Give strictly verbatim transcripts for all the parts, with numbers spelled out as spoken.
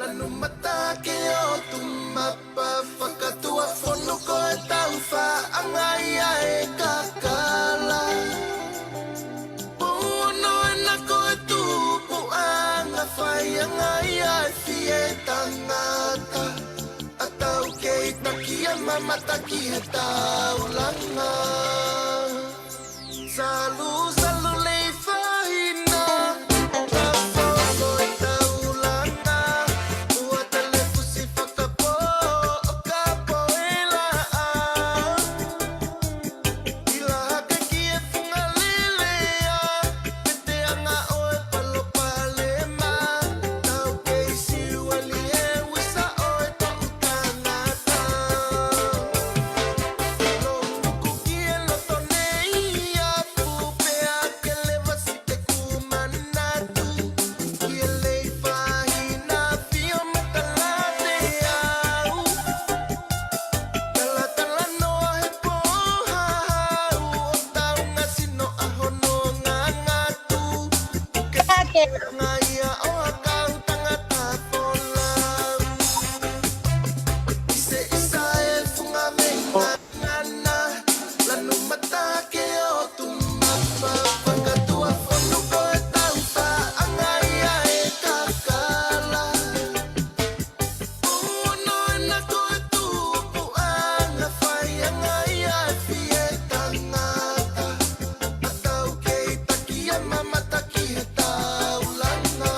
Lanu mata ke ʻotu mapa, fakatuʻa fonu ko e taufaʻanga ia e kakala. Pō ono ena ko e tupuʻanga, faiʻanga ia e fie tangata. ʻA tau kei taki ʻa mamata ki he taulanga. Salu, salu lei fahina, ʻo ka folo e taulanga, ua tele fusi fakapō, ʻo ka pō e laʻā. ʻIla hake ki he funga lelea, pete anga ʻo e palopalema, tau kei siuali he uisa ʻo e toʻu tangata. Lo muku ki he loto nei a pu pea ke leva si te ku manatu. Ki he lei fahina fio mata late au. Talatala noa he pō hahau, ʻo taunga sino ʻaho no ngangatu. Ke ake. Ngai ia ʻo akau tangata folau. ʻIsa, ʻisa e funga veinga ngana, lanu mata ke ʻotu mapa, fakatuʻa fonu ko e taufaʻanga ia e kakala. Ono ena ko e tupuʻanga, faiʻanga ia e fie tangata. ʻA tau kei taki ʻa mamata ki he taulanga.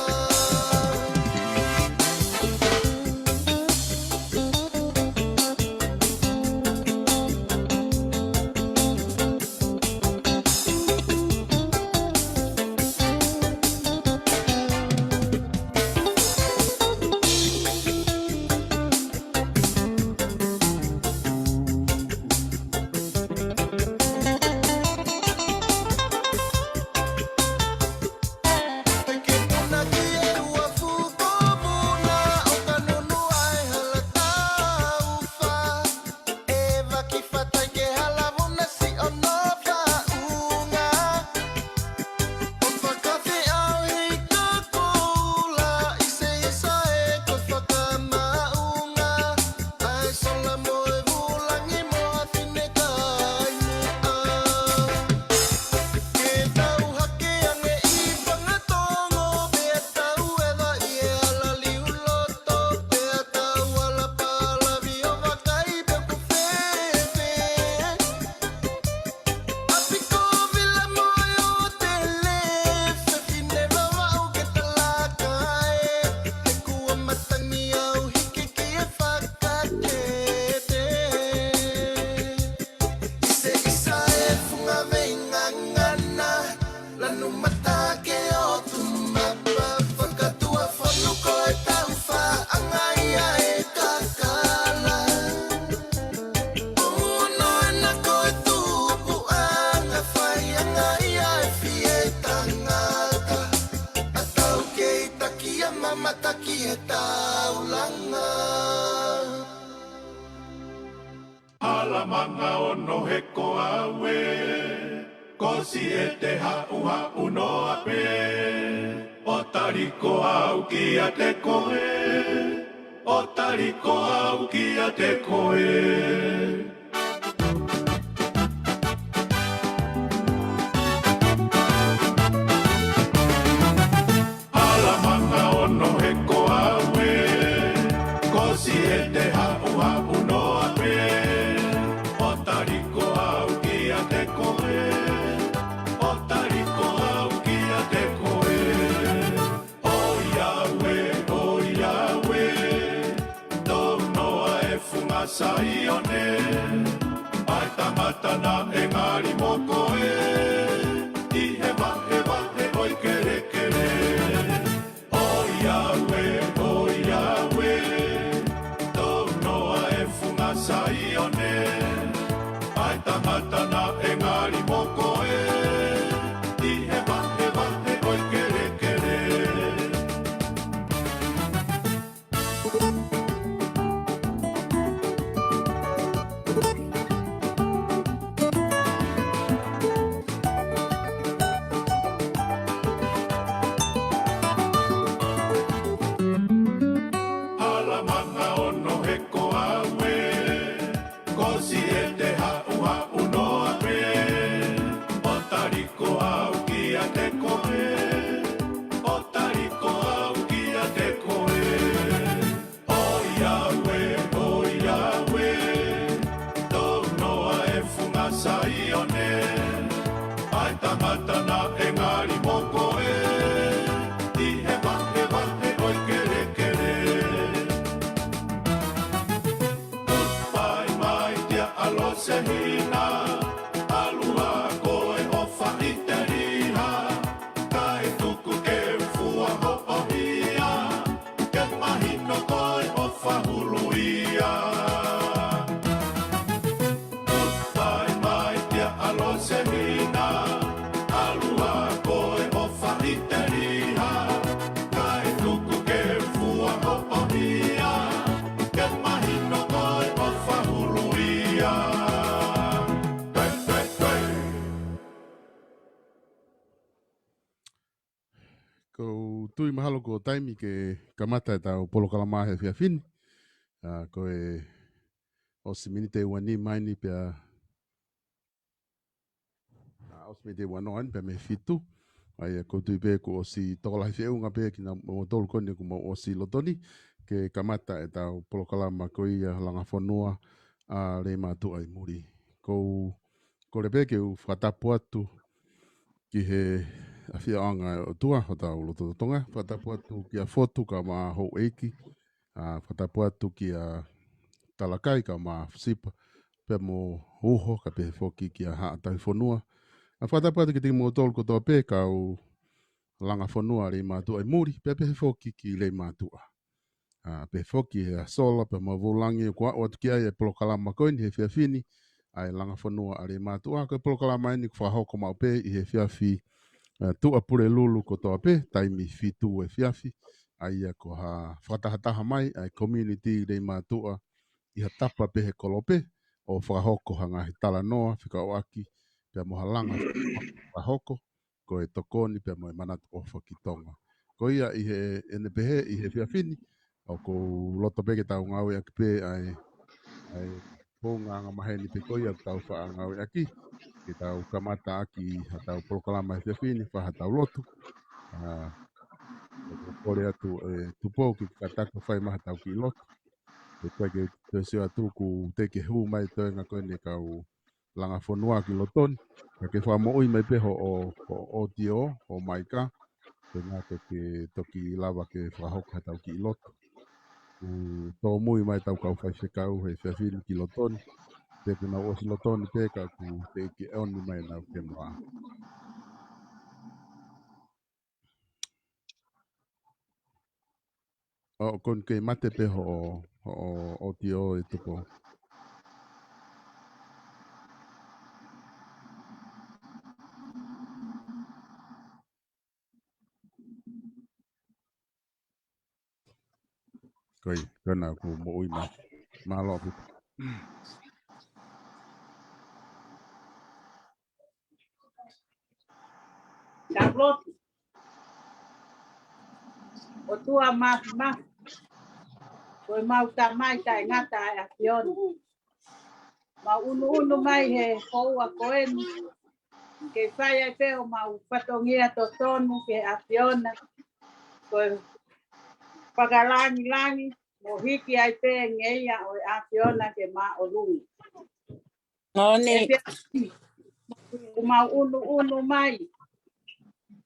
Ke tau hake ange ʻi Fangatongo, pea tau eva ʻi he ala liu loto, pea tau ala palavi ʻo vakai pe ʻoku fēfē. ʻApi ko Vila mo e ʻōtele, fefine Vavaʻu ke talaka ē, he kuo matangi au hiki ki he fakakete. ʻIsa, ʻisa e funga veinga ngana, lanu mata ke ʻotu mapa, fakatuʻa fonu ko e taufaʻanga ia e kakala. Ono ena ko e tupuʻanga, faiʻanga ia e fie tangata. ʻA tau kei taki ʻa mamata ki he taulanga. Hala manga ono he ko au ē, ko Siete haʻuhaʻu noa pē. ʻO tali ko au kiate koe, ʻo tali ko au kiate koe. Hala manga ono he ko au ē, ko Siete haʻuhaʻu noa pē. ʻO tali ko au kiate koe, ʻo tali ko au kiate koe. ʻOiauē, ʻoiauē, tou noa e funga Saione, ʻa e tangata naʻe ngali mo koe, ʻi he vahevahe ʻo e kelekele. ʻOiauē, ʻoiauē, tou noa e funga Saione, ʻa e tangata naʻe ngali mo koe, ʻi he vahevahe ʻo e kelekele. Ko u tui mahalo ko e taimi ke kamata ʻetau polokalama he efiafi ni. ʻA, ko e ʻosi miniti ʻe ua nima mai ni pea, ʻa, ʻosi miniti ʻe ua noa ni pea mei he fitu. ʻA ia ko u tui pē kuo ʻosi tokolahi feʻunga pē kinautolu ko eni kuo mau ʻosi loto ni ke kamata ʻetau polokalama ko ia Langa Fonua ʻa Leimātuʻa ʻi Muli. Ko u kole pē ke u fakatapu atu ki he ʻafioʻanga ʻo e ʻOtua hotau loto totonga. Fakatapu atu kia Fotu kae ʻumaʻā houʻeiki. ʻA, fakatapu atu kia Talakai kae ʻumaʻā Fusipa pea mo Uho, kae pehē foki kia Haʻa Tauhi Fonua. ʻA, fakatapu atu kiate kimoutolu kotoa pē kau Langa Fonua Leimātuʻa ʻi Muli, pea pehē foki ki Leimātuʻa. ʻA, pehē foki ʻa Sola pea mo Vulangi ʻoku aʻu atu ki ai e polokalama ko eni he efiafi ni, ʻa e Langa Fonua ʻa Leimātuʻa. Ko e polokalama eni ʻoku fakahoko maʻu pē ʻi he efiafi, ʻa, Tuʻapulelulu kotoa pē, taimi fitu efiafi, ʻa ia ko ha fakatahataha mai ʻa e community Leimātuʻa ʻi ha tapa pē he kolope ʻo fakahoko ha ngaahi talanoa fekauʻaki pea mo ha langa fakahoko ko e tokoni pea mo e manatu ʻofa ki Tonga. Ko ia ʻi heʻene pehē ʻi he efiafi ni, ʻoku ou loto pē ke tau ngāueʻaki pē ʻa e, ʻa e founga angamaheni pē ko ia ʻoku tau faʻa ngāueʻaki ke tau kamata ʻaki haʻatau polokalama he efiafi ni, fai haʻatau lotu. ʻA, ʻoku ou kole atu ʻe Tupou ke fakataha fai mai haʻatau kiʻi lotu. ʻE koe ke toe sio atu kuo teʻeki ke hū mai e toenga ko eni kau Langa Fonua ki loto ni. Ka ke fakamoʻui mai pē hoʻo, hoʻo ʻōtiō, hoʻo maika, ke ngata ke toki lava ke fakahoko haʻatau kiʻi lotu. ʻOku tōmui mai ʻetau kau faifekau he efiafi ni ki loto ni. Pea kuo nau ʻosi loto ni pē ka kuo teʻeki ʻoni mai ʻenau kemera. ʻO, ʻoku kei mate pē hoʻo, hoʻo ʻōtiō ʻe Tupou. Ko ia, ko ena kuo moʻui mai. Mālō ʻaupito. Tau lotu. ʻOtua Māfimafi, ko ʻemau Tamai taʻengata ʻa e ʻAfiona. Mau ʻunuʻunu mai he houa ko eni ke fai ai pē homau fatongia totonu ki he ʻAfiona. Ko e fakalāngilangi mo hiki ai pē ngeia ʻo e ʻAfiona ke māʻolunga. Moʻoni. ʻE pia, ʻoku mau ʻunuʻunu mai.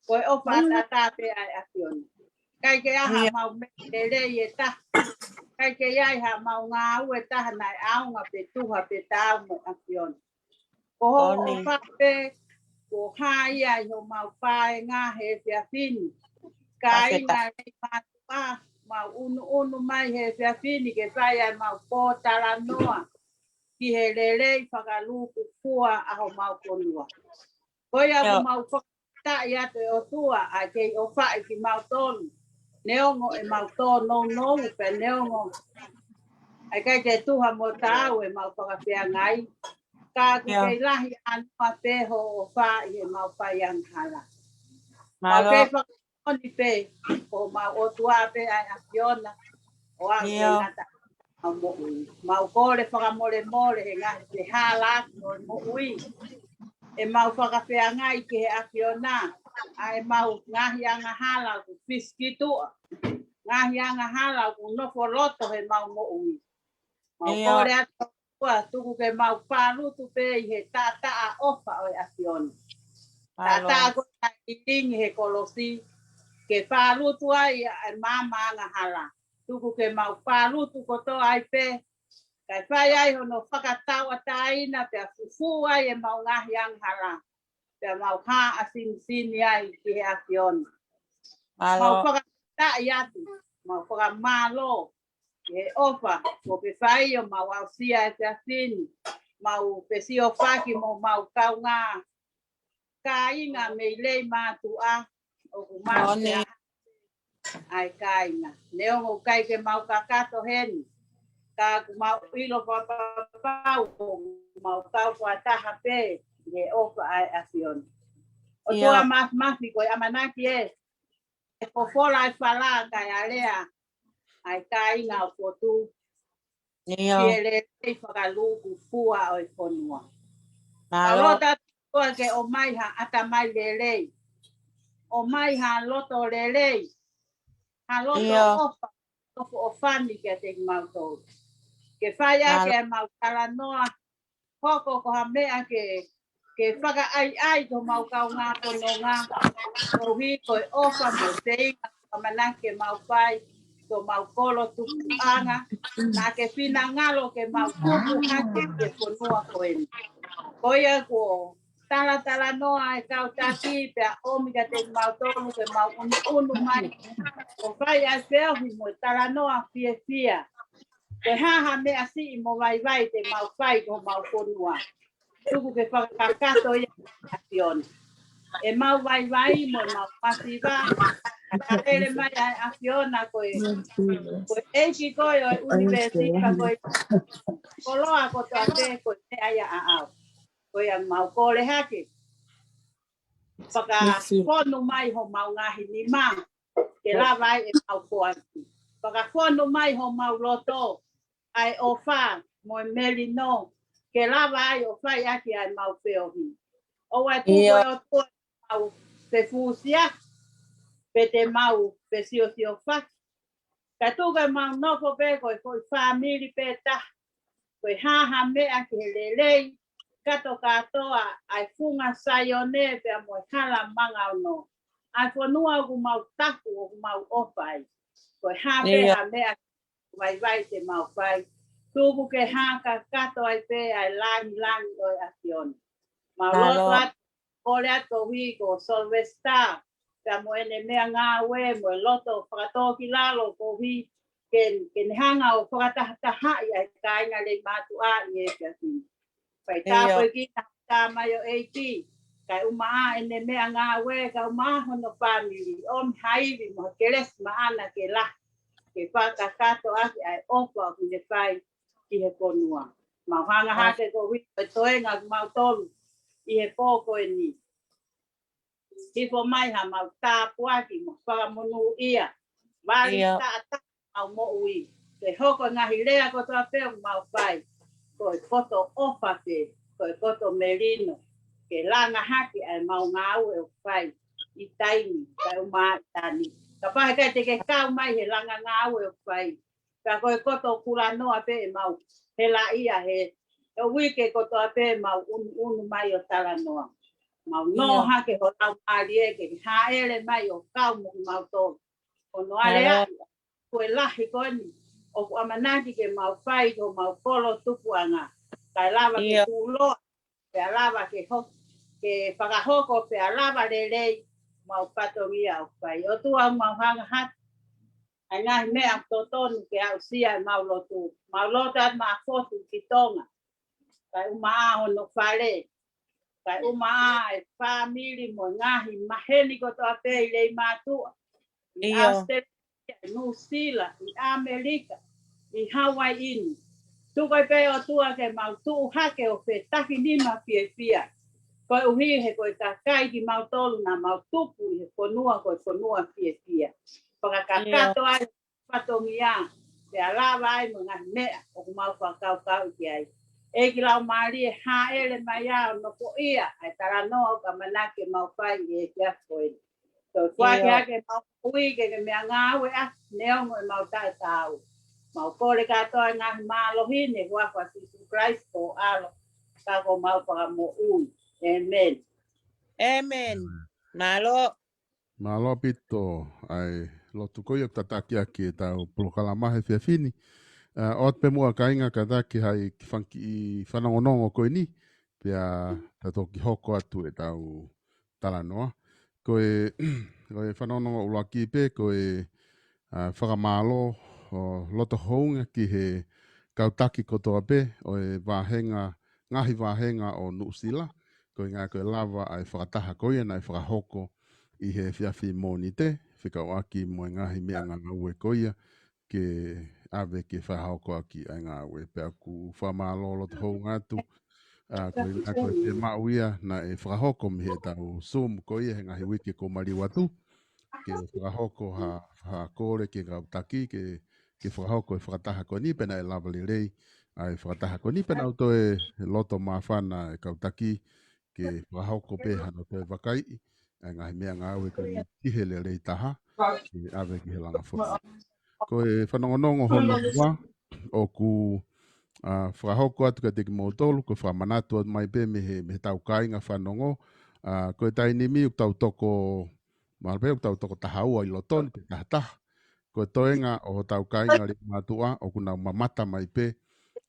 Ko e ʻofa ʻataʻatā pē ʻa e ʻAfiona. ʻIkai ke ʻi ai haʻamau meʻa lelei ʻe taha. ʻIkai ke ʻi ai haʻamau ngāue ʻe taha naʻe ʻaonga pe tuha pe taau mo e ʻAfiona. Ko hoʻo ʻofa pē, kuo hā ia ʻi homau paenga he efiafi ni. Kāinga Leimātuʻa, mau ʻunuʻunu mai he efiafi ni ke fai ai ʻemau pōtalanoa ki he lelei fakalūkufua ʻa homau fonua. Ko ia ʻoku mau fakafetaʻi atu ʻe ʻOtua ʻa e kei ʻofaʻi kimautolu. Neongo ʻemau tōnounou pea neongo ʻa e ʻikai ke tuha mo taau ʻemau fakafeangai. Ka ʻoku kei lahi ʻa e ʻofa pē hoʻo ʻofa ʻi heʻemau fai angahala. Mau kei faka- ʻOni pē, ko homau ʻOtua pē ʻa e ʻAfiona, ʻo aʻu ke ngata ʻemau moʻui. Mau kole fakamolemole he ngaahi pehē hala ʻo e moʻui. ʻEmau fakafeangai ki he ʻAfiona, ʻa ʻemau ngaahi angahala ʻoku fisikituʻa. Ngaahi angahala ʻoku nofo loto heʻemau moʻui. Mau kole atu ʻOtua tuku ke mau palutu pē ʻi he taʻataʻa ʻofa ʻo e ʻAfiona. Taʻataʻa ko ē naʻe lilingi he kolosi, ke palutu ai ʻa e maama angahala. Tuku ke mau palutu kotoa ai pē, kae fai ai hono fakatauʻatāina pea fufū ai ʻemau ngaahi angahala. Pea mau hā ʻa sinisini ai ki he ʻAfiona. Mau fakafetaʻi atu, mau fakamālō, he ʻofa, kuo ke fai ʻo mau aʻusia e efiafi ni, mau fesiofaki mo homau kaungā, kāinga mei Leimātuʻa, ʻoku mau ʻa e kāinga. Neongo ʻoku ʻikai ke mau kakato heni, ka ʻoku mau ʻilo fakapapau, ʻoku mau kau fakataha pē, he ʻofa ʻa e ʻAfiona. ʻOtua Māfimafi ko e ʻamanaki ē, ʻe fofola e fala kae alea ʻa e kāinga ʻo Fotu. ʻIo. Ki he lelei fakalūkufua ʻo e fonua. Mālō. Ka loto atu ke ʻomai ha ʻatamai lelei. ʻOmai ha loto lelei. Ha loto ʻofa, ʻofa, ʻofani kiate kimautolu. Ke fai ʻaki ʻemau talanoa, hoko ko ha meʻa ke, ke fakaʻaiʻai ki homau kaungā fononga, koeʻuhi ko e ʻofa mo e feinga ʻamanaki ke mau fai, ko homau kolo tupuʻanga, naʻa ke finangalo ke mau tupu hake ki he fonua ko eni. Ko ia kuo talatalanoa e kau taki pea ʻomi kiate kimautolu ke mau ʻunuʻunu mai. ʻO fai ʻa e feohi mo e talanoa fiefia. Ko e hā ha meʻa siʻi mo vaivai te mau fai ki homau fonua. Tuku ke fakakakato ia ʻe he ʻAfiona. ʻEmau vaivai mo ʻemau masiva, ʻa e lele mai ʻa e ʻAfiona ko e, ko e ʻEiki ko ē ʻo e ʻunivēsi, ka ko e koloa kotoa pē ko e meʻa ia ʻaʻau. Ko ia mau kole hake. Fakafonu mai homau ngaahi nima, ke lava ai ʻemau foaki. Fakafonu mai homau loto, ʻa e ʻofa mo e melino, ke lava ai ʻo fai ʻaki ʻa ʻemau feohi. ʻOua ʻe tuku ʻe ʻOtua mau fefusia, pe te mau fesiosiofaki. Ka tuku ke mau nofo pē ko e foʻi fāmili pē taha. Ko e hā ha meʻa ki he lelei, katokatoa ʻa e funga Saione pea mo e hala manga ono. ʻA e fonua ʻoku mau taku, ʻoku mau ʻofa ai. Ko e hā pē ha meʻa vaivai te mau fai. Tuku ke hā kakato ai pē ʻa e langilangi ʻo e ʻAfiona. Mau loto atu, kole atu koeʻuhi ko Sylvester, pea mo ʻene meʻangāue, mo e loto fakatōkilalo koeʻuhi ke, ke ne hanga ʻo fakatahatahaʻi ʻa e kāinga Leimātuʻa ʻi he efiafi ni. Fai tāpuekina ʻa e tamaioʻeiki, kae ʻumaʻā ʻene meʻangāue, kae ʻumaʻā hono fāmili, ʻomi ha ivi mo ha kelesi maʻana ke lahi, ke fakakakato ʻaki ʻa e ʻofa ʻoku ne fai ki he fonua. Mau hanga hake koeʻuhi ko e toenga kimautolu ʻi he pō ko eni. Hifo mai ha mau tāpuaki mo fakamonūʻia. Vali taʻataʻa mau moʻui. Ke hoko e ngaahi lea kotoa pē ʻoku mau fai. Ko e koto ʻofa pē, ko e koto melino. Ke langa hake ʻa ʻemau ngāue ʻoku fai ʻi taimi, kae ʻumaʻā ʻi tani. Kapau he ʻikai te ke kau mai he langa ngāue ʻoku fai. Ka ko e koto kulanoa pē ʻemau helaʻia he, he uike kotoa pē mau ʻunuʻunu mai ʻo talanoa. Mau nō hake ho Laumālie ke ke hāʻele mai ʻo kau mo kimautolu. Ko hono aleaʻi ko e lahi ko eni ʻoku ʻamanaki ke mau fai ki homau kolo tupuʻanga. Kae lava ke kuloa, pea lava ke ho-, ke fakahoko, pea lava lelei mau fatongia ʻoku fai. ʻOtua mau hanga hake ʻa e ngaahi meʻa totonu ke aʻusia ʻemau lotu. Mau lotu atu maʻa Fotu ki Tonga. Kae ʻumaʻā hono fale. Kae ʻumaʻā e fāmili mo e ngaahi maheni kotoa pē ʻi Leimātuʻa. ʻI ʻAositelēlia, ʻi Nuʻusila, ʻi ʻAmelika, ʻi Hauaiʻi ni. Tuku ai pē ʻOtua ke mau tuʻu hake ʻo fetakinima fiefia. Koeʻuhi he ko e kakai kimautolu naʻa mau tupu ʻi he fonua ko e fonua fiefia. Fakakakato ai fatongia, pea lava ai mo e ngaahi meʻa ʻoku mau fakakaukauʻi ki ai. ʻEiki Laumālie, hāʻele mai ā ʻo nofoʻia ʻa e talanoa ʻoku ʻamanaki ke mau fai ʻi he efiafi ko eni. Toe foaki hake ʻemau moʻui ke ke meʻangāue ʻaki neongo ʻemau taʻetaau. Mau kole kātoa e ngaahi mālohi ni he huafa ʻo Sīsū Kalaisi ko ho ʻAlo, ka ko homau Fakamoʻui. ʻĒmeni. ʻĒmeni. Mālō. Mālō ʻaupito ʻa e lotu ko ia ʻoku tataki ʻaki ʻetau polokalama he efiafi ni. ʻA, ʻoatu pē muʻa kāinga kātaki ha kiʻi fanga kiʻi fanongonongo ko eni, pea ta toki hoko atu ʻetau talanoa. Ko e, ko e fanongonongo ʻuluaki pē, ko e, ʻa, fakamālō ʻo loto hounga ki he kau taki kotoa pē ʻo e vāhenga, ngaahi vāhenga ʻo Nuʻusila, koeʻuhi ko e lava ʻa e fakataha ko ia naʻe fakahoko ʻi he efiafi Mōnite, fekauʻaki mo e ngaahi meʻangāue ko ia ke ʻave ke fakahoko ʻaki ʻa e ngāue. Pea ʻoku fakamālō loto hounga atu, ʻa, koeʻuhi ko e fiemaʻu ia naʻe fakahoko mei heʻetau Zoom ko ia he ngaahi uike kuo maliu atu. ke fakahoko ha, ha kole ki he kau taki, ke, ke fakahoko e fakataha ko eni, pea naʻe lava lelei ʻa e fakataha ko eni, pea naʻa nau toe loto māfana e kau taki, ke fakahoko pē hano toe vakaiʻi ʻa e ngaahi meʻangāue ko eni ki he lelei taha, ke ʻave ki he langa fonua. Ko e fanongonongo hono ua, ʻoku, ʻa, fakahoko atu kiate kimoutolu, ko e fakamanatu atu mai pē mei he, mei he tau kāinga fanongo, ʻa, ko e taimi ni ʻoku tau toko, mahalo pē ʻoku tau toko taha ua ʻi loto ni pe taha taha. Ko e toenga ʻo hotau kāinga Leimātuʻa, ʻoku nau mamata mai pē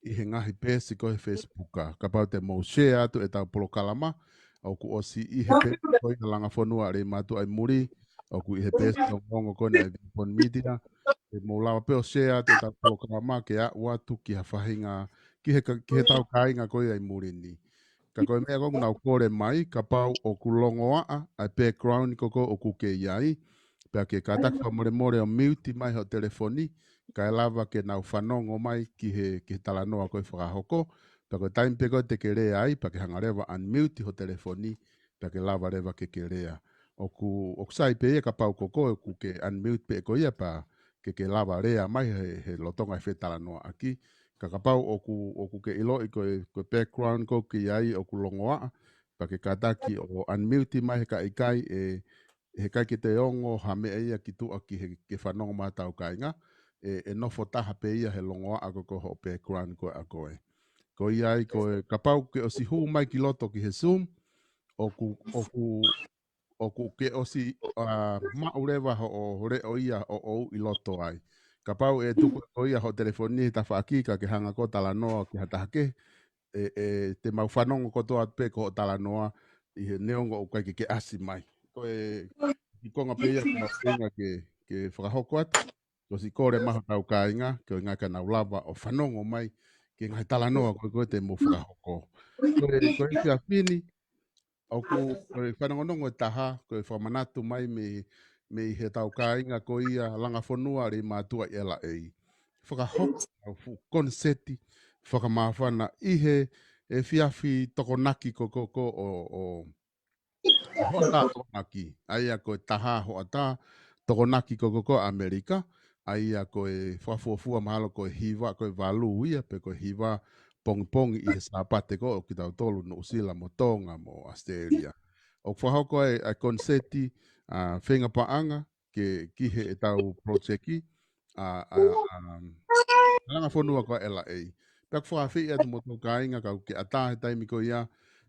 ʻi he ngaahi peesi ko ē he Facebook. Kapau te mou share atu ʻetau polokalama, ʻoku ʻosi ʻi he peesi ko ia Langa Fonua ʻa Leimātuʻa ʻi muli, ʻoku ʻi he peesi ongoongo ko eni ʻa e Vipon Media, te mou lava pē ʻo share atu ʻetau polokalama ke aʻu atu ki ha faʻahinga, ki he ka-, ki he tau kāinga ko ia ʻi muli ni. Ka ko e meʻa ko ē ʻoku nau kole mai, kapau ʻoku longoaʻa ʻa e background ko ē ʻoku ke ʻi ai, pea ke kātaki fakamolemole ʻo mute mai hoʻo telefoni, kae lava ke nau fanongo mai ki he, ki he talanoa ko ē ʻe fakahoko, pea ko e taimi pē ko ē te ke lea ai, pea ke hanga leva ʻo unmute hoʻo telefoni, pea ke lava leva ke ke lea. ʻOku, ʻoku sai pē ia kapau ko koe ʻoku ke unmute pē ko ia pea ke ke lava lea mai he, he lolotonga e fetalanoaʻaki. Ka kapau ʻoku, ʻoku ke ʻiloʻi ko e, ko e background ko ē ʻoku ke ʻi ai ʻoku longoaʻa, pea ke kātaki ʻo unmute mai he ka ʻikai ʻe, he ʻikai ke toe ongo ha meʻa ia ki tuʻa ki he, ke fanongo mai ʻa e tau kāinga, ʻe, ʻe nofo taha pē ia he longoaʻa ko ē ko hoʻo background ko ē ʻa koe. Ko ia ai ko e kapau ke ʻosi hū mai ki loto ki he Zoom, ʻoku, ʻoku, ʻoku ke ʻosi, ʻa, maʻu leva hoʻo leʻo ia ʻoʻou ʻi loto ai. Kapau ʻe tuku ko ia hoʻo telefoni he tafaʻaki ka ke hanga ko ē ʻo talanoa ki ha taha kehe, ʻe, ʻe te mau fanongo kotoa pē ko hoʻo talanoa ʻi he neongo ʻoku ʻikai ke ke ʻasi mai. Ko e, ʻi he konga pē ia ʻoku mau feinga ke, ke fakahoko atu, ko e siʻi kole mai hotau kāinga, ko e ʻuhinga ke nau lava ʻo fanongo mai ki he ngaahi talanoa ko ē ko ē te mou fakahoko. Ko e, ko e efiafi ni, ʻoku, ko e fanongonongo ʻe taha, ko e fakamanatu mai mei, mei he tau kāinga ko ia Langa Fonua ʻa Leimātuʻa ʻi L A. Fakahoko ʻa e fuʻu koniseti fakamāfana ʻi he efiafi Tokonaki ko ē ko ē ʻo, ʻo, ʻo hoʻatā Tokonaki. ʻA ia ko e taha hoʻatā Tokonaki ko ē ko ē ʻAmelika. ʻA ia ko e fakafuofua mahalo ko e hiva, ko e valu ia, pe ko e hiva pongipongi ʻi he Sāpate ko ē ʻo kitautolu Nuʻusila mo Tonga mo ʻAositelēlia. ʻOku fakahoko ai ʻa e koniseti, ʻa, feinga paʻanga ke, ki heʻetau project, ʻa, ʻa, ʻa, Langa Fonua ko ē ʻa L A. Pea ʻoku fakaafeʻi atu mo e tau kāinga ka ʻoku ke ʻatā he taimi ko ia,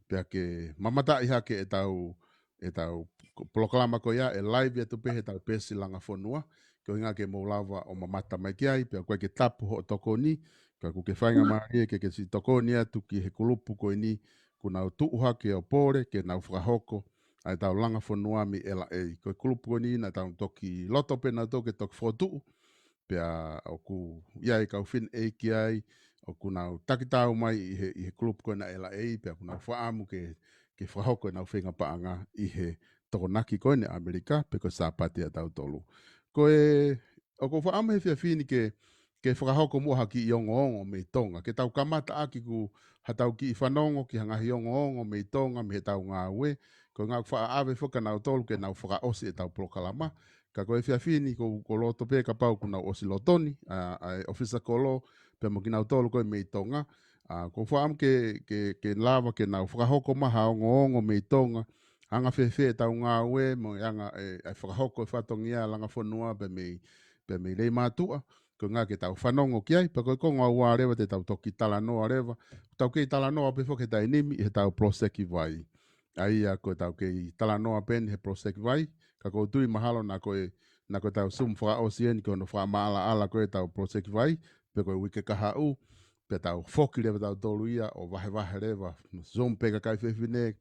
pea ke mamataʻi hake ʻetau, ʻetau polokalama ko ia, ʻe live atu pē he tau peesi Langa Fonua, ko e ʻuhinga ke mou lava ʻo mamata mai ki ai, pea ʻoku ʻikai ke tapu hoʻo tokoni, ka ʻoku ke faingamālie ke ke siʻi tokoni atu ki he kulupu ko eni, ʻoku nau tuʻu hake ʻo pole, ke nau fakahoko ʻa ʻetau Langa Fonua mei L A. Ko e kulupu ko eni naʻa tau toki loto pē naʻa tau toki fokotuʻu, pea ʻoku ʻi ai e kau fineʻeiki ai, ʻoku nau takitaha mai ʻi he, ʻi he kulupu ko ena L A, pea ʻoku nau fakaʻamu ke, ke fakahoko ʻenau feinga paʻanga ʻi he Tokonaki ko eni ʻAmelika, pe ko e Sāpate ʻa tautolu. Ko e, ʻoku ou fakaʻamu he efiafi ni ke, ke fakahoko muʻa ha kiʻi ongoongo mei Tonga. Ke tau kamata ʻaki ko ha tau kiʻi fanongo ki ha ngaahi ongoongo mei Tonga, mei he tau ngāue. Ko e ʻuhinga ʻoku faʻa ʻave foki kia nautolu ke nau fakaʻosi ʻetau polokalama. Ka ko e efiafi ni ʻoku, ʻoku ou loto pē kapau ʻoku nau ʻosi loto ni, ʻa, ʻa e ʻofisa kolo, pea mo kinautolu ko ē mei Tonga. ʻA, ʻoku ou fakaʻamu ke, ke, ke lava ke nau fakahoko mai ha ongoongo mei Tonga. Anga fēfē ʻetau ngāue, mo e anga e, e fakahoko e fatongia Langa Fonua pea mei, pea mei Leimātuʻa. Ko e ʻuhinga ke tau fanongo ki ai, pea ko e konga ua leva te tau toki talanoa leva. Tau kei talanoa pē foki he taimi ni, he tau project vai. ʻA ia ko e tau kei talanoa pē eni he project vai, ka ʻoku ou tui mahalo naʻa ko e, naʻa ko e tau Zoom fakaʻosi eni ko hono fakamaʻalaʻala ko ē ʻetau project vai, pe ko e uike kahaʻu, pea tau foki leva tautolu ia ʻo vahevahe leva, Zoom pē kakai fefine,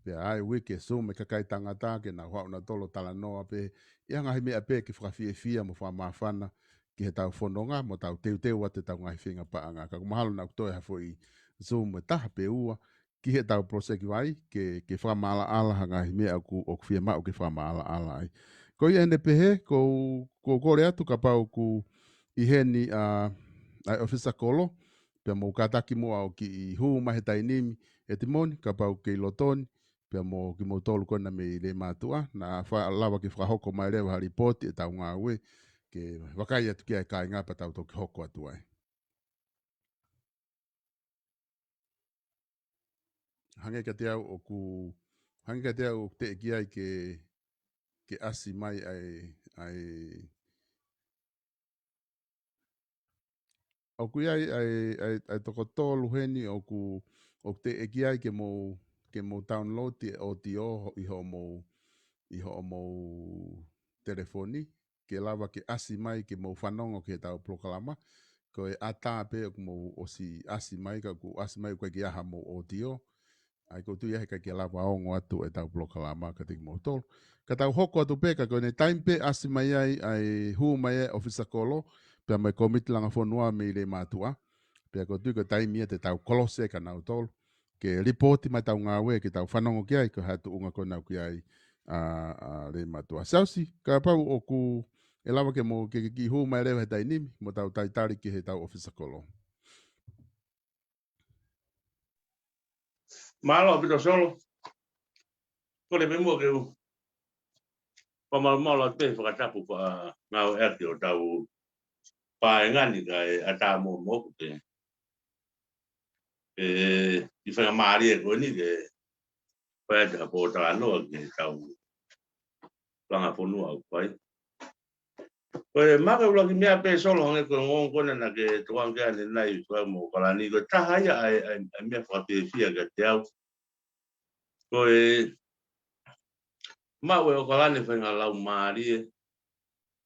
pea ʻai uike Zoom e kakai tangata, ke nau haʻu nautolu ʻo talanoa pē, ʻi ha ngaahi meʻa pē ke fakafiefia mo fakamāfana, ki he tau fononga, mo tau teuteu atu ʻetau ngaahi feinga paʻanga. Ka ʻoku mahalo naʻa ʻoku toe ha foʻi Zoom ʻe taha pe ua, ki he tau project vai, ke, ke fakamaʻalaʻala ha ngaahi meʻa ʻoku, ʻoku fiemaʻu ke fakamaʻalaʻala ai. Ko ia ʻene pehē, ʻoku ou, ʻoku ou kole atu kapau ʻoku ʻi heni ʻa, ʻa e ʻofisa kolo, pea mou kātaki muʻa ʻo kiʻi hū mai he taimi ni, ʻEtimoni, kapau ʻoku ke ʻi loto ni, pea mo kimoutolu ko ena mei Leimātuʻa, naʻa fa-, lava ke fakahoko mai leva ha lipooti ʻetau ngāue, ke vakai atu ki ai kāinga pea tau toki hoko atu ai. Hangē kiate au ʻoku, hangē kiate au ʻoku teʻeki ai ke, ke ʻasi mai ai, ai, ʻoku ʻi ai, ai, ai, ai toko tolu heni ʻoku, ʻoku teʻeki ai ke mou, ke mou download e audio ʻi hoʻomou, ʻi hoʻomou telefoni, ke lava ke ʻasi mai ke mou fanongo ki heʻetau polokalama. Ko e ʻatā pē ʻoku mou ʻosi ʻasi mai, ka ʻoku ʻasi mai ʻoku ʻikai ke ʻi ai hamou audio. ʻA ia ʻoku ou tui ʻe ʻikai ke lava ongo atu ʻetau polokalama kiate kimoutolu. Ka tau hoko atu pē, ka ko ʻene taimi pē ʻasi mai ai, ʻa e hū mai ai ʻa e ʻofisa kolo, pea mo e kōmiti langa fonua mei Leimātuʻa. Pea ʻoku ou tui ko e taimi ia te tau kolose kia nautolu ke lipooti mai ʻetau ngāue ke tau fanongo ki ai, ko e hā e tuʻunga ko ena ʻoku ʻi ai ʻa, ʻa Leimātuʻa. Siaosi, kapau ʻoku ʻe lava ke mou, ke, ke kiʻi hū mai leva he taimi ni, mo tau talitali ki heʻetau ʻofisa kolo. Mālō ʻaupito Solo. Kole pē muʻa ke u fakamālō atu pē he fakatapu fakangāueʻaki ʻo hotau paenga ni kae ʻatā moʻoku pē. ʻE, ʻi he faingamālie ko eni ke fai atu ha pōtalanoa ki heʻetau langa fonua ʻoku fai. Ko e mahalo ko e ʻuluaki meʻa pē Solo hangē ko e ongoongo ko ena naʻa ke tokanga ki ai ʻanenai fai mo ʻOkalani, ko e taha ia ʻa e, ʻa e, ʻa e meʻa fakafiefia kiate au. Ko e maʻu ʻe ʻOkalani e faʻahinga laumālie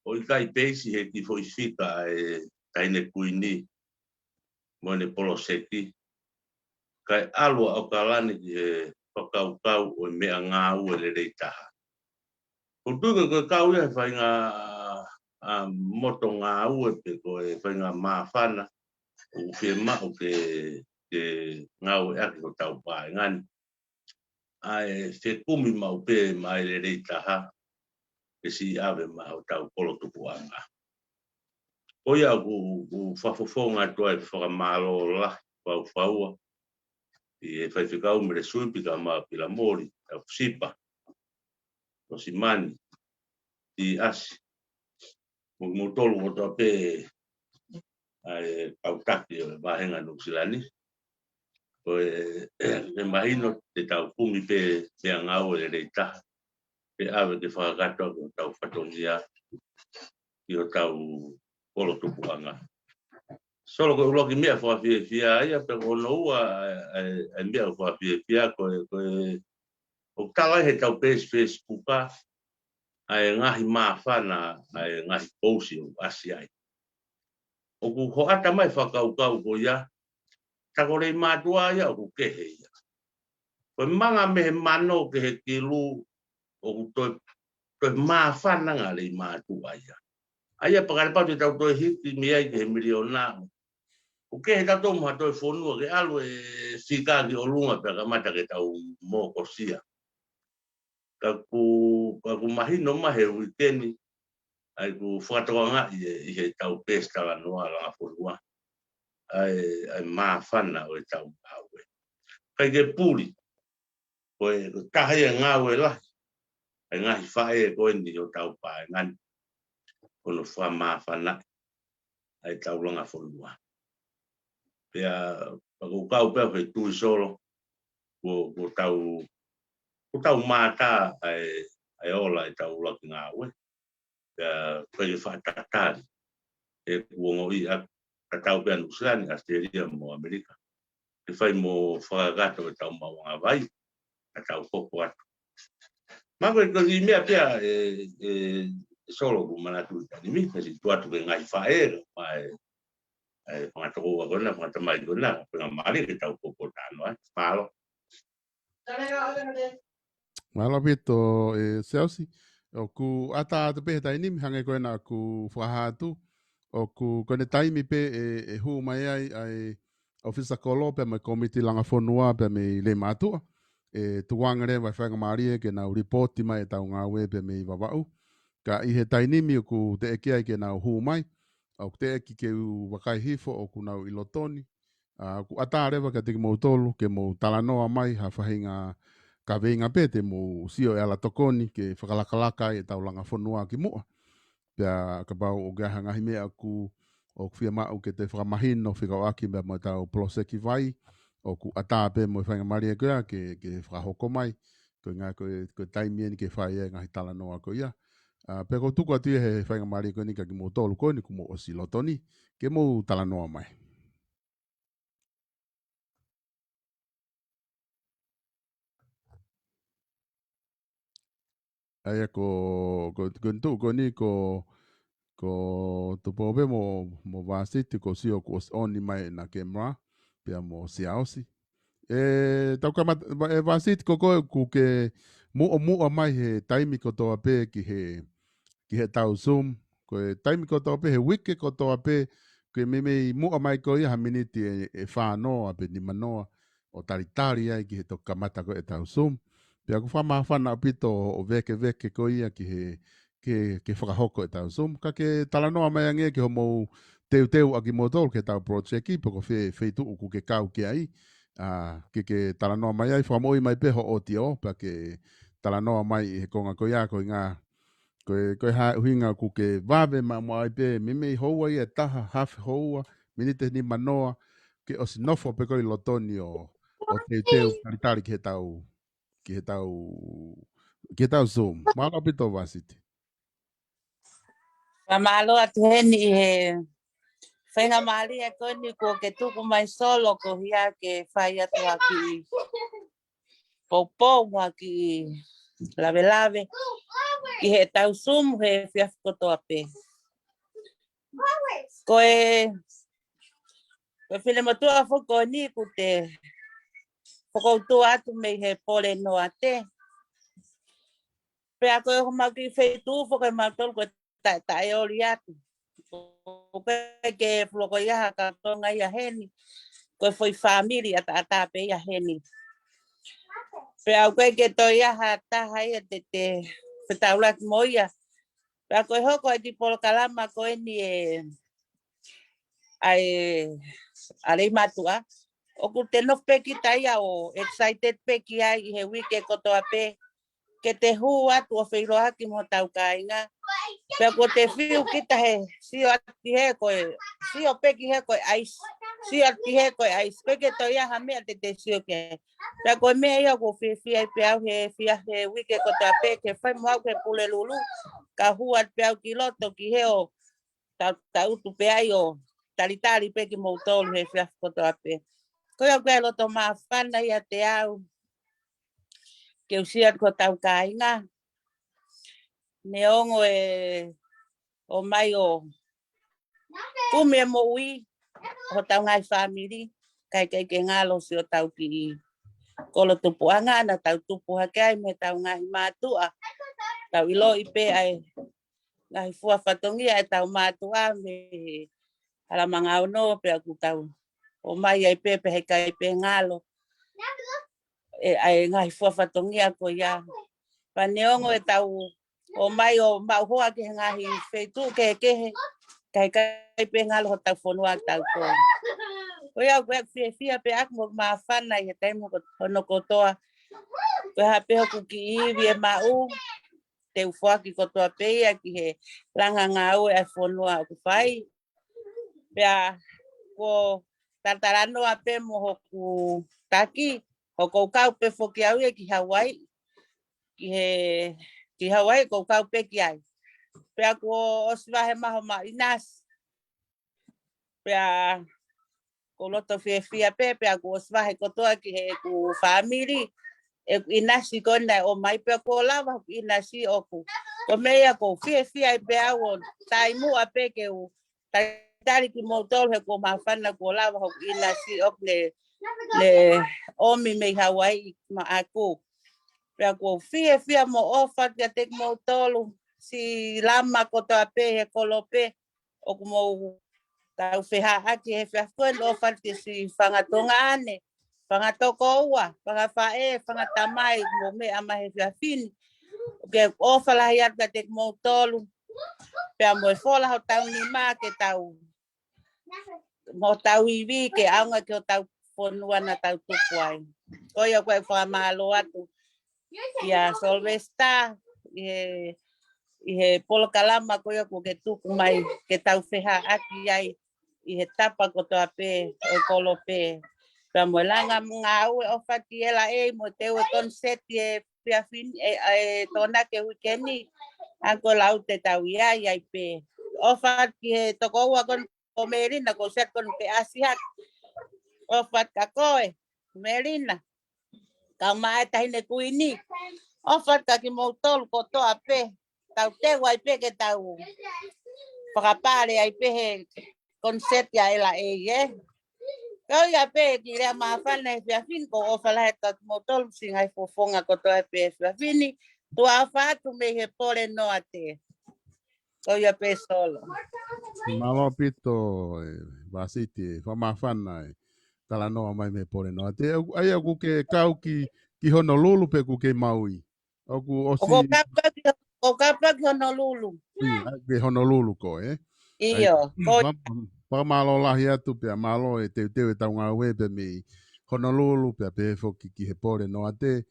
ʻo ʻikai peisi he kiʻi foʻi fika ʻa e Taʻahine Kuini mo ʻene poloseki, kae ʻalu ʻa ʻOkalani ki he fakakaukau ʻo e meʻangāue lelei taha. ʻOku ou tui ko e, ko e kau ia he faʻahinga, ʻa, moto ngāue pe ko e faʻahinga māfana ʻoku fiemaʻu ke, ke ngāueʻaki hotau paenga ni, ʻa e fekumi maʻu pē maʻa e lelei taha, ke siʻi ʻave maʻa hotau kolo tupuʻanga. Ko ia ʻoku, ʻoku fakafofonga atu ai e fakamālō lahi fakafaifekau mei he Suipi kae ʻumaʻā Pilamoli, Tausipa, Losimani, Tiasi, mo kimoutolu kotoa pē ʻa e kau taki ʻo e vāhenga Nuʻusila ni. Ko e, ʻe mahino te tau kumi pē meʻangāue lelei taha ke ʻave ke fakakakato ʻaki hotau fatongia ʻi hotau kolo tupuʻanga. Solo, ko e ʻuluaki meʻa fakafiefia ia, pea ko hono ua ʻa e, ʻa e, ʻa e meʻa fakafiefia ko e, ko e ʻoku tala ʻi heʻetau peesi Facebook ʻa e ngaahi māfana, ʻa e ngaahi pousi ʻoku ʻasi ai. ʻOku hoʻata mai e fakakaukau ko ia, tā ko Leimātuʻa ia ʻoku kehe ia. Ko e manga mei he mano ki he kilu ʻoku toe, toe māfana ange ʻa Leimātuʻa ia. ʻA ia pea kapau te tau toe hiki mei ai ki he miliona, ʻoku kehe tautolu mo ha toe fonua, ke ʻalu e fika ki ʻolunga pea kamata ke tau mokosia. Ka ʻoku, ka ʻoku mahino mai he uike ni, ʻa ia ʻoku fakatokangaʻi ʻe, ʻi heʻetau peesi talanoa langa fonua ʻa e, ʻa e māfana ʻo ʻetau ngāue. ʻIkai ke puli, ko e, ko e taha ia e ngāue lahi ʻa e ngaahi faʻē ko eni ʻo hotau paenga ni, ko hono fakamāfanaʻi ʻa ʻetau langa fonua. Pea, pea ʻoku ou kau pē au he tui Solo, ko, ko hotau, ko hotau mātā ʻa e, ʻa e ola ʻetau ʻuluaki ngāue. Pea, pea ʻikai ke fakatatali ʻeku ongoʻi ʻa, tatau pē ʻa Nuʻusila ni, ʻAositelēlia mo ʻAmelika, ke fai mo fakakakato ʻetau maʻuʻanga vai, ka tau hoko atu. Mahalo ko e kiʻi meʻa pē ia ʻe, ʻe, ʻe Solo ʻoku ou manatu ʻi he taimi ni, ke siʻi tuku atu ki he ngaahi faʻē, ʻa e, ʻa e fanga tokoua ko ena, fanga tamai ko ena, pea ka mālie ke tau poupou talanoa ai. Mālō. Mālō ʻaupito, ʻe Siaosi. ʻOku ʻatā atu pē he taimi ni, hangē ko ena ʻoku fakahā atu, ʻoku, ko ʻene taimi pē ʻe, ʻe hū mai ai ʻa e ʻofisa kolo pea mo e kōmiti langa fonua pea mei Leimātuʻa, ʻe tukuange leva e faingamālie ke nau lipooti mai ʻetau ngāue pea mei Vavaʻu. Ka ʻi he taimi ni ʻoku teʻeki ai ke nau hū mai, ʻoku teʻeki ke u vakai hifo ʻoku nau ʻi loto ni. ʻA, ʻoku ʻatā leva kiate kimoutolu ke mou talanoa mai ha faʻahinga kaveinga pē te mou sio e ala tokoni ke fakalakalaka ai ʻetau langa fonua ki muʻa. Pea kapau ʻoku ʻi ai ha ngaahi meʻa ʻoku, ʻoku fiemaʻu ke toe fakamahino fekauʻaki pea mo ʻetau poloseki vai, ʻoku ʻatā pē mo e faingamālie ko ia ke, ke fakahoko mai. Ko e ʻuhinga ko e, ko e taimi eni ke fai e ngaahi talanoa ko ia. ʻA, pea ʻoku ou tuku atu ia he faingamālie ko eni kia kimoutolu ko eni kuo mou ʻosi loto ni, ke mou talanoa mai. ʻA ia ko, ko, ko e tuʻu ko eni ko, ko Tupou pē mo, mo Vasiti, ko e sio kuo ʻosi on mai ʻena camera, pea mo Siaosi. ʻE, tau kamata, ʻe Vasiti, ko koe ʻoku ke muʻomuʻa mai he taimi kotoa pē ki he, ki heʻetau Zoom. Ko e taimi kotoa pē, he uike kotoa pē, ko e meimei muʻa mai ko ia ha miniti ʻe, ʻe fānoa pe nimanoa ʻo talitali ai ki he toki kamata ko ʻetau Zoom. Pea ʻoku fakamāfana ʻaupito ʻo vēkeveke ko ia ki he, ke, ke fakahoko ʻetau Zoom. Ka ke talanoa mai ange ki hoʻomou teuteu ʻa kimoutolu ki heʻetau project, pe ko fē feituʻu ʻoku ke kau ki ai. ʻA, ke, ke talanoa mai ai, fakamoʻui mai pē hoʻo ʻotiō, pea ke talanoa mai ʻi he konga ko ia, ko e ʻuhinga, ko e, ko e hā e ʻuhinga ʻoku ke vave maʻu ai pē, meimei houa ia ʻe taha, hafe houa, miniti nimanoa, ke ʻosi nofo pē koe ʻi loto ni ʻo, ʻo teuteu talitali ki heʻetau, ki heʻetau, ki heʻetau Zoom. Mālō ʻaupito Vasiti. Fakamālō atu heni ʻi he faingamālie ko eni kuo ke tuku mai Solo ko ia ke fai atu ha kiʻi poupou, ha kiʻi lavelave ki heʻetau Zoom he efiafi kotoa pē. Ko e, ko e finemotuʻa foki ko eni ʻoku te fokoutua atu mei he pole noa te. Pea ko e homau kiʻi feituʻu foki ʻe mautolu ko e taʻe, taʻeoli atu. ʻOku ʻikai ke fuʻu loko ʻi ai ha katonga ia heni. Ko e foʻi fāmili ʻataʻatā pē ia heni. Pea ʻoku ʻikai ke toe ʻi ai ha taha ia te te fetaulaki mo ia. Pea ko e hoko ʻa e kiʻi polokalama ko eni ʻe, ʻa e, ʻa Leimātuʻa. ʻOku te nofo pē kita ia ʻo excited pē ki ai ʻi he uike kotoa pē. Ke te hū atu ʻo feʻiloaki mo hotau kāinga. Pea kuo te fiu kita he sio atu ki he ko e, sio pē ki he ko e ʻaisi. Sio atu ki he ko e ʻaisi. ʻOku ʻikai ke toe ʻi ai ha meʻa te te sio ki ai. Pea ko e meʻa ia ʻoku ou fiefia ai pē au he fia he uike kotoa pē ke fai mo au ke Pulelulu. Ka hū atu pē au ki loto ki he ʻo ta, ta utu pē ai ʻo talitali pē kimoutolu he efiafi kotoa pē. Ko ia ʻoku ʻi ai e loto māfana ʻiate au ke u sio atu ki hotau kāinga. Neongo e ʻomai ʻo kumi e moʻui hotau ngaahi fāmili, ka ʻikai ke ngalo siʻotau kiʻi kolo tupuʻanga naʻa tau tupu hake ai mei heʻetau ngaahi mātuʻa. Tau ʻiloʻi pē ʻa e ngaahi fua fatongia ʻetau mātuʻa mei he hala mangaono pea ʻoku tau ʻomai ai pē pea heʻikai pē ngalo ʻe, ʻa e ngaahi fua fatongia ko ia. Pea neongo ʻetau ʻomai ʻo maʻu hoa ki he ngaahi feituʻu kehekehe, ka heʻikai pē ngalo hotau fonua ʻatautolu. Ko ia ʻoku ou fiefia pē ʻaku mo māfana ʻi he taimi ko, hono kotoa. Ko e hā pē hoku kiʻi ivi ʻe maʻu, te u foaki kotoa pē ia ki he langa ngāue ʻa e fonua ʻoku fai. Pea ko e talatalanoa pē mo hoku taki, ʻoku ou kau pē foki au ia ki Hawaiʻi. Ki he, ki Hawaiʻi ʻoku ou kau pē ki ai. Pea kuo ʻosi vahe mai homau ʻinasi. Pea ʻoku ou loto fiefia pē, pea kuo ʻosi vahe kotoa ki heʻeku fāmili ʻeku ʻinasi ko ē naʻe ʻomai, pea kuo lava hoku ʻinasi ʻoku. Ko e meʻa ia ʻoku ou fiefia ai pē au ʻo taimuʻa pē ke u talitali kimoutolu he kuo māfana kuo lava hoku ʻinasi ʻoku ne, ne ʻomi mei Hawaiʻi maʻaku. Pea ʻoku ou fiefia mo ʻofa kiate kimoutolu siʻi lama kotoa pē he kolo pē ʻoku mou tau fehaʻaki he efiafi ko eni, ʻofa ki siʻi fanga tuongaʻane, fanga tokoua, fanga faʻē, fanga tamai, mou meʻa mai he efiafi ni. ʻOku ou ʻofa lahi atu kiate kimoutolu. Pea mo e fola hotau nima ke tau, mo hotau ivi ke ʻaonga ki hotau fonua naʻa tau tupu ai. Ko ia ʻoku ou fakamālō atu kia Solvesta ʻi he, ʻi he polokalama ko ia kuo ke tuku mai ke tau fehaʻaki ai ʻi he tapa kotoa pē ʻo e kolo pē. Pea mo e langa ngāue ʻofa ki ʻEla ʻEi mo e teu e koniseti ʻi he efiafi ni, ʻe, ʻe Tokonaki he uike ni, ʻa ko e lau te tau ʻi ai ai pē. ʻOfa ki he tokoua ko eni ko Melina, ko Sekon pe ʻAsi hake. ʻOfa ka koe, Melina. Kau mai taʻahine kuini. ʻOfa ka kimoutolu kotoa pē. Tau teu ai pē ke tau fakapale ai pē he koniseti ʻa ʻEla ʻEi, ē. Ko ia pē ki lea māfana he efiafi ni, ko e ʻofa lahi atu kia kimoutolu siʻi ngaahi fofonga kotoa pē he efiafi ni. Tuʻa ʻofa atu mei he Pole Noa Te. Ko ia pē Solo. Mālō ʻaupito, ē, Vasiti, ʻe fakamāfana e talanoa mai mei he Pole Noa Te. ʻAi ʻoku ke kau ki, ki Honolulu pe ʻoku ke ʻi Maui? ʻOku ʻosi. ʻOku ou kau pē ki, ʻoku ou kau pē ki Honolulu. ʻIo, ʻai ki Honolulu koe, ē? ʻIo, ko ia. Faka-, fakamālō lahi atu pea mālō e teuteu ʻetau ngāue pea mei Honolulu pea pehē foki ki he Pole Noa Te,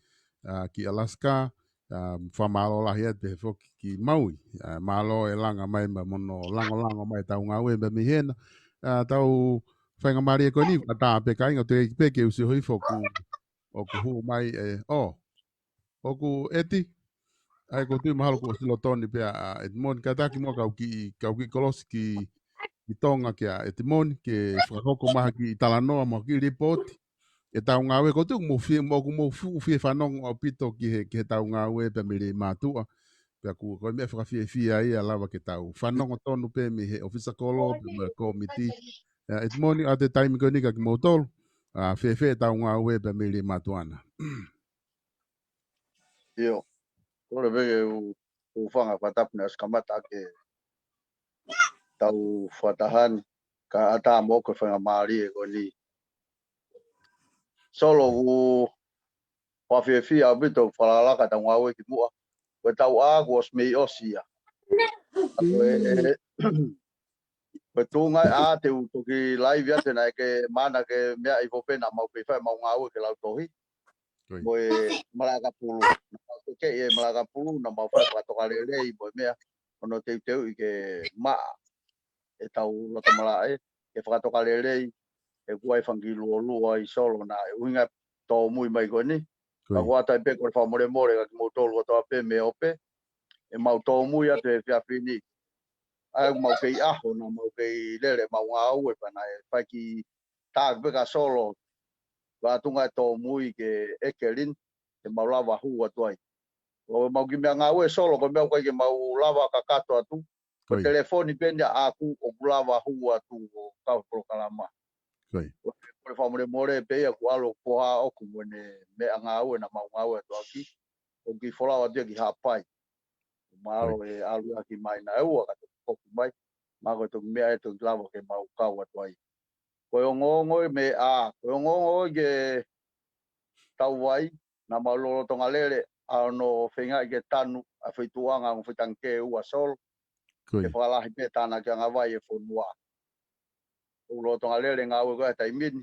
ʻa, ki Alaska, ʻa, fakamālō lahi atu pehē foki ki Maui. ʻA, mālō e langa mai mo hono langolango mai ʻetau ngāue pea mei hena. ʻA, tau faingamālie ko eni, ʻatā pē kāinga, ʻoku teʻeki pē ke u sio hifo ʻoku, ʻoku hū mai ē, ʻo, ʻoku ʻEti, ʻai ʻoku ou tui mahalo kuo ʻosi loto ni pē ʻa ʻEtimoni, kātaki muʻa kau kiʻi, kau kiʻi kolosi ki, ki Tonga kia ʻEtimoni, ke fakahoko mai ha kiʻi talanoa mo ha kiʻi lipooti ʻetau ngāue. ʻOku ou tui ʻoku mou fie, ʻoku mou fuʻu fie fanongo ʻaupito ki he, ki heʻetau ngāue pea mei Leimātuʻa. Pea ʻoku, ko e meʻa fakafiefia ia lava ke tau fanongo tonu pē mei he ʻōfisa kolo, pea mei he kōmiti. ʻA, ʻEtimoni, ʻoatu e taimi ko eni kia kimoutolu. ʻA, fēfē ʻetau ngāue pea mei Leimātuʻa na? ʻIo. Kole pē ke u, u fanga fakatapu naʻe ʻosi kamata ʻaki ʻetau fakataha ni, kae ʻatā mo e faingamālie ko eni. Solo, ʻoku ou fiefia ʻaupito fakalakalaka ʻetau ngāue ki muʻa. Ko ʻetau ʻā kuo ʻosi mei ʻosi ia. Ko e, ko e tuʻunga ia te u toki laivi atu naʻe ʻikai ke mana ke meʻa hifo pē naʻa mau pē fai ʻemau ngāue ki he lautohi. Ko ia. Mo e Malaʻekapulu. Naʻa mau toki ʻi he Malaʻekapulu, naʻa mau fai fakatokalelei mo e meʻa, hono teuteuʻi ke maʻa ʻetau loto malaʻe, ke fakatokalelei, he ʻoku ʻi ai e fanga kiʻi luolua ʻi Solo naʻe ʻuhinga e tōmui mai ko eni. Ko ia. Ka ʻoku ou ʻoatu ai pē kole fakamolemole kia kimoutolu kotoa pē mei he ope, ʻemau tōmui atu he efiafi ni. ʻA ia ʻoku mau kei ʻaho, naʻa mau kei lele ʻemau ngāue pea naʻe fai kiʻi taki pē kia Solo, ko e tuʻunga e tōmui ke ʻeke lini, te mau lava hū atu ai. Ko ʻemau kiʻi meʻangāue Solo, ko e meʻa ʻoku ʻikai ke mau lava kakato atu. Ko e Ko ia. telefoni pē eni ʻaʻaku ʻoku lava hū atu ʻo kau he polokalama. Ko ia. Ko e kole fakamolemole pē ia kuo ʻalu ʻo foha ʻoku mo ʻene meʻangāue naʻa mau ngāue atu ʻaki. ʻOku kiʻi folau atu ia ki Haʻapai. Mahalo Ko ia. ʻe ʻalu ia ki Maina ʻe ua ka toki foki mai. Mahalo ko e toki meʻa ʻe toki lava ke mau kau atu ai. Ko e ongoongo ia mei ʻā, ko e ongoongo ia ki he tau vai, naʻa mau lolotonga lele ʻa hono feingaʻi ke tanu ʻa e feituʻuʻanga ongo feituʻu tangi kē ʻe ua Solo. Ko Ke ia. fakalahi pē tānakiʻanga vai e fonua. ʻOku lolotonga lele ngāue ko ia he taimi ni.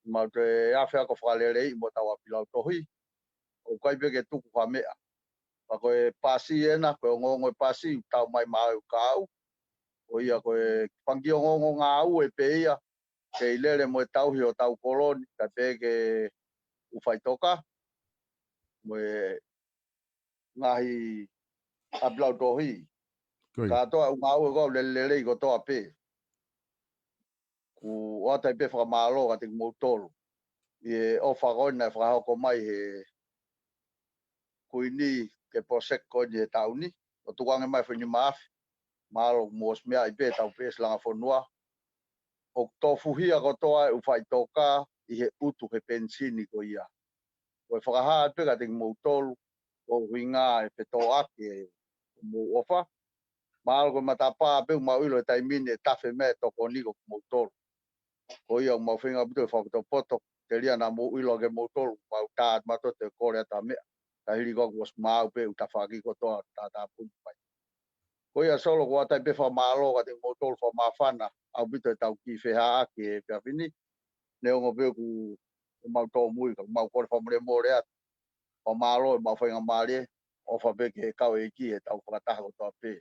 Mau toe afe ako fakaleleiʻi mo ʻetau ʻapi lautohi. ʻOku ʻikai pē ke tuku ha meʻa. Pea ko e pasi ena, ko e ongoongo e pasi, ʻoku tau mai maʻau ʻe kau. Ko ia ko e fanga kiʻi ongoongo ngāue pē ia, kei lele mo e tauhi hotau kolo ni, kae pehē ki he ʻū faʻitoka, mo e ngaahi ʻapi lautohi. Ko ia. Kātoa e ʻū ngāue ko ia ʻoku lele lelei kotoa pē. ʻOku ou ʻoatu ai pē fakamālō kiate kimoutolu. ʻI he ʻofa ko eni naʻe fakahoko mai he Kuini ki he project ko eni he taʻu ni. ʻO tukuange mai e foʻi nima afe. Mahalo kuo mou ʻosi meaʻi pē ʻetau peesi langa fonua. ʻOku tofuhia kotoa e ʻū faʻitoka ʻi he ʻutu he penisini ko ia. Ko e fakahā pē kiate kimoutolu, ko e ʻuhinga e fetōʻaki ʻemau ʻofa. Mahalo ko e matapā pē ʻoku mau ʻilo he taimi ni ʻe tafe mai e tokoni ko kimoutolu. Ko ia ʻoku mau feinga ʻaupito ke fakapotopoto, telia naʻa mou ʻilo ʻa kimoutolu, mau tā atu mautolu te kole atu ha meʻa. Ka hili ko ia kuo ʻosi maʻu pē ʻū tafaʻaki kotoa tātāpuni mai. Ko ia Solo ʻoku ou ʻoatu ai pē fakamālō kiate kimoutolu fakamāfana ʻaupito ʻetau kiʻi fehaʻaki he efiafi ni. Neongo pē ʻoku mau tōmui ka mau kole fakamolemole atu. Fakamālō e maʻu faingamālie, ʻofa pē ki he kau ʻeiki he tau fakataha kotoa pē.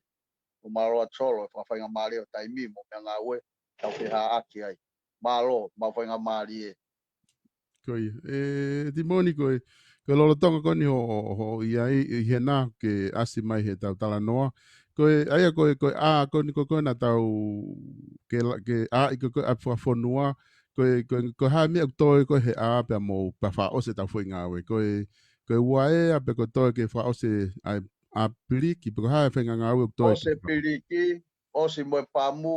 Fakamālō atu Solo e fakafaingamālie ʻo taimi mo e meʻangāue tau fehaʻaki ai. Mālō, maʻu faingamālie. Ko ia. ʻE, Timoni, ko e, ko e lolotonga ko eni ho, ho, ho ʻi ai, ʻi hena ke ʻasi mai he tau talanoa. Ko e, ʻa ia ko e, ko e ʻā, ko eni ko, ko ena tau, ke la-, ke ʻā, ʻi ko, ko e ʻapi fakafonua, ko e, ko e, ko e hā e meʻa ʻoku toe ko e he ʻā pea mo, pea fakaʻosi e tau foʻi ngāue. Ko e, ko e uaea, pe ko e toe ke fakaʻosi e, ʻa e, ʻa e piliki, pe ko e hā e faʻahinga ngāue ʻoku toe. ʻOsi e piliki, ʻosi mo e pamu,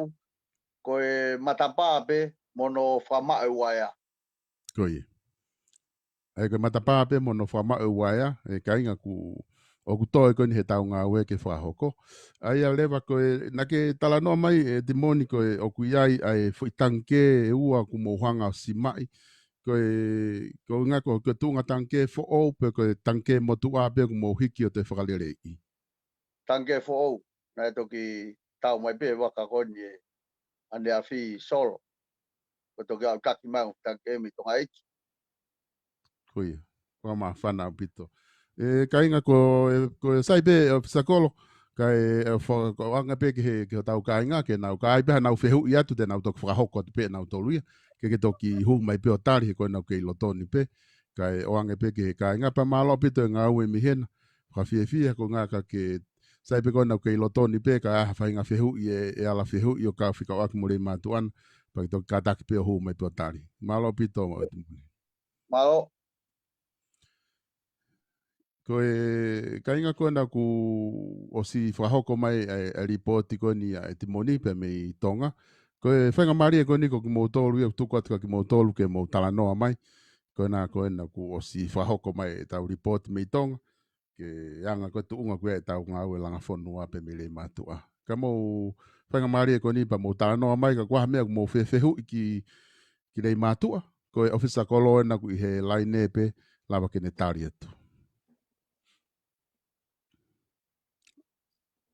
ko e matapā pē mo hono fakamaʻu e uaea. Ko ia. ʻA ia ko e matapā pē mo hono fakamaʻu e uaea, ʻe kāinga ʻoku, ʻoku toe ko eni he tau ngāue ke fakahoko. ʻA ia leva ko e, naʻa ke talanoa mai ʻe Timoni ko e ʻoku ʻi ai ʻa e foʻi tangikē ʻe ua ʻoku mou hanga ʻo ʻosi maʻi. Ko e, ko e ʻuhinga ko, ko e tuʻunga tangikē foʻou pe ko e tangikē motuʻa pē ʻoku mou hiki ʻo toe fakaleleiʻi. Tangikē foʻou, naʻe toki tau mai pē vaka ko eni ʻe ʻaneafi Solo. Ko e toki ʻautaki mai ʻo tangikē mei Tonga ʻEiki. Ko ia, fakamāfana ʻaupito. ʻE, kāinga ko, ʻe, ko e sai pē, ʻe, ʻOfisa Kolo, ka e, ʻe, fa-, ko e ʻoange pē ki he, ki hotau kāinga, ke nau, ka ai pē haʻanau fehuʻi atu, te nau toki fakahoko atu pē ʻenau tolu ia, ke ke toki hū mai pē ʻo tali he ko ena ʻoku kei loto ni pē, ka e ʻoange pē ki he kāinga, pea mālō ʻaupito e ngāue mei hena, fakafiefia ko e ʻuhinga ka ke sai pē ko ena ʻoku kei loto ni pē, ka ai ha faʻahinga fehuʻi ʻe, ʻe ala fehuʻi ʻo kau fekauʻaki mo Leimātuʻa na, pea ke toki kātaki pē ʻo hū mai pē ʻo tali. Mālō ʻaupito, Timoni. Mālō. Ko e kāinga ko ena kuo ʻosi fakahoko mai ʻa e, ʻa e lipooti ko eni ʻa e Timoni pea mei Tonga. Ko e faingamālie ko eni ko kimoutolu ia ʻoku tuku atu kia kimoutolu ke mou talanoa mai. Ko ena, ko ena kuo ʻosi fakahoko mai e tau lipooti mei Tonga. Ke anga ko e tuʻunga ko ia e tau ngāue langa fonua pea mei Leimātuʻa. Ka mou faingamālie ko eni pea mou talanoa mai ka ko e hā e meʻa ʻoku mou fefehuʻi ki, ki Leimātuʻa. Ko e ʻOfisa Kolo ena ʻoku ʻi he laine pē lava ke ne tali atu.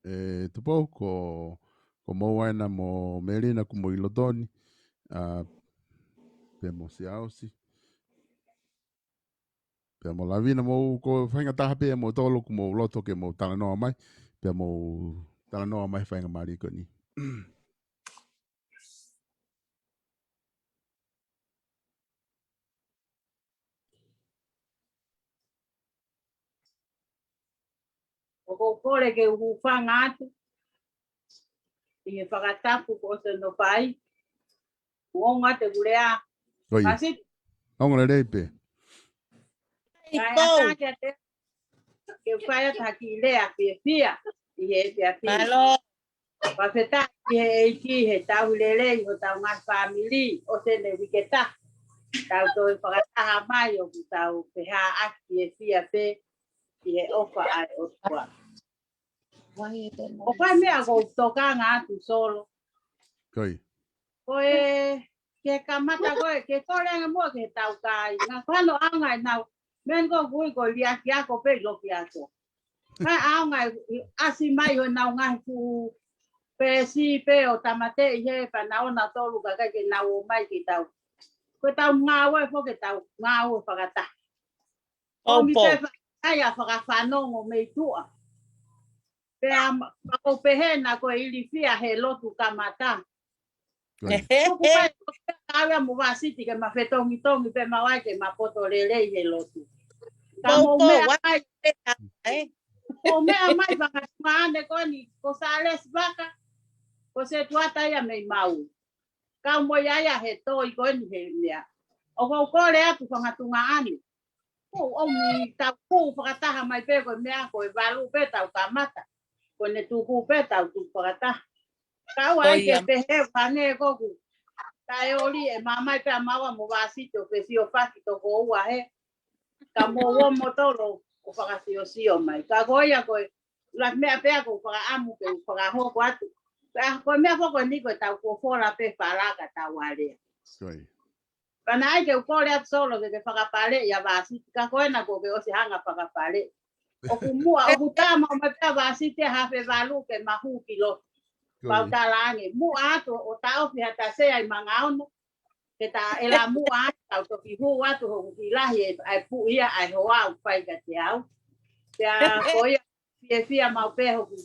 ʻE Tupou, ko, ko Moua ena mo Melina ʻoku mou ʻi loto ni, ʻa, pea mo Siaosi. Pea mo Lavina mo ko e faʻahinga taha pē ʻe moutolu ʻoku mou loto ke mou talanoa mai. Pea mou talanoa mai faʻahinga mālie ko eni. ʻOku ou kole ke u hūfanga atu ʻi he fakatapu kuo ʻosi hono fai. Kuo ongo atu ʻeku lea. Ko ia. Kasi. Ongo lelei pē. Kae ʻatā ke te, ke u fai atu ha kiʻi lea fiefia ʻi he efiafi ni. Mālō. Fakafetaʻi ki he ʻEiki he tauhi lelei hotau ngaahi fāmili ʻo ʻene uike taha. Tau toe fakataha mai ʻoku tau fehaʻaki fiefia pē ʻi he ʻofa ʻa e ʻOtua. ʻOku ʻi ai e meʻa ʻoku ou tokanga atu Solo. Ko ia. Ko e, ke kamata ko e, ke kole ange muʻa ki he tau kāinga. Ko hono ʻaonga ʻenau, meʻa ko ē ʻoku ui ko e liʻaki ako pe loki ako. Ka ʻaonga ʻe, ʻe ʻasi mai honau ngaahi fuʻu peesi pē ʻo tāmateʻi he pea nau ō nautolu kae ʻikai ke nau ō mai ki he tau. Ko e tau ngāue foki ke tau ngāue fakataha. ʻOmi pē fakaʻai ʻa fakafanongo mei tuʻa. Pea ma-, ma ʻoku pehē na ko e ilifia he lotu kamata. Ko ia. Tuku pē ko e kau ia mo Vasiti ke ma fetongitongi pē ma ō ai ke ma poto lelei he lotu. Ka mou meʻa mai, mou meʻa mai fakatumane ko eni, ko Sālesi Vaka, ko Setuata ia mei Maui. Kau mo ia ia he toi ko eni he meʻa. ʻOku ou kole atu fanga tuongaʻane. ʻOku ou ʻomi tau kū fakataha mai pē ko e meʻa ko e valu pē tau kamata. Ko ʻene tuku pē tau tuku fakataha. Kau ai ke pehē fane koku. Taʻeoli ʻe mamai pē ʻa maua mo Vasiti ʻo fesiofaki toko ua he. Ka mou ō moutolu ʻo fakasiosio mai. Ka ko ia ko e ʻuluaki meʻa pē ʻoku ou fakaʻamu ke u fakahoko atu. Pea ko e meʻa foki eni ko e tau kofola pē fala ka tau alea. Ko ia. Pea naʻe ʻai ke u kole atu Solo ke ke fakapaleʻi ʻa Vasiti ka ko ena kuo ke ʻosi hanga fakapaleʻi. ʻOku muʻa, ʻoku tama mai pē ʻa Vasiti ʻa hafe valu ke ma hū ki loto. Ko ia. Pau tala ange. Muʻa atu ʻo taʻofi ha tase ai manga ono. ke ta ʻe lamuʻa ai, tau toki hū atu hoku kiʻi lahi ʻa e puʻi ia ʻa e hoa ʻoku fai kiate au. Pea ko ia fiefia maʻu pē hoku,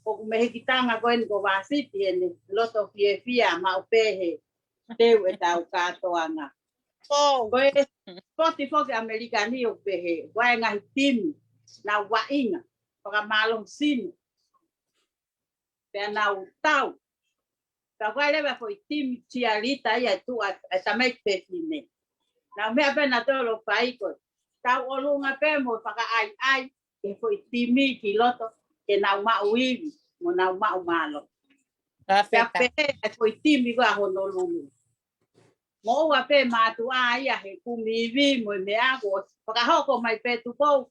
hoku mehikitanga ko eni ko Vāsiti ʻene loto fiefia maʻu pē he teu ʻetau kātoanga. Ko e sipoti foki ʻAmelika ni ʻoku pehē, ʻoku ʻi ai e ngaahi timi, nau vaʻinga, fakamālohisino. Pea nau tau. Ka ko e leva foʻi timi tialita ia ʻe tuʻu ai e tamaiki fefine. Nau meʻa pē nautolu ʻo fai ko e tauʻolunga pē mo fakaʻaiʻai ke foʻi timi ki loto, ke nau maʻu ivi, mo nau maʻu mālohi. Pea pehē e foʻi timi ko ē ʻa Honolulu. Moʻua pē mātuʻa ia he kumi ivi mo e meʻa ko ē fakahoko mai pē Tupou.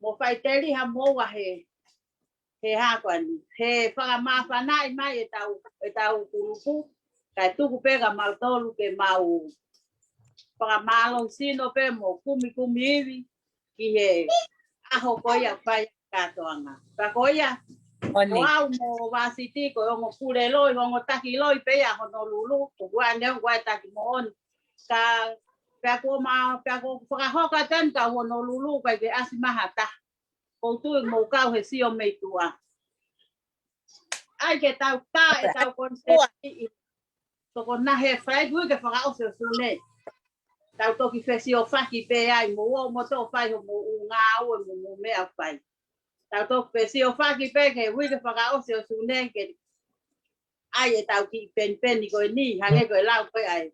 Mo faiteliha moʻua he, he hā ko eni. He fakamāfanaʻi mai ʻetau, ʻetau kulupu. Kae tuku pē kia mautolu ke mau fakamālohisino pē mo kumikumi ivi ki he ʻaho ko ia fai kātoanga. Ka ko ia, ko au mo Vāsiti ko e ongo pule loi, ongo taki loi pē ia Honolulu, ko ua ne ongo ai taki moʻoni. Ka pea ko ma, pea ko fakahoko atu eni ka Honolulu, ʻikai ke ʻasi mai ha taha. Ko u tui mo kau he sio mei tuʻa. ʻAi ke tau tā ʻetau konisēti ʻi toko nahe fai uike fakaʻosi ʻo Sune. Tau toki fesiofaki pē ai mo ua mo tō fai hoʻomou ngāue mo mou meʻa fai. Tau toki fesiofaki pē ke uike fakaʻosi ʻo Sune ke ʻai ʻetau kiʻi penipeni ko eni, hangē ko e lau ko ē ʻa e,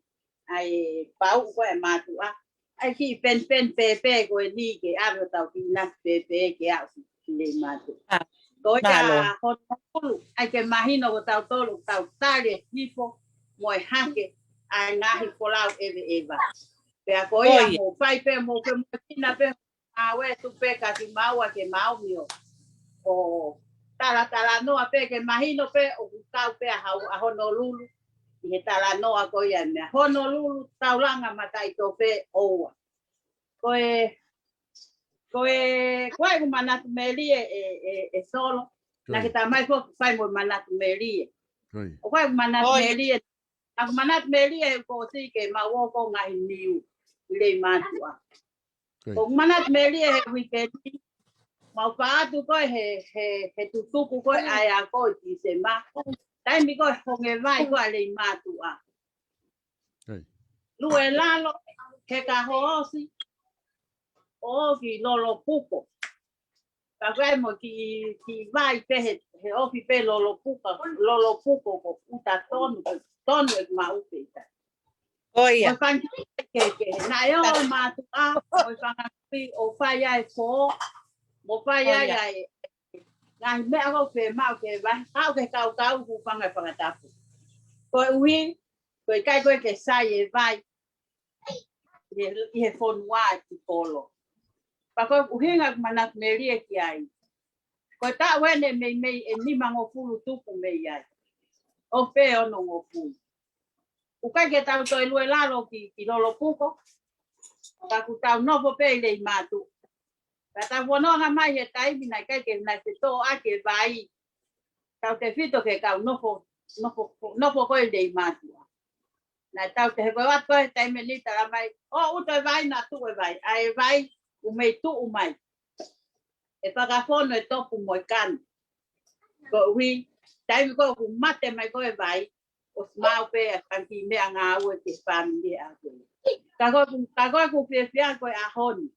ʻa e pauʻu ko ē ʻa e mātuʻa. ʻAi kiʻi penipeni pēpē ko eni ke ʻave ʻo tau kiʻi nasi pēpē ke aʻu ki Leimātuʻa. Ko ia Honolulu, ʻai ke mahino ko tautolu, tau tali e hifo mo e hake ʻa e ngaahi folau ʻeveʻeva. Pea ko ia mo fai pē mo ke mo tina pē ʻa e tupe ka ki maua ke mau mio. ʻO talatalanoa pē ke mahino pē ʻoku kau pē ʻa Honolulu ʻi he talanoa ko ia meʻa. Honolulu taulanga mataʻitofe ʻoua. Ko e, ko e, ko e ʻeku manatu melie ʻe, ʻe, ʻe Solo. Naʻa ke tā mai foki fai mo manatu melie. ʻO ko e ʻeku manatu melie. ʻA ʻeku manatu melie he ko si ke mau ō ko ngaahi niu ʻi Leimātuʻa. Ko ʻeku manatu melie he uike ni, mau paʻatu ko ē he, he, he tutuku ko ē ʻa e ako ʻi Tīsema. Taimi ko ē honge vai ko ē ʻa Leimātuʻa. Lue lalo, he ka hoosi, ʻo ki Lolopuko. Ka ko e mo ki, ki vai pē he, he ofi pē Lolopuka, Lolopuko ko ʻuta tonu, tonu ʻeku maʻu pē ʻikai. Ko ia. Ko e fanga ke, ke, naʻe ō mātuʻa, ko e fanga kui ʻo fai ai ko, mo fai ai ai. Ngaahi meʻa ko ē maʻu ke vai, kau ke kaukau ku fanga fakatapu. Ko e ui, ko e kai ko ē ke sai e vai, ʻi he, ʻi he fonua ʻi Kolo. Pea ko e ʻuhinga ʻeku manatu melie ki ai. Ko e taʻu eni meimei ʻe nimangofulu tupu mei ai. ʻO pē onongofulu. ʻOku ʻikai ke tau toe lue lalo ki, ki Lolopuko. Ka ʻoku tau nofo pē ʻi Leimātuʻa. Ka tau fononga mai he taimi naʻe ʻikai ke nai te toʻo ake vai. Tautefito ke kau nofo, nofo, nofo ko ē ʻi Leimātuʻa. Naʻa tau te he ko atu ko ē taimi ni tala mai, ʻo ʻuta e vai naʻa tuʻu e vai, ʻa e vai, ʻoku mei tuʻu mai. ʻE fakafonu e topu mo e kanu. Ko ui, taimi ko ē ʻoku mate mai ko ē vai, ʻosi maʻu pē ʻa e fanga kiʻi meʻangāue ki he fāmili ʻa ko ē. Ka ko ē ʻoku, ka ko ē ʻoku fiefia ko e ʻaho ni.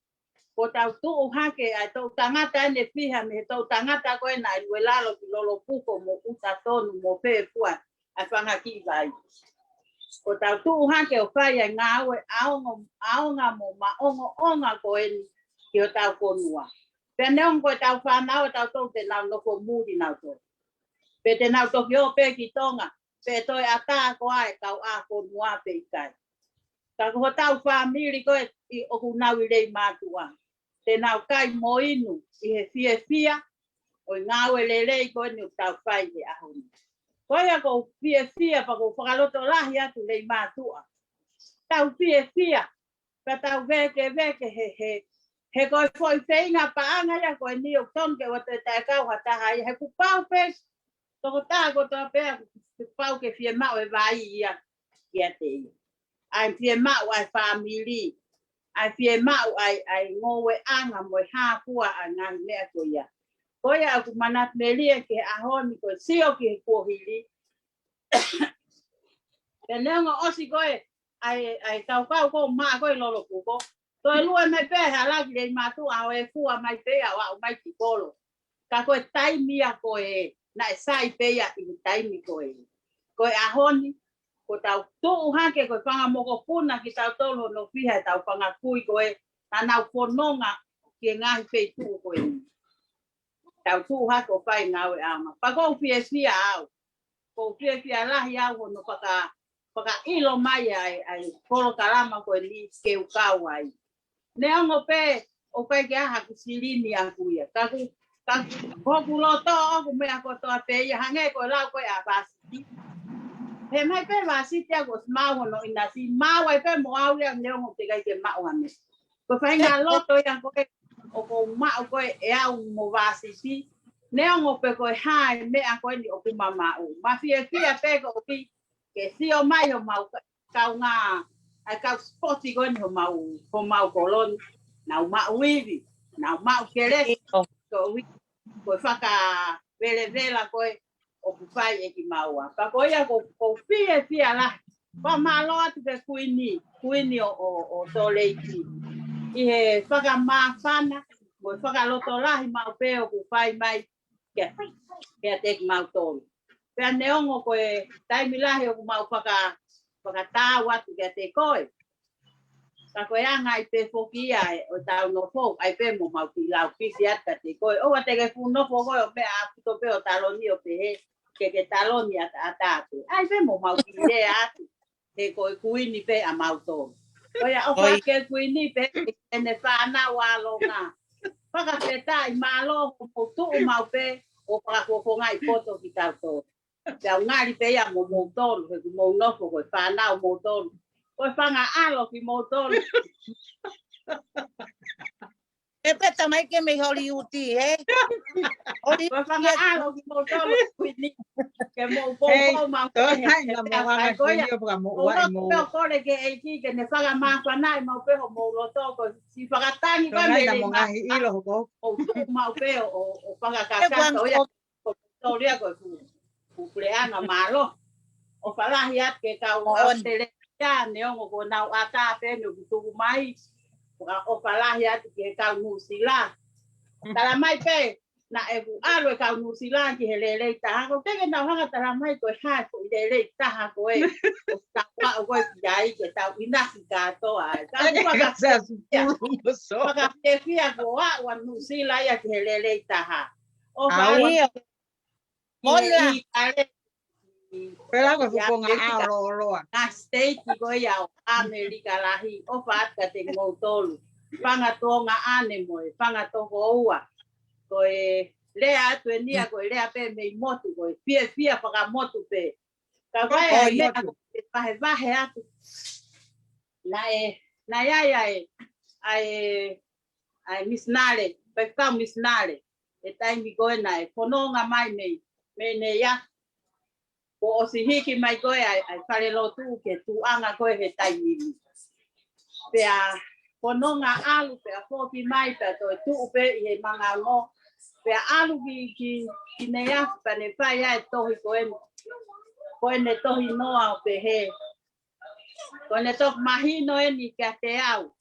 Ko ʻetau tuʻu hake ʻa e toʻu tangata ʻe fiha mei he toʻu tangata ko ē naʻe lue lalo ki Lolopuko mo ʻuta tonu mo fefua ʻa e fanga kiʻi vai. Ko ʻetau tuʻu hake ʻo fai ʻa e ngāue ʻaonga, ʻaonga mo maʻongoʻonga ko eni ki hotau fonua. Pea neongo ko ʻetau fānau ʻa tautolu te nau nofo muli nautolu. Pe te nau toki ō pē ki Tonga, pe toe ʻatā ko ā e kau ʻāfonua pe ʻikai. Ka ko hotau fāmili ko ē ʻoku nau ʻi Leimātuʻa. Te nau kai mo inu ʻi he fiefia ʻo e ngāue lelei ko eni ʻoku tau fai he ʻaho ni. Ko ia ʻoku ou fiefia pea ʻoku ou fakalotolahi atu Leimātuʻa. Tau fiefia, ka tau vekeveke he, he, he ko e foʻi feinga paʻanga ia ko eni ʻoku tonu ke ʻoua toe taʻekau ha taha ia he kuo pau pē, tokotaha kotoa pē ʻoku pau ke fiemaʻu e vai ia kiate ia. ʻa e fiemaʻu ʻa e fāmili, ʻa e fiemaʻu ʻa e, ʻa e ngoueʻanga mo e hā fua ʻa e ngaahi meʻa ko ia. Ko ia ʻoku manatu melie ki he ʻaho ni ko e sio ki he kuohili. Pea neongo ʻosi ko ē ʻa e, ʻa e kaukau ko ē maʻa ko ē lolokuko. Toe lue mai pē he hala ki Leimātuʻa ʻo e fua mai pē ia ʻo aʻu mai ki kolo. Ka ko e taimi ia ko ē, naʻe sai pē ia ʻi he taimi ko ē. Ko e ʻaho ni, ko ʻetau tuʻu hake ko e fanga mokopuna kitautolu hono fiha ʻetau fanga kui ko ē, naʻa nau fononga ki he ngaahi feituʻu ko ē. Tau tuʻu hake ʻo fai ngāueʻanga. Pea ʻoku ou fiefia au. ʻOku ou fiefia lahi au hono faka, fakaʻilo mai ʻa e, ʻa e polokalama ko eni ke u kau ai. Neongo pē ʻoku ʻikai ke ʻi ai haku silini ʻaʻaku ia. Ka ʻoku, ka ʻoku hoku loto ʻoku meʻa kotoa pē ia hangē ko e lau ko ē ʻa Vasiti. He mai pē Vasiti ʻoku ʻosi maʻu hono ʻinasi, maʻu ai pē mo au ia neongo ʻoku teʻeki ai ke maʻu ʻa e meʻa. Ko e faʻahinga loto ia ko ē ʻoku ou maʻu ko ē ʻe au mo Vasiti. Neongo pē ko e hā e meʻa ko eni ʻoku ma maʻu. Ma fiefia pē ko ʻoku ke sio mai homau ka-, kaungā, ʻa e kau sipoti ko eni homau, homau kolo ni. Nau maʻu ivi, nau maʻu kelesi, ko ʻoku, ko e fakavelevela ko ē ʻoku fai ʻe kimaua. Pea ko ia ʻoku, ʻoku ou fiefia lahi. Pea mālō atu ki he Kuini, Kuini ʻo, ʻo, ʻo Sōleki. ʻI he fakamāfana, mo e fakalotolahi maʻu pē ʻoku fai mai, kia, kiate kimautolu. Pea neongo ko e taimi lahi ʻoku mau faka-, fakatau atu kiate koe. Ka ko e anga ai pē foki ia ʻo ʻetau nofo, ʻai pē mo mau kiʻi lau pisi atu kiate koe. ʻOua te ke fuʻu nofo koe ʻo meʻa ʻaupito pē ʻo taloni ʻo pehē ke ke taloni ʻataʻatā pē. ʻAi pē mo mau kiʻi lea atu. He ko e Kuini pē ʻa mautolu. Ko ia ʻoku ʻai ke Kuini pē ʻene fānau ʻa Longa. Fakafetaʻi mālō hoʻomou tuʻu maʻu pē ʻo fakafofongaʻi poto kitautolu. Pea u ngali pē ia mo moutolu, he ʻoku mou nofo ko e fānau moutolu. Ko e fanga ʻalo kimoutolu. ʻE pē tamai ke mei Holiuti, ē? Ko e fanga ʻalo kimoutolu, Kuini. Ke mou poupou maʻu pē he, he pea fai ko ia. ʻO loto pē ʻo kole ki he ʻEiki, ke ne fakamāfanaʻi maʻu pē homou loto, ko e siʻi fakatangi ko ē mei Leimātuʻa. ʻO tuʻu maʻu pē ʻo, ʻo, ʻo fakakakato ia. Ko tolu ia ko e fuʻu, fuʻu puleʻanga mālō. ʻOfa lahi atu ki he kau ʻAositelēlia, neongo ko ʻenau ʻatā pē ʻoku tuku mai. ʻOfa lahi atu ki he kau Nuʻusila. Tala mai pē, naʻe fuʻu ʻalu e kau Nuʻusila ki he lelei taha. ʻOku teʻeki ke nau hanga tala mai ko e hā e foʻi lelei taha ko ē ʻoku tau aʻu ko ē ki ai ke tau ʻinasi kātoa ai. Ka ʻoku fakafiefia, fakafiefia ko e aʻu ʻa Nuʻusila ia ki he lelei taha. ʻOfa lahi atu. Mola. ʻI, ʻi ʻAmelika. Pela ko e fukonga ʻAmelika. ʻAo loloa. Ngaahi siteiki ko ia ʻo ʻAmelika lahi, ʻofa atu kiate kimoutolu. Fanga tuongaʻane mo e fanga tokoua. Ko e lea atu eni ia, ko e lea pē mei motu, ko e fiefia fakamotu pē. Ka ko e, ʻai meʻa ko e vahevahe atu. Naʻe, naʻe ʻi ai, ʻa e, ʻa e, ʻa e misinale, faifekau misinale. ʻI he taimi ko ē naʻe fononga mai mei, mei Neiafu. Kuo ʻosi hiki mai ko ē ʻa e, ʻa e falelotu ki he tuʻuʻanga ko ē he taimi ni. Pea fononga ʻalu, pea foki mai, pea toe tuʻu pē ʻi he Mangaongo. Pea ʻalu ki, ki, ki Neiafu, pea ne fai ai e tohi ko ē, ko ʻene tohi noa ʻo pehē. Ko ʻene toki mahino eni kiate au.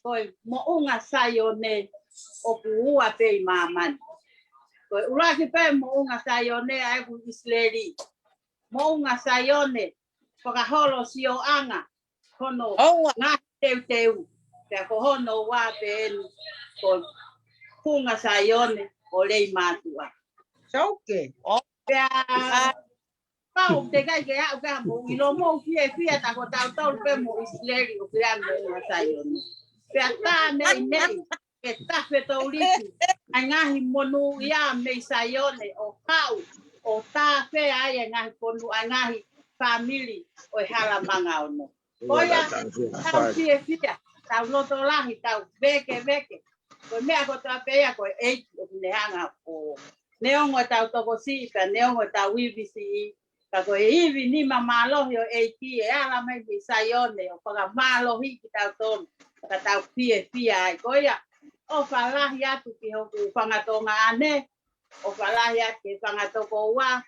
Ko e moʻunga Saione ʻoku ua pē ʻi māmani. Ko e ʻuluaki pē moʻunga Saione ʻa ē ʻoku ʻIsileli. Moʻunga Saione, fakaholo sioʻanga, hono ngaahi teuteu. Pea ko hono ua pē eni, ko Funga Saione ʻo Leimātuʻa. Pea pau te kai ke aʻu ka mou ʻilo mou fiefia ta ko tautolu pē mo ʻIsileli ʻoku ʻi ai e moʻunga Saione. Pea tā nei nei, ke tafe touliki ʻa e ngaahi monūʻia mei Saione ʻo haʻu, ʻo tafe ai e ngaahi fonu, ʻa e ngaahi fāmili ʻo e Hala Mangaono. Ko ia, tau fiefia, tau loto lahi, tau vekeveke. Ko e meʻa kotoa pē ia, ko e ʻEiki ʻoku ne hanga ʻo neongo ʻetau tokosiʻi, pea neongo ʻetau ivi siʻi, Ka ko e ivi nima mālohi ʻo e ʻEiki ʻe ala mai mei Saione ʻo fakamālohi kitautolu. Ka tau fiefia ai. Ko ia, ʻofa lahi atu ki hoku fanga Tonga ʻane, ʻofa lahi atu ki he fanga tokoua.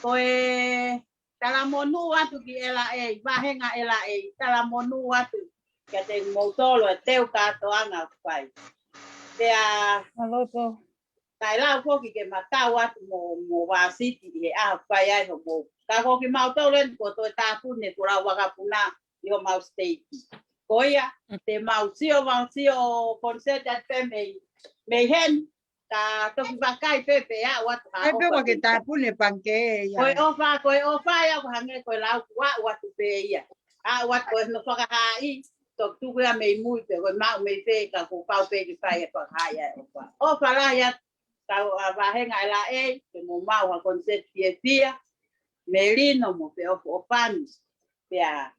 Ko e talamonū atu ki L A, vāhenga L A, talamonū atu kiate kimoutolu e teu kātoanga ʻoku fai. Pea ʻoku ou lau foki ke ma tau atu mo, mo Vāsiti ʻi he ʻaho ʻoku fai ai hoʻomou. Ka ko kimautolu eni kuo toe tāpuni e kulau vakapuna ʻi homau siteiki. Ko ia, te mau sio, mau sio concert atu pē mei, mei heni, ka toki vakai pē pe aʻu atu ha ʻai pē ʻofa ua ke te tāpuni e pangikē ia. Ko e ʻofa, ko e ʻofa ia ʻoku hangē ko e lau kuo aʻu atu pē ia. Aʻu atu ko e no fakahaaʻi, toki tuku ia mei mui pē, ko e maʻu mei fē ka kuo pau pē ke fai e fakahaaʻi ʻa e ʻofa. ʻOfa lahi atu, kau ʻa vāhenga L A, ke mou maʻu ha concert fiefia, melino mo feʻofoʻofani. Pea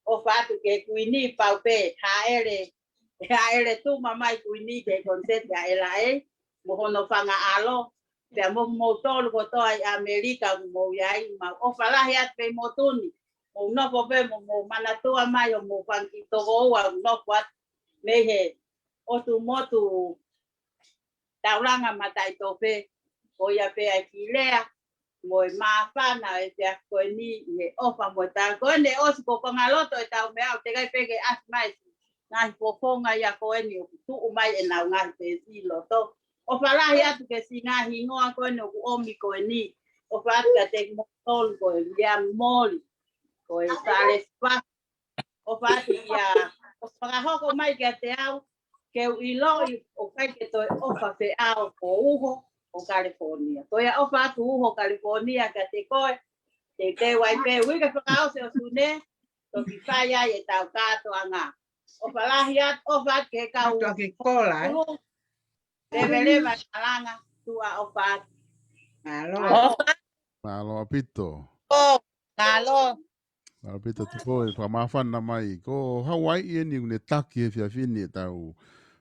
ʻofa atu ki he Kuini pau pē, hāʻele, hāʻele tuma mai Kuini ki he concert ʻa L A, mo hono fanga ʻalo, pea mo kimoutolu kotoa ʻi ʻAmelika ʻoku mou ʻi ai, mau ʻofa lahi atu pē ʻi motu ni, mou nofo pē mo mou manatua mai hoʻomou fanga kiʻi tokoua ʻoku nofo atu mei he ʻotu motu taulanga mataʻitofe, ko ia pē ʻa e kiʻi lea, mo e māfana ʻo e efiafi ko eni ʻi he ʻofa mo e tau. Ko eni ʻosi ko e konga loto ʻetau meʻa ʻoku teʻeki ai pē ke ʻasi mai ngaahi fofonga ia ko eni ʻoku tuʻu mai ʻenau ngaahi peesi ʻi loto. ʻOfa lahi atu ki he siʻi ngaahi hingoa ko eni ʻoku ʻomi ko eni. ʻOfa atu kiate kimoutolu ko e Viliami Moli, ko e Salesi Vaka, ʻofa atu ia, ʻoku fakahoko mai kiate au, ke u ʻiloʻi ʻoku ʻikai ke toe ʻofa feʻao ko Uho ʻo California. Ko ia ʻofa atu Uho California kiate koe, teuteu ai pē uike fakaʻosi ʻo Sune, toki fai ai ʻetau kātoanga. ʻOfa lahi atu, ʻofa atu ki he kau Kātoa ke kola, ē? Kulu, leveleva e malanga, tuʻa ʻofa atu. Mālō. ʻOfa. Mālō ʻaupito. ʻO, mālō. Mālō ʻaupito Tupoʻi, fakamāfana mai. Ko Hawaiʻi eni ʻoku ne taki he efiafi ni ʻetau,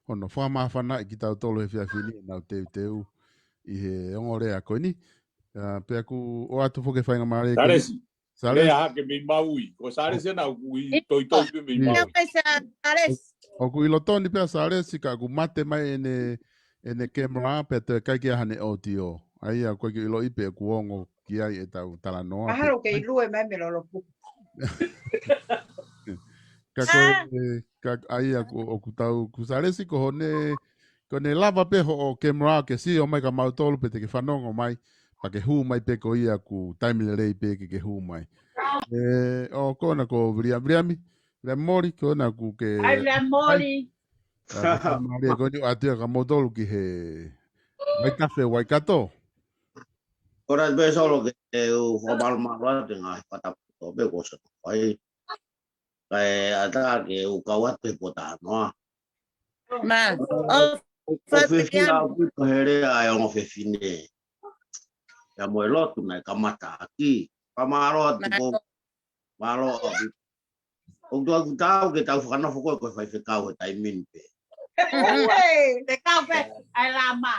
hono fakamāfanaʻi kitautolu he efiafi ni ʻenau teuteu ʻi he ongo lea ko eni. ʻA, pea ʻoku ʻoatu foki e faingamālie ko eni. Salesi. Salesi. Lea hake mei Maui. Ko Salesi ena ʻoku ʻi toitoi pē mei Maui. Ia mai Sa-, Salesi. ʻOku ʻi loto ni pē ʻa Salesi ka ʻoku mate mai ʻene, ʻene camera pea toe ʻikai ke ʻi ai haʻane audio. ʻA ia ʻoku ʻikai ke u ʻiloʻi pe ʻoku ongo ki ai ʻetau talanoa. Mahalo ke ʻi lue mai mei lolopu. Ka ko e, ka, ʻa ia ʻoku, ʻoku tau, ko Salesi ko hono, ko ʻene lava pē hoʻo camera ke sio mai kia mautolu pe te ke fanongo mai, pea ke hū mai pē ko ia ʻoku taimi lelei pē ke ke hū mai. ʻE, ʻo ko ena ko Viliami, Viliami, Viliami Moli, ko ena ʻoku ke ʻai, Viliami Moli. Ka ko e faingamālie ko eni ʻoatu ia kia mautolu ki he Waikafe, Waikato. Ko ena pē Solo ke u fakamālō atu he ngaahi fakatapu kotoa pē kuo ʻosi fai. Kae ʻatā ke u kau atu he potanoa. Mā, ʻo, ʻo fefine au ki he lea ʻa e ongo fefine. Ia mo e lotu naʻe kamata ʻaki. Fakamālō atu ko. Mālō. Mālō ʻaupito. ʻOku tau, ʻoku tau ke tau fakanofo ko e, ko e faifekau he taimi ni pē. ʻOua, fekau pē ʻa e lama.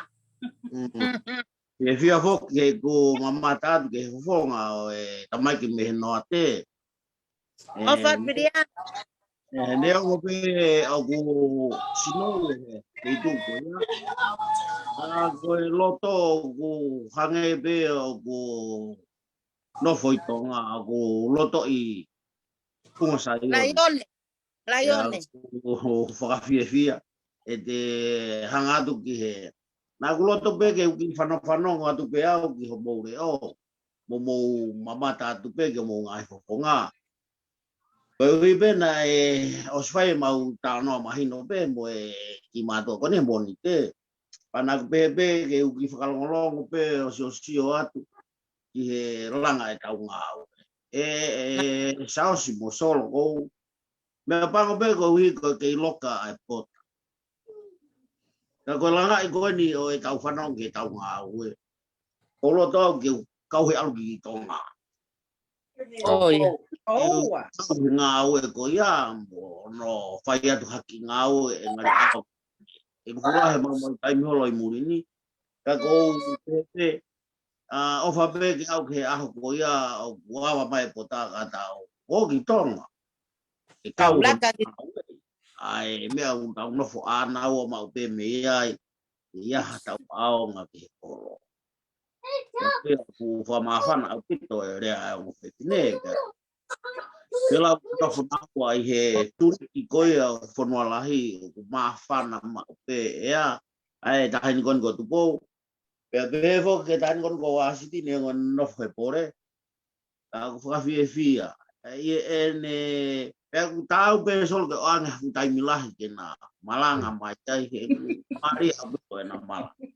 Mm. Ke fia foki ke u mamata atu ki he fofonga ʻo e tamaiki mei he Noate. ʻOfa ʻe, Viliami. ʻE, neongo pē ʻoku sino he, he tuku ia. ʻA, ko e loto ʻoku hangē pē ʻoku nofo ʻi Tonga, ʻoku loto ʻi Funga Saione. Laione. Laione. Ia, ʻoku, ʻoku fakafiefia. ʻE te hanga atu ki he. Naʻa ku loto pē ke u kiʻi fanofanongo atu pē au ki hoʻomou leʻo. Mo mou mamata atu pē ki hoʻomou ngaahi fofonga. Koeʻuhi pē naʻe ʻosi fai ʻemau talanoa mahino pē mo e kiʻi mātuʻa ko eni he Mōnite. Pea naʻa ku pehē pē ke u kiʻi fakalongolongo pē ʻo siosio atu ki he langa ʻetau ngāue. ʻE, ʻe, Saosi mo Solo kou. Meʻapango pē koeʻuhi ko e kei loka ʻa e pota. Ka ko e langaʻi ko eni ʻo ʻetau fanongo ki heʻetau ngāue. ʻOku loto au ke u kau he ʻalu ki Tonga. ʻOi. ʻOua. Kau he ngāue ko ia mo hono fai atu ha kiʻi ngāue ʻe ngali ʻaho. ʻE kuku lahi mau mau taimi holo ʻi muli ni. Ka kou pehē pē, ʻa, ʻofa pē ke ʻalu ki he ʻaho ko ia ʻoku ava mai e pota ka tau ō ki Tonga. Ke kau Tau laka ki ʻa e meʻa ʻoku tau nofo ʻānaua maʻu pē mei ai, ʻi ha taʻu ʻaonga ki he kolo. Ko e pea ʻoku fakamāfana ʻaupito e lea ʻa e ongo fefine, pea ke lau nofo naua ʻi he tuliki ko ia ʻo e fonua lahi, ʻoku māfana maʻu pē ʻe ia, ʻa e taʻahine ko eni ko Tupou. Pea pehē foki ki he taʻahine ko eni ko Uāsiti, ne ongo nofo he pole. Ka ʻoku fakafiefia. ʻA ia ʻene, pea ʻoku tau pē Solo ke ʻoange ha fuʻu taimi lahi ke na malanga mai ai he mālie ʻaupito ʻena malanga.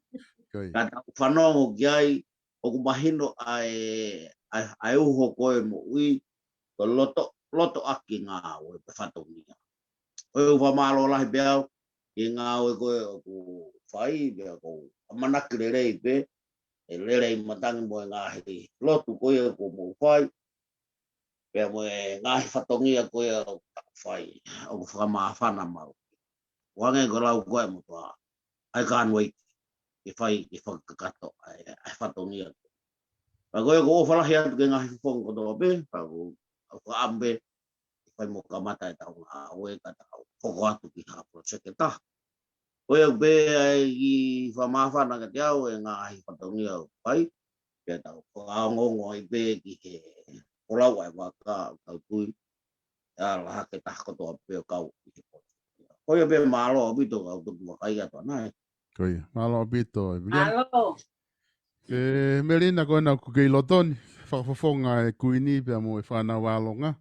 Ko ia. Ka tau fanongo ki ai, ʻoku mahino ʻa e, ʻa e, ʻa e uho ko e moʻui, ko e loto, loto ʻaki ngāue pe fatongia. Ko e ʻoku fakamālō lahi pē au, ki he ngāue ko ē ʻoku fai, pea ʻoku ʻamanaki lelei pē, ʻe lelei matangi mo e ngaahi lotu ko ia ʻoku mou fai, pea mo e ngaahi fatongia ko ia ʻoku tau fai, ʻoku fakamāfana maʻu. ʻO hangē ko e lau ko ē ʻa e motuʻa, I can't wait ke fai, ke fakakakato ʻa e, ʻa e fatongia. Pea ko ia ʻoku ou ʻofa lahi atu ki he ngaahi fofonga kotoa pē, pea ʻoku ou, ʻoku ou ʻamu pē, ke fai mo kamata ʻetau ngāue ka tau hoko atu ki ha project ʻe taha. Ko ia pē ʻa e kiʻi fakamāfana kiate au e ngaahi fatongia ʻoku fai, pea tau fakaongoongo ai pē ki he folau ʻa e vaka ʻoku tau tui ʻe ala hake taha kotoa pē ʻo kau ʻi he project. Ko ia pē, mālō ʻaupito kau toki vakai atu ʻanai. Ko ia, mālō ʻaupito, ʻEviliana. Mālō. ʻE, Melina, ko ena ʻoku kei loto ni, fakafofonga e Kuini pea mo e fānau ʻa Tonga.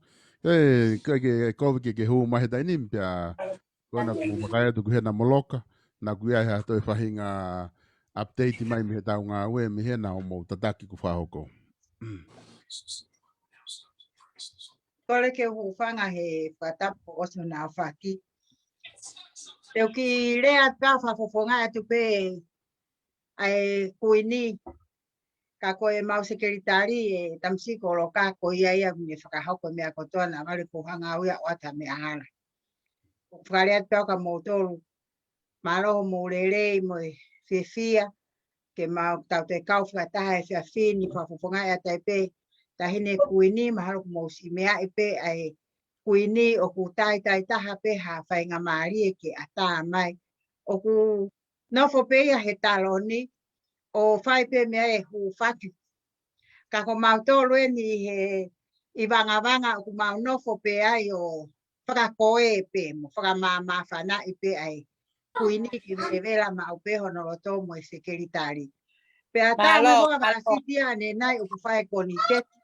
ʻE, ke, ke, ke kovi ke, ke hū mai he taimi ni, pea ko ena ʻoku vakai atu ki hena Moloka, naʻa ʻoku ʻi ai ha toe faʻahinga update mai mei heʻetau ngāue, mei hena ʻo mou tataki ʻoku fakahoko. Kole ke u hūfanga he fakatapu ʻosi hono aofaki. Te u kiʻi lea atu pē ʻo fakafofongaʻi atu pē ʻa e Kuini, ka ko ʻemau sekelitali ʻe Tamisiko Loka, ko ia ia ʻoku ne fakahoko e meʻa kotoa, naʻa vale ʻoku ou hanga au ia ʻo ʻoatu ha meʻa hala. ʻOku fakalea atu pē au kia moutolu, mālō hoʻomou lelei mo e fiefia, ke mau tau toe kau fakataha he efiafi ni, fakafofongaʻi atu ai pē Taʻahine Kuini, mahalo ʻoku mou siʻi meaʻi pē ʻa e Kuini ʻoku taitai taha pē ha faingamālie ke ʻatā mai. ʻOku nofo pē ia he taloni, ʻo fai pē meʻa ʻe hūfaki. Ka ko mautolu eni he ʻi Vangavanga ʻoku mau nofo pē ai ʻo fakakoe pē mo fakamāmāfanaʻi pē ʻa e Kuini ke velevela maʻu pē hono loto mo e sekelitali. Pea tā Mālō, me hoa mālō. Valasiti ʻanenai ʻoku fai koniseti.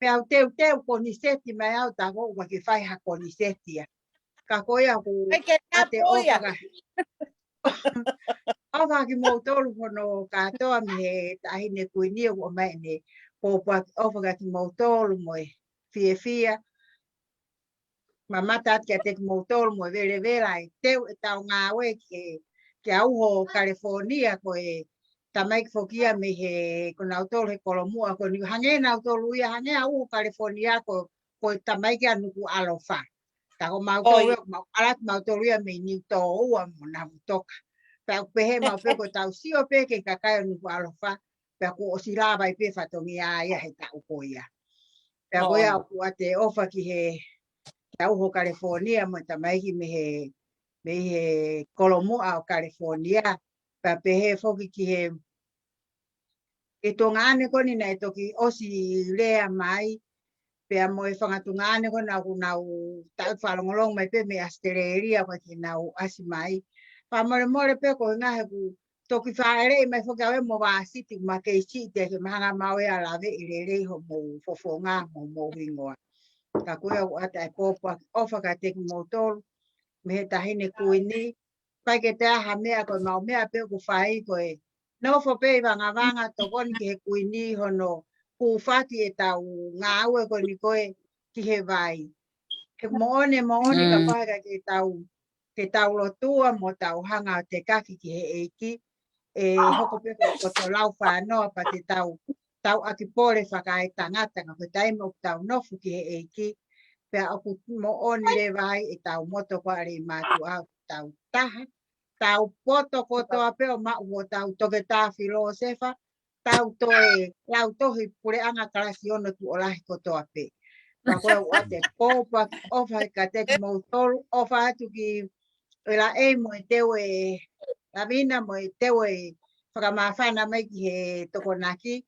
Pea u teuteu koniseti mai au, tā ko ʻoku ke fai ha koniseti ia. Ka ko ia ʻoku ʻAi ke ʻate tapu ia. ʻOfa ka ʻofa kia moutolu hono kātoa mei he Taʻahine Kuini ʻoku ʻomai ʻene pōpoaki ʻofa kia moutolu mo e fiefia. Mamata atu kiate kimoutolu mo e velevela ʻe teu ʻetau ngāue ki he, ki he uho California, ko e tamaiki foki ia mei he, ko nautolu he kolomuʻa ko eni, hangē nautolu ia, hangē ʻa uho California ko, ko e tamaiki ʻa Nukuʻalofa. Ka ko mautolu ia, mau ʻalu atu mautolu ia mei Niutōua mo Navutoka. Pea ʻoku pehē mau pē ko ʻetau sio pē ki he kakai ʻo Nukuʻalofa, pea kuo ʻosi lava ai pē fatongia ia he taʻu ko ia. Pea ko ia ʻoku ʻate ʻofa ki he, ki he uho California mo e tamaiki mei he, mei he kolomuʻa ʻo California. Pea pehē foki ki he, ki he tuongaʻane ko eni naʻe toki ʻosi lea mai, pea mo e fanga tuongaʻane ko ena ʻoku nau taʻu fakalongolongo mai pē mei ʻAositelēlia ko ē ke nau ʻasi mai. Fakamolemole pē ko e ngaahi ʻoku toki fāʻeleʻi mai foki au ē mo Valasiti, ma kei siʻi te ke mahanga mau ʻe ʻa lave ʻi lelei hoʻomou fofonga mo homou hingoa. Ka ko ia ʻoku ʻate ʻa e pōpoaki ʻofa kiate kimoutolu mei he Taʻahine Kuini, ʻikai ke toe ʻi ai ha meʻa, ko ʻemau meʻa pē ʻoku fai ko e nofo pē ʻi Vangavanga tokoni ki he Kuini hono hūfaki ʻetau ngāue ko eni ko ē ki he vai. He moʻoni, moʻoni ka Mm. pehē ka ke tau, ke tau lotua mo tau hanga ʻo tekaki ki he ʻEiki, ʻe hoko pē ko e poto lau fānoa pea te tau, tau ʻaki pole fakaetangata ka ko e taimi ʻoku tau nofo ki he ʻEiki, pea ʻoku moʻoni leva ai ʻetau moto ko ʻAlei Mātuʻa ʻoku tau taha, tau poto kotoa pē ʻo maʻu ʻo tau toketā filōsefa, tau toe lau tohi puleʻanga kalasi ono tuʻo lahi kotoa pē. Pea ko e ʻoatu e pōpoaki ʻofa he kate kimoutolu, ʻofa atu ki ʻElaʻei mo e teu e Lavina mo e teu e fakamāfana mai ki he Tokonaki.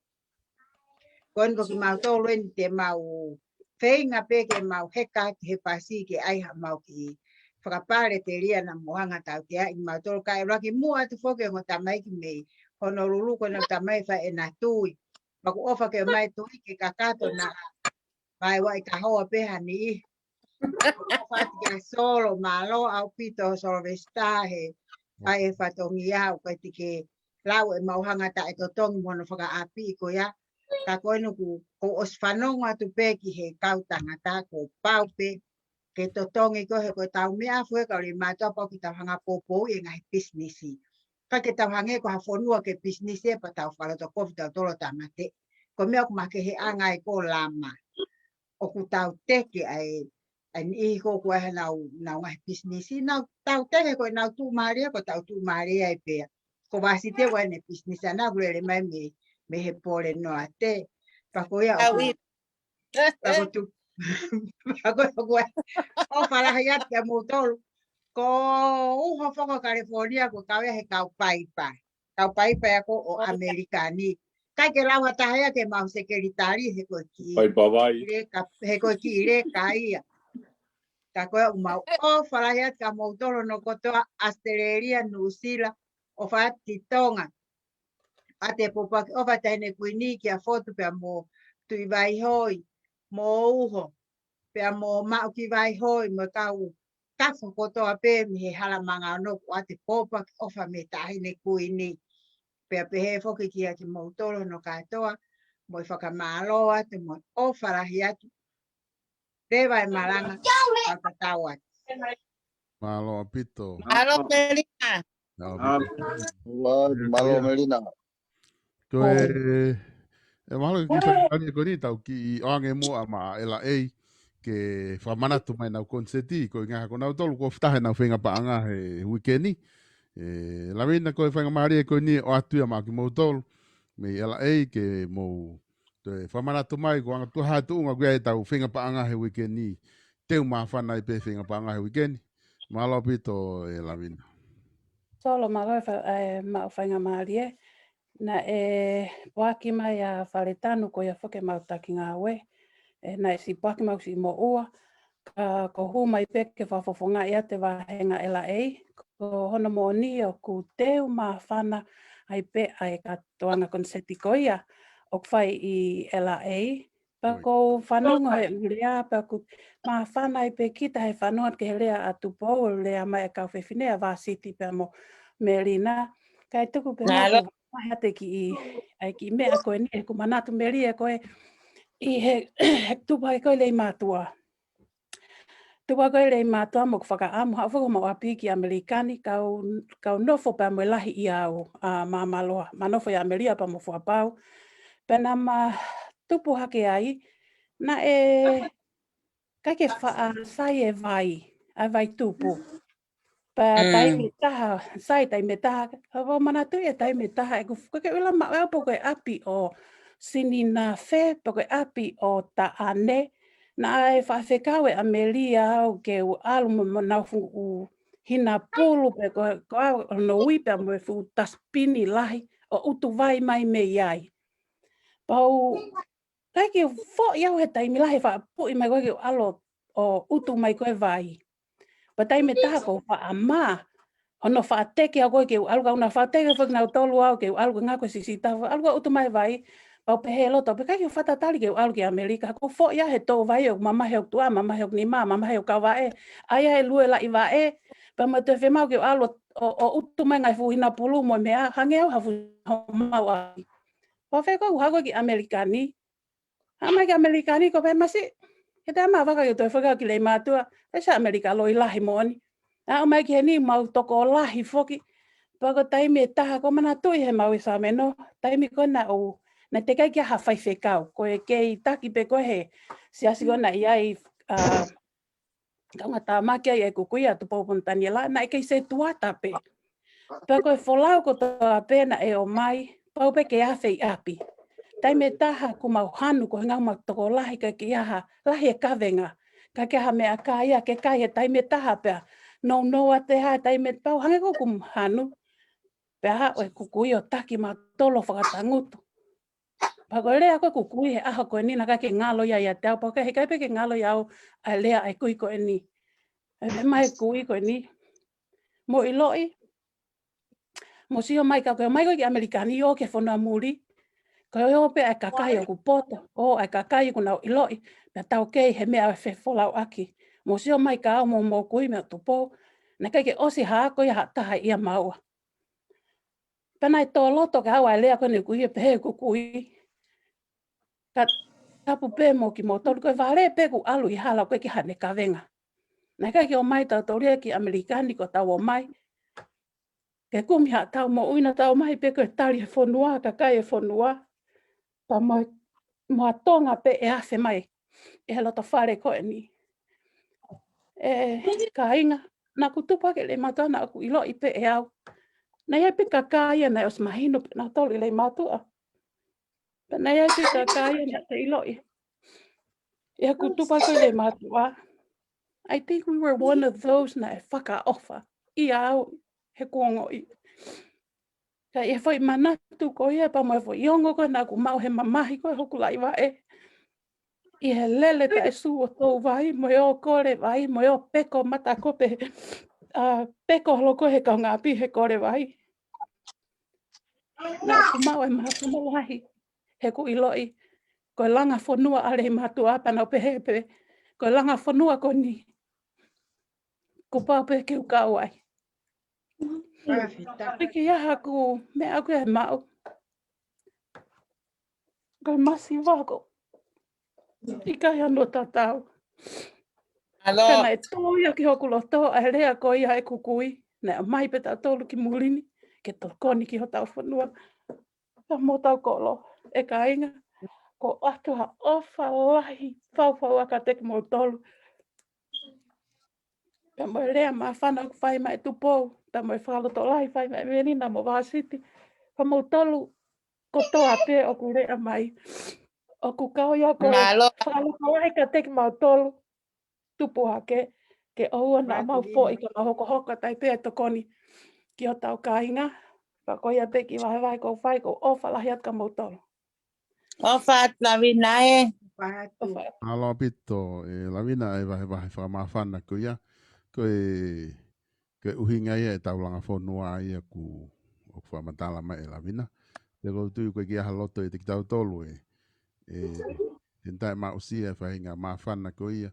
Ko eni ko kimautolu eni te mau feinga pē ke mau heka ki he pasi ke ʻai haʻamau kiʻi fakapale telia naʻa mou hanga tauteaʻi kimautolu kae ʻuluaki muʻa atu foki e ongo tamaiki mei Honolulu ko ena tamai fai ʻena tui. Pea ʻoku ʻofa ke mai tui ke kakato naʻa mai ua i kahoa pē hani i. ʻOfa atu kia Solo, mālō ʻaupito Sylvester he fai e fatongia ʻoku ʻikai te ke lau e mau hanga taʻetotongi mo hono fakaʻapi ko ia. Ka ko eni ʻoku, ʻoku ʻosi fanongo atu pē ki he kau tangata kuo pau pē ke totongi ko he ko e tau meʻa fue ka ʻoku ʻi mātuʻa pau ke tau hanga poupouʻi e ngaahi pisinisi. Ka ke tau hangē ko ha fonua ke pisinisi ē pea tau fakalotokofi tautolu ʻo tāmate. Ko e meʻa ʻoku makehe ʻanga ai ko Lama. ʻOku tau teke ai, ʻa e niʻihi ko ē ʻoku ʻi ai hanau, nau ngaahi pisinisi, nau tau teke ko ʻenau tuʻumālie, ko ʻetau tuʻumālie ai pea. Ko Vasite ʻoku ʻi ai ʻene pisinisi ʻana ʻoku lele mai mei, mei he pole noa te. Pea ko ia ʻoku, pea ko tu, pea ko ia ʻoku ʻofa lahi atu kia moutolu. Ko Uho foki ʻo California ʻoku kau ia he kau paipa. Kau paipa ia ko ʻo ʻAmelika ni. ʻIkai ke lau ha taha ia ke mau sekelitali he ko e kiʻi leka, he ko e kiʻi leka ia. Ka ko ia ʻoku mau ʻofa lahi atu kia moutolu hono kotoa, ʻAositelēlia, Nuʻusila, ʻofa atu ki Tonga. ʻA e pōpoaki ʻofa Taʻahine Kuini kia Fotu pea mo Tuʻivaihoi, mo Uho, pea mo Maʻukivaihoi, mo e kau kafo kotoa pē mei he hala manga ono ʻoku ʻoatu e pōpoaki ʻofa mei Taʻahine Kuini. Pea pehē foki kia kimoutolu hono kātoa, mo e fakamālō atu, mo e ʻofa lahi atu. Teva e malanga, fakatau atu. Mālō ʻaupito. Mālō Melina. Mālō ʻaupito. Mālō Melina. Ko e, e mahalo ke kiʻi fakakani ko eni tau kiʻi ʻoange muʻa maʻa ʻElaʻei ke fakamanatu mai ʻenau koniseti, ko e ʻuhinga ko nautolu kuo ʻosi taha ʻenau feinga paʻanga he uike ni. E, Lavina ko e faingamālie ko eni ʻoatu ia maʻa kimoutolu, mei ʻElaʻei ke mou toe fakamanatu mai ko e anga tuʻu ha tuʻunga ko ia ʻetau feinga paʻanga he uike ni. Teu māfana ai pē feinga paʻanga he uike ni. Mālō ʻaupito e Lavina. Solo mālō e fa-, e, maʻu faingamālie. Naʻe poaki mai ʻa Faletanu ko ia foki ʻemau taki ngāue. E, naʻe siʻi poaki mau siʻi moʻua. Ka ko e hū mai pē ke fakafofongaʻi atu e vāhenga ʻElaʻei. Ko hono moʻoni ʻoku teu māfana ai pē ʻa e kātoanga koniseti ko ia ʻoku fai ʻi ʻElaʻei. Pea ʻoku ou fanongo he ʻū lea, pea ʻoku māfana ai pē kita he fanongo ki he lea ʻa Tupou, lea mai e kau fefine ʻa Vasiti pea mo Melina. Kae tuku pē mālō. Mai ʻa e kiʻi, ʻa e kiʻi meʻa ko eni, ʻeku manatu melie ko e, ʻi he, he tupu hake ko e lei mātuʻa. Tupu hake ko e lei mātuʻa mo ʻeku fakaʻamu, haʻu foki homau ʻapi ki ʻAmelika ni, kau, kau nofo pea mo e lahi ʻi au, ʻa Māmaloa, ma nofo ʻi ʻAmelika pea mo Fuapau. Pea naʻa ma tupu hake ai, naʻe ʻikai ke faʻa sai e vai, ʻa e vai tupu. Pea taimi taha, sai taimi taha, ʻoku ou manatuʻi e taimi taha, ʻeku fuka ke ula maʻu au pe ko e ʻapi ʻo Sininafe, pe ko e ʻapi ʻo Taʻane, naʻe faʻa fekau ʻe ʻAmelika au ke u ʻalu mo, mo ʻenau fuʻu hina pulu pe ko, ko au hono ui pea mo e fuʻu tasipini lahi ʻo ʻutu vai mai mei ai. Pea u ʻikai ke u foʻi au he taimi lahi faʻa puʻi mai ko ē ke u ʻalu ʻo ʻutu mai ko e vai. Pea taimi taha ʻoku ou faʻa mā. Hono faʻa teke au ko ē ke u ʻalu ka u na faʻa teke foki nautolu au ke u ʻalu ko e ngāue ko e sisita. ʻAlu ko e ʻutu mai vai. Pea u pehē loto, pea ʻikai ke u faʻa tatali ke u ʻalu ki ʻAmelika. ʻOku ou foʻi au he tō vai ʻoku mamahi hoku tuʻa, mamahi hoku nima, mamahi hoku kau vaʻe. ʻAi ai e lue laʻi vaʻe. Pea ma toe fiemaʻu ke u ʻalu ʻo, ʻo, ʻo ʻutu mai ngaahi fuʻu hina pulu mo e meʻa, hangē au ha fuʻu homau ʻapi. Pea u fekau haʻu ko ē ki ʻAmelika ni. Haʻu mai ki ʻAmelika ni ʻoku ou pehē masiʻi. Ke tā ma vaka ke toe fekau ki lei mātuʻa. ʻE sa ʻAmelika loi lahi moʻoni. Haʻu mai ki heni mau tokolahi foki. Pea ko e taimi ʻe taha ʻoku ou manatuʻi he mau ʻi Sameno. Taimi ko ē naʻa ou, naʻe teʻeki ai ke ʻi ai ha faifekau. Ko e kei taki pē ko ē he siasi ko ē naʻe ʻi ai, ʻa, kaungā tāmaki ai ʻeku kui ʻa Tupou Ponitaniela, naʻe kei setuata pē. Pea ko e folau kotoa pē naʻe ō mai, pau pē ke afe ʻi ʻapi. Taimi ʻe taha kuo mau hanu ko e ngaahi mau tokolahi ka ke aha, lahi e kavenga. Ka ke aha meʻakai ia ke kai he taimi ʻe taha pea nounou ʻa te ha taimi ʻe pau hangē ko ʻeku hanu. Pea haʻu e kukui ʻo taki mautolu ʻo fakatangutu. Pea ko e lea ko ē kukui he ʻaho ko eni naʻe ʻikai ke ngalo ia ʻiate au, pea ko e heʻikai pē ke ngalo ʻia au ʻa e lea ʻa e kui ko eni. ʻE pehē mai e kui ko eni. Mou ʻiloʻi, mou sio mai ka ko e ō mai ko ē ki ʻAmelika ni ʻo ki he fonua muli. Ko e ō pē ʻa e kakai ʻoku poto, ʻo ʻa e kakai ʻoku nau ʻiloʻi, pea tau kei he meʻa ʻo e fefolauʻaki. Mou sio mai ka au mo hoʻomou kui mei Tupou. Naʻe ʻikai ke ʻosi ha ako ia ha taha ia maua. Pea naʻe tō loto ke ʻave ʻa e lea ko eni ʻa e kui ʻo pehē ʻe he kukui. Ka tapu pē mo kimoutolu ko e vale pē ʻoku ʻalu ʻi hala ʻoku ʻikai ke ʻi ai haʻane kavenga. Naʻe ʻikai ke ō mai tautolu ia ki ʻAmelika ni ko ʻetau ō mai. Ke kumi haʻatau moʻui naʻa tau ō mai pē ko e tali e fonua, kakai e fonua. Pea mo, mo ha Tonga pē ʻe afe mai ʻi he loto fale ko eni. ʻE kāinga, naʻa ku tupu hake ʻi Leimātuʻa naʻa ku ʻiloʻi pē ʻe au. Naʻe ʻi ai pē kakai ia naʻe ʻosi mahino pē nautolu ʻi Leimātuʻa. Pea naʻe ʻi ai pē kakai ia naʻa te ʻiloʻi. ʻI heʻeku tupu hake ʻi Leimātuʻa. I think we were one of those naʻe fakaʻofa ʻia au heʻeku ongoʻi. Ka ʻi he foʻi manatu ko ia pea mo e foʻi ongo ko ē naʻa ku maʻu he mamahi ko ē hoku laivaʻe. ʻI he lele taʻe sū ʻo tou vai, mo e ō kole vai, mo e ō peko matakope, ʻa, peko holo ko ē he kaungāʻapi he kole vai. Naʻa ku maʻu e mahaki mo e lahi, heʻeku ʻiloʻi, ko e langa fonua ʻa Leimātuʻa pea nau pehē pē, ko e langa fonua ko eni. Kuo pau pē ke u kau ai. Pea ke ʻi ai haʻaku meʻa ʻoku ʻi ai e maʻu. Ko e masiva ko ē ʻikai hano tatau. Ka naʻe tō ia ki hoku loto, ʻa e lea ko ia ʻa e kukui, naʻe ō mai pē tautolu ki muli ni, ke tokoni ki hotau fonua. Pea mo hotau kolo, ʻe kāinga, ʻoku ʻoatu ha ʻofa lahi, faufau ʻa kiate kimoutolu. Pea mo e lea māfana ʻoku fai mai ʻe Tupou, pea mo e fakalotolahi fai mai ʻe Melina mo Vāsiti. Pea moutolu, kotoa pē ʻoku lea mai. ʻOku kau ia ko e fakalotolahi kiate kimautolu. Tupu hake, ke ʻoua naʻa mau foʻi ka mau hokohoko ʻa tai pē ʻa e tokoni ki hotau kāinga. Pea ko ia pē kiʻi vahevahe ʻoku ou fai, ʻoku ou ʻofa lahi atu kia moutolu. ʻOfa atu Lavina ē. Mālō ʻaupito, ʻe Lavina ʻa e vahevahe fakamāfana ko ia. Ko e, ko e ʻuhinga ia ʻetau langa fonua ia ʻoku, ʻoku fakamatala mai ʻe Lavina. Pea ʻoku ou tui ʻoku ʻikai ke ʻi ai ha loto ʻiate kitautolu ē. ʻE, ʻe taʻemaʻusia e faʻahinga māfana ko ia,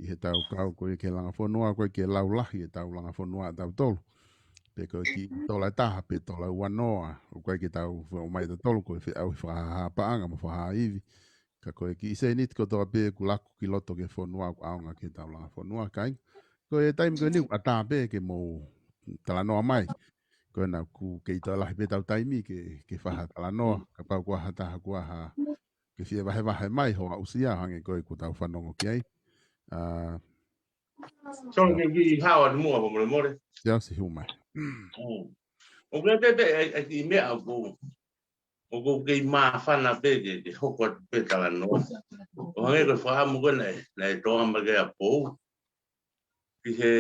ʻi heʻetau kau ko ia ki he langa fonua, ʻoku ʻikai ke laulahi ʻetau langa fonua ʻatautolu. Pe ko e kiʻi tola ʻe taha, pe tola ua noa, ʻoku ʻikai ke tau ō mai ʻatautolu ko e feʻauhi fakahāhā paʻanga mo fakahā ivi. Ka ko e kiʻi sēniti kotoa pē ʻoku laku ki loto ki he fonua ʻoku ʻaonga ki heʻetau langa fonua, kāinga. Ko e taimi ko eni ʻoku ʻatā pē ke mou talanoa mai. Ko ena ʻoku kei toe lahi pē ʻetau taimi ke, ke fai ha talanoa, kapau ʻoku ʻi ai ha taha ʻoku ʻi ai ha, ke fie vahevahe mai hoʻo aʻusia hangē ko ē ʻoku tau fanongo ki ai. ʻA, Solo ke ki hao atu muʻa, fakamolemole. Ia, si hu mai. Mm. ʻOku ʻi ai pē, pē, ʻa e, ʻa e kiʻi meʻa ʻoku, ʻoku kei māfana pē ke, ke hoko atu pē talanoa. ʻO hangē ko e fakaʻamu ko ē naʻe, naʻe toʻa mai ki ai ʻa Pou. Ki he,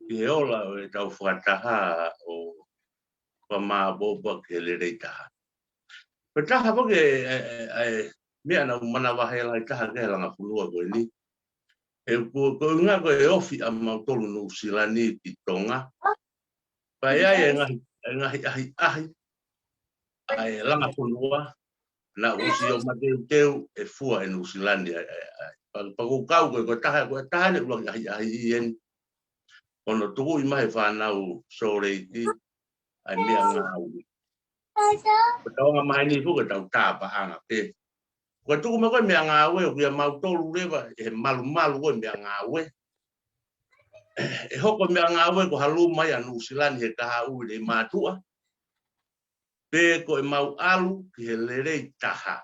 ki he ola ʻo ʻetau fakataha ʻo fakamāʻopoʻopo ki he lelei taha. Ko e taha foki e, e, e, e meʻa naʻa ku manavahē lahi taha ki he langa fonua ko eni. He ko, ko e ʻuhinga ko e ofi ʻa mautolu Nuʻusila ni ki Tonga. Pea ʻi ai e ngaahi, e ngaahi ʻahiʻahi ʻa e langa fonua, naʻa ku sio mateuteu e fua ʻe Nuʻusila ni ʻa e, ʻa e, ʻa e. Pea, pea ʻoku ou kau ko e, ko e taha, ko e taha eni ʻuluaki ʻahiʻahi eni. Ko hono tukuʻi mai he fānau Sōleki ʻa e meʻangāue. Ko ʻetau anga maheni foki ʻetau tā paʻanga pē. Ko e tuku mai ko ē meʻangāue, ʻoku ʻia mautolu leva, ʻe he malumalu ko ē meʻangāue. ʻE hoko meʻangāue ko ha luma ia ʻa Nuʻusila ni he kahaʻu ʻi Leimātuʻa. Pe ko e mau ʻalu ki he lelei taha.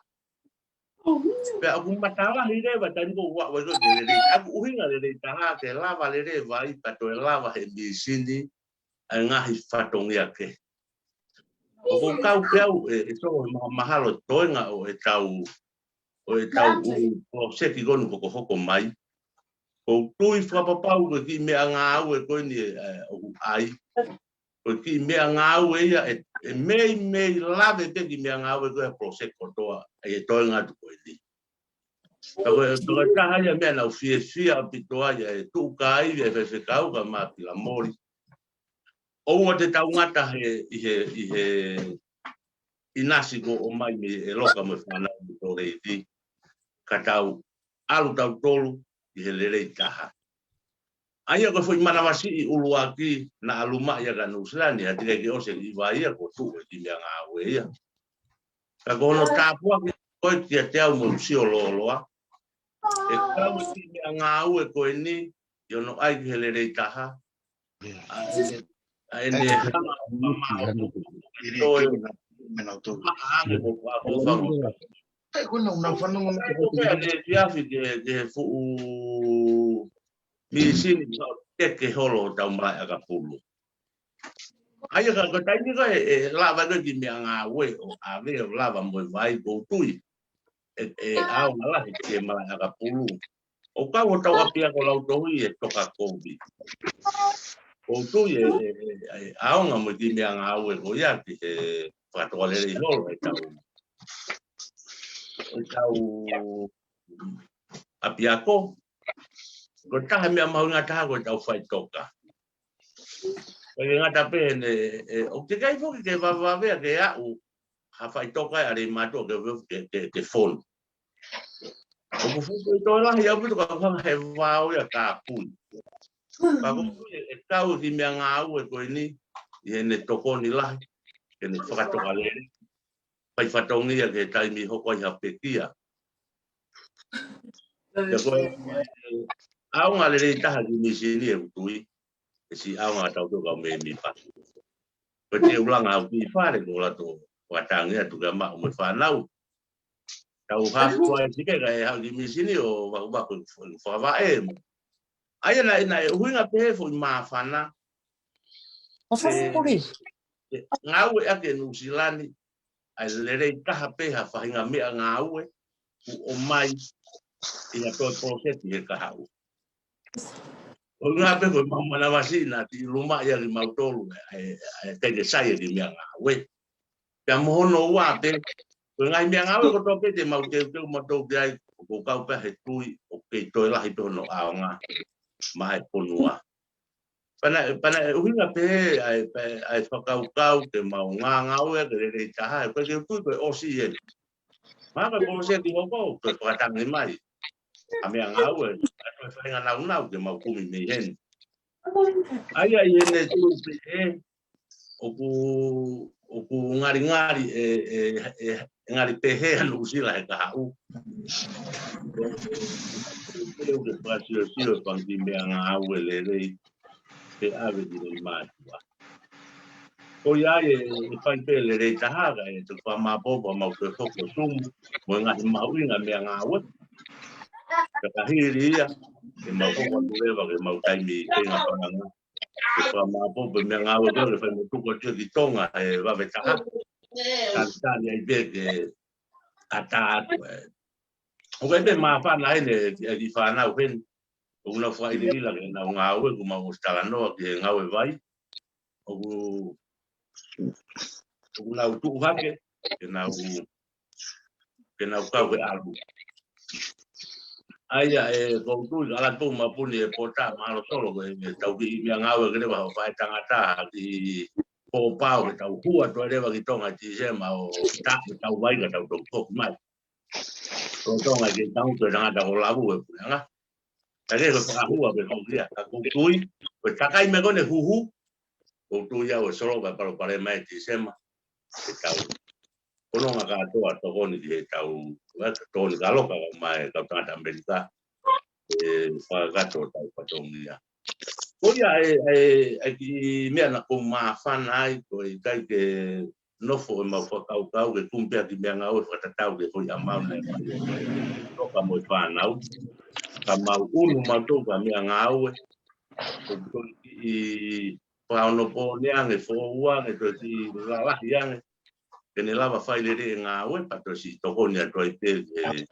Pea ʻoku matalahi leva, taimi ko ē ʻoku ou ʻalu ai ko ē ki he lelei. ʻA ʻeku ʻuhinga lelei taha, ke lava lele vai, pea toe lava he mīsini, ʻa e ngaahi fatongia kehe. ʻOku ou kau pē au ʻe, ʻe Solo he ma-, mahalo toenga ʻo ʻetau, ʻo ʻetau ʻū poloseki ko eni ʻoku hokohoko mai. ʻOku ou tui fakapapau ko e kiʻi meʻangāue ko eni ʻe, ʻe, ʻoku ʻai. Ko e kiʻi meʻangāue ia ʻe, ʻe meimei lave pē kiʻi meʻangāue ko e poloseki kotoa, ʻa e toenga atu ko eni. Ka ko e, ka ko e taha ia meʻa naʻa ku fiefia ʻaupito ai, ʻa e tuʻu kāivi ʻa e faifekau kae ʻumaʻā Pilamoli. ʻOua te tau ngata he, ʻi he, ʻi he ʻinasi ko ē ʻomai mei ʻEloka mo e fānau mei Tōleiti. Ka tau ʻalu tautolu ʻi he lelei taha. ʻA ia ko e foʻi manavasiʻi ʻuluaki naʻa ʻalu mai ia kia Nuʻusila ni, ha teʻeki ke ʻosi e kiʻi vai ia kuo tuʻu e kiʻi meʻangāue ia. Ka ko hono tāpuaki ko ē kiate au mo e sio lōloa, ʻe kau e kiʻi meʻangāue ko eni ʻi hono ʻai ki he lelei taha. ʻA ʻene, ʻa ʻene hanga ʻo mamaʻo toe maʻa ange ko e, ko e, ko e fangu. Ko e meʻa ne fiafi ke, ke he fuʻu misini ʻoku teke holo ʻo tau malaʻe ʻakapulu. ʻA ia ka ko e taimi ko ē ʻe lava ko ē kiʻi meʻangāue ʻo ʻave ʻo lava mo e vai, ʻoku ou tui ʻe, ʻe ʻaonga lahi ki he malaʻe ʻakapulu. ʻOku kau hotau ʻapiako lautohi ʻe toka kovi. ʻOku ou tui ʻe, ʻe, ʻe, ʻe ʻaonga mo e kiʻi meʻangāue ko ia ki he fakatokalelei holo ʻetau, ʻetau ʻapiako. Ko e taha e meʻa mahuʻinga taha ko ʻetau faʻitoka. ʻIkai ke ngata pē heʻene, ʻe, ʻoku teʻeki ai foki ke vavevave ke aʻu ha faʻitoka ʻa e lelei mātuʻa ke, ke, ke, ke fonu. ʻOku fuʻu toe lahi ʻaupito ka ʻoku hanga he vao ia ka pui. Ka ʻoku ou tui ʻe, ʻe kau e kiʻi meʻangāue ko eni ʻi heʻene tokoni lahi ke ne fakatokalelei, fai fatongia ki he taimi ʻe hoko ai ha pekia. Pea ko e ʻaonga lelei taha e kiʻi misini ʻoku ou tui, ʻe siʻi ʻaonga ʻatautolu kau mēmipa. Ko e teu langa au ki fale ko e ʻalu atu ʻo fakatangi atu kia Maʻu mo e fānau. Tau hafu ai sike kae haʻu e kiʻi misini ʻo vakuvaku e fakavaʻe mo. ʻA ia naʻe, naʻe ʻuhinga pē he foʻi māfana. ʻE, ʻe ngāue ʻaki ʻe Nuʻusila ni, ʻa e lelei taha pē ha faʻahinga meʻangāue kuo ʻomai ʻi ha toe poloseki he kahaʻu. ʻUhinga pē ko e mau manavasiʻi naʻa tau ʻi luma ia kimautolu, ʻa e, ʻa e teʻeki sai e kiʻi meʻangāue. Pea mo hono ua pē, ko e ngaahi meʻangāue kotoa pē te mau teuteu mautolu ki ai, ʻoku ou kau pē he tui ʻoku kei toe lahi pē hono ʻaonga maʻa e fonua. Pea naʻe, pea naʻe ʻuhinga pē ʻa e, pea, ʻa e fakakaukau ke mau ngāngāue ke lelei taha, ʻoku ʻikai ke u tui ko e ʻosi eni. Mahalo ko e poloseki hoko, ko e fakatangi mai ʻa e meʻangāue, ʻa e toe faʻahinga naunau ke mau kumi mei heni. ʻA ia ʻi heʻene tuʻu pē ē, ʻoku, ʻoku ngalingali ʻe, ʻe, ʻe, ʻe ngali pehē ʻa Nuʻusila he kahaʻu. ʻOku ke fakasiosio e fanga kiʻi meʻangāue lelei ke ʻave ki he mātuʻa. Ko ia ai ʻe, ʻe fai pē lelei taha kae toki fakamāopoopo ʻa mau toe hoko Sumu mo e ngaahi mahuʻinga meʻangāue. Ka ka hili ia, ke mau hoko atu leva ke mau taimi ke ngā pananga. Ke fakamāopoopo e meʻangāue ko ē ke fai mo tuku atu ki Tonga he vave taha. Talitali ai pē ke ʻatā atu ē. ʻOku ʻi ai pē māfana heni e kiʻi fānau heni. ʻOku nau fakaʻiliʻila ke nau ngāue, ʻoku mau ʻosi talanoa ki he ngāue vai. ʻOku, ʻoku nau tuʻu hake ke nau, ke nau kau ke ʻalu. ʻA ia ʻe, ʻoku ou tui ka ʻalu atu Mapuni ʻe Pota, mahalo Solo ko e tau kiʻi meʻangāue ke leva hoʻo fai tangata, kiʻi pōpao ke tau hū atu ai leva ki Tonga ʻi Tīsema ʻo tā, ke tau vai ka tau toki foki mai. Ko Tonga ke tau toe tangata ko Lavu e puleʻanga. Ka ke ko e fakahua pē ko ia, ka ʻoku ou tui, ko e takai mai ko eni huhu, ʻoku ou tui au ʻe Solo ka palopalema ʻi Tīsema, ke tau. Ko e nonga kātoa tokoni ki he tau, ʻa, tokoni ka loka ka mai kau tangata ʻAmelika, ʻe fakakakato tau fatongia. Ko ia ʻe, ʻe, ʻe kiʻi meʻa naʻa ku māfana ai, ko e ʻikai ke nofo ʻemau fakakaukau ke kumi pē ha kiʻi meʻangāue fakatatau ki he foʻi ʻamau naʻe mai. Toka mo e fānau. Ka mau ʻunu mautolu ki ha meʻangāue. Ko e kiʻi fakaonopōni ange, foʻou ange, ko e kiʻi lalahi ange. ke ne lava fai lelei e ngāue, pea toe siʻi tokoni atu ai pē ke,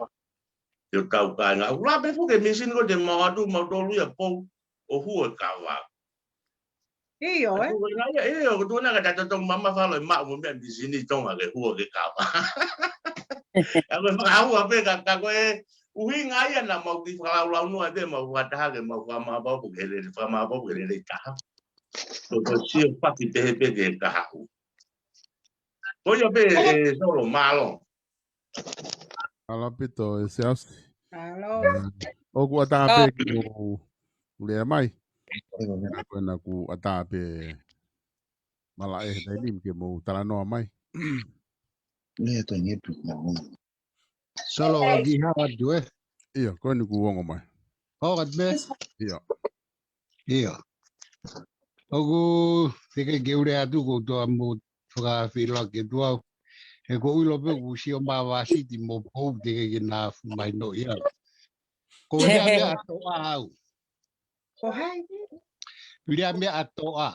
ke tau kāinga. ʻOku lahi pē foki e misini ko ē te mau ʻatu mautolu ia pou ʻo hū e kava. ʻIo, ē? Ko e ngaahi, ʻio, ko e tuʻunga ka tau tō mamafa ʻalu ʻo maʻu mo e meʻa misini Tonga ke hū e kava. Ka ko e fakahua pē ka, ka ko e ʻuhinga ia naʻa mau kiʻi fakalaulaunoa pē, mau fakataha ke mau fakamāʻopoʻopo ke lele, fakamāʻopoʻopo ke lele taha. Ko, ko e sio paki pehē pē ke kahaʻu. Ko ia pē, ē, Solo, mālō. Mālō ʻaupito, ē Siaosi. Mālō. ʻOku ʻatā pē ke u lea mai. Ko ena ʻoku ʻatā pē malaʻe he taimi ni ke mou talanoa mai. Lea tō ngetu. Solo, ʻoku ke hā atu, ē? ʻIo, ko eni kuo u ongo mai. ʻO, ʻatā pē? ʻIo. ʻIo. ʻOku teʻeki ke u lea atu ko u toa mo fakafeʻiloaki atu au. He ʻoku ou ʻilo pē ʻoku sio mai ʻa Siti mo Pou teʻeki ke na fuʻu mahinoʻi au. Ko Viliami ʻAtoʻa au. Ko hai? Viliami ʻAtoʻa.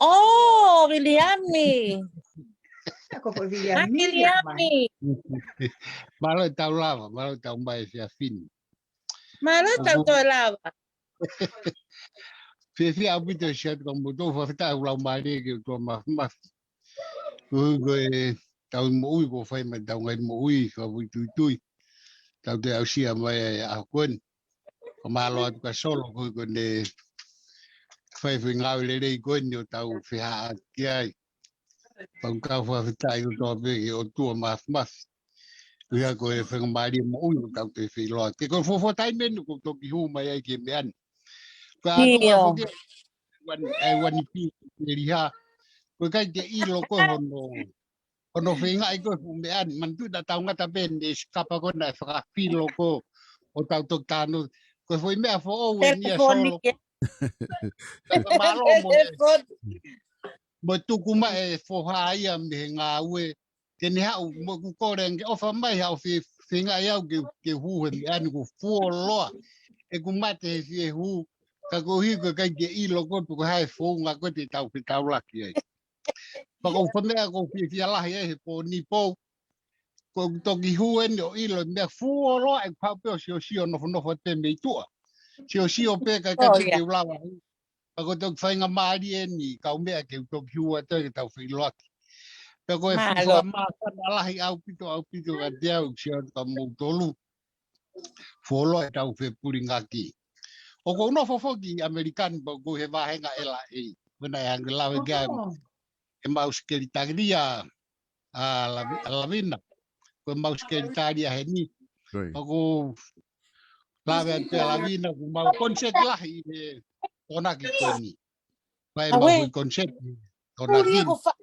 ʻŌ, Viliami. Ko ko Viliami. Viliami. Mālō e tau lava, mālō e tau mai e fiefia ni. Mālō e tau toe lava. Fiefia ʻaupito e sio atu ka mo tō fakafetaʻi ʻoku lau mālie ke u toa mafimafi. Ko e, ko e tau moʻui, ko e fai mai tau ngaahi moʻui, ka fui tuitui. Tau te aʻusia mai e ʻaho ko eni. Ka mālō atu kia Solo, ko e, ko ʻene fai fai ngāue lelei ko eni ʻo tau fehaʻaki ai. Pea ʻoku ou fakafetaʻi kotoa pē ki he ʻOtua Mafimafi. ʻUhinga ko e faingamālie moʻui ʻoku tau toe feʻiloaki. Ko e fuofua taimi eni ʻoku ou toki hū mai ai ki he meʻa ni. Ko e ʻato ʻIo. Foki, wan-, ʻe wani pī, ke liha. Ko e ʻikai ke ʻilo ko hono, hono feingaʻi ko e fuʻu meʻa ni. Manatuʻi naʻa tau ngata pē he sikapa ko ē naʻe fakafilo ko ē ʻo tau toki tano. Ko e foʻi meʻa foʻou eni ia Telefoni Solo. Ke. Pea mālō mo e, Telefoni. Mo e tuku mai e foha ia mei he ngāue. Ke ne haʻu mo ʻeku kole ange ʻofa mai haʻo fe-, feingaʻi au ke, ke hū he meʻa ni ʻoku fuoloa. ʻEku mate he fie hū, ka koeʻuhi ko e ʻikai ke ʻilo ko ē pe ko e hā e founga ko ē te tau fetaulaki ai. Pea ko e fuʻu meʻa ʻoku ou fiefia lahi ai he pō ni Pou. Ko ʻeku toki hū eni ʻo ʻilo e meʻa fuoloa ʻeku haʻu pē ʻo siosio nofonofo pē mei tuʻa. Siosio pē ka ʻikai Oh, pē yeah. ke u lava hū. Pea ko e toki faingamālie eni kau meʻa ke u toki hū atu ai ke tau feʻiloaki. Pea ko e Mālō. Fuʻu māfana lahi ʻaupito, ʻaupito kiate au, sio atu kia moutolu. Fuoloa e tau fepulingaki. ʻOku ou nofo foki ʻi ʻAmelika ni pea ʻoku ou he vāhenga L A. Ko ena ʻe hangē lave ki ai Oh. e mau sekelitalia ʻa Lavi-, ʻa Lavina. Ko e mau sekelitalia heni. Koi. ʻOku lave atu pē ʻa Lavina, ko e mau koniseti lahi ʻi he Tokonaki ko eni. Ko e mau Awe. Hui koniseti Tokonaki. Uri ko fa-,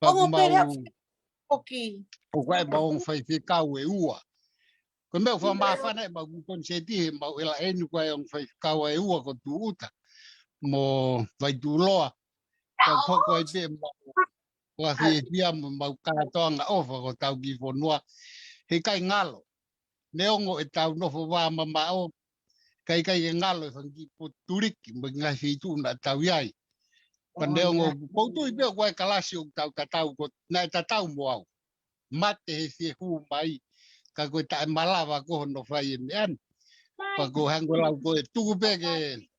Pea ko e ongo mau pere a-, oki. ʻOku ʻi ai e mau ongo faifekau ʻe ua. Ko e meʻa ʻoku fakamāfana e mau koniseti he mau L A ni ko e ongo faifekau ʻe ua ko Tūʻuta mo Vaituʻuloa. Ka ko ko ai pē mau ʻoku fiefia mo mau kātoanga ʻofa ko hotau kiʻi fonua. He ʻikai ngalo. Neongo e tau nofo vā mamaʻo, ka ʻikai ke ngalo e fanga kiʻi potu tuliki mo e ngaahi feituʻu naʻa tau ʻi ai. Ka Oh, neongo yeah. ʻoku ou tui pē ʻoku ʻi ai e kalasi ʻoku tau tatau ko naʻe tatau mo au. Mate he fie hū mai, ka ko e taʻemalava ko hono fai e meʻa ni. Pea ko e hangē ko e lau ko e tuku pē ke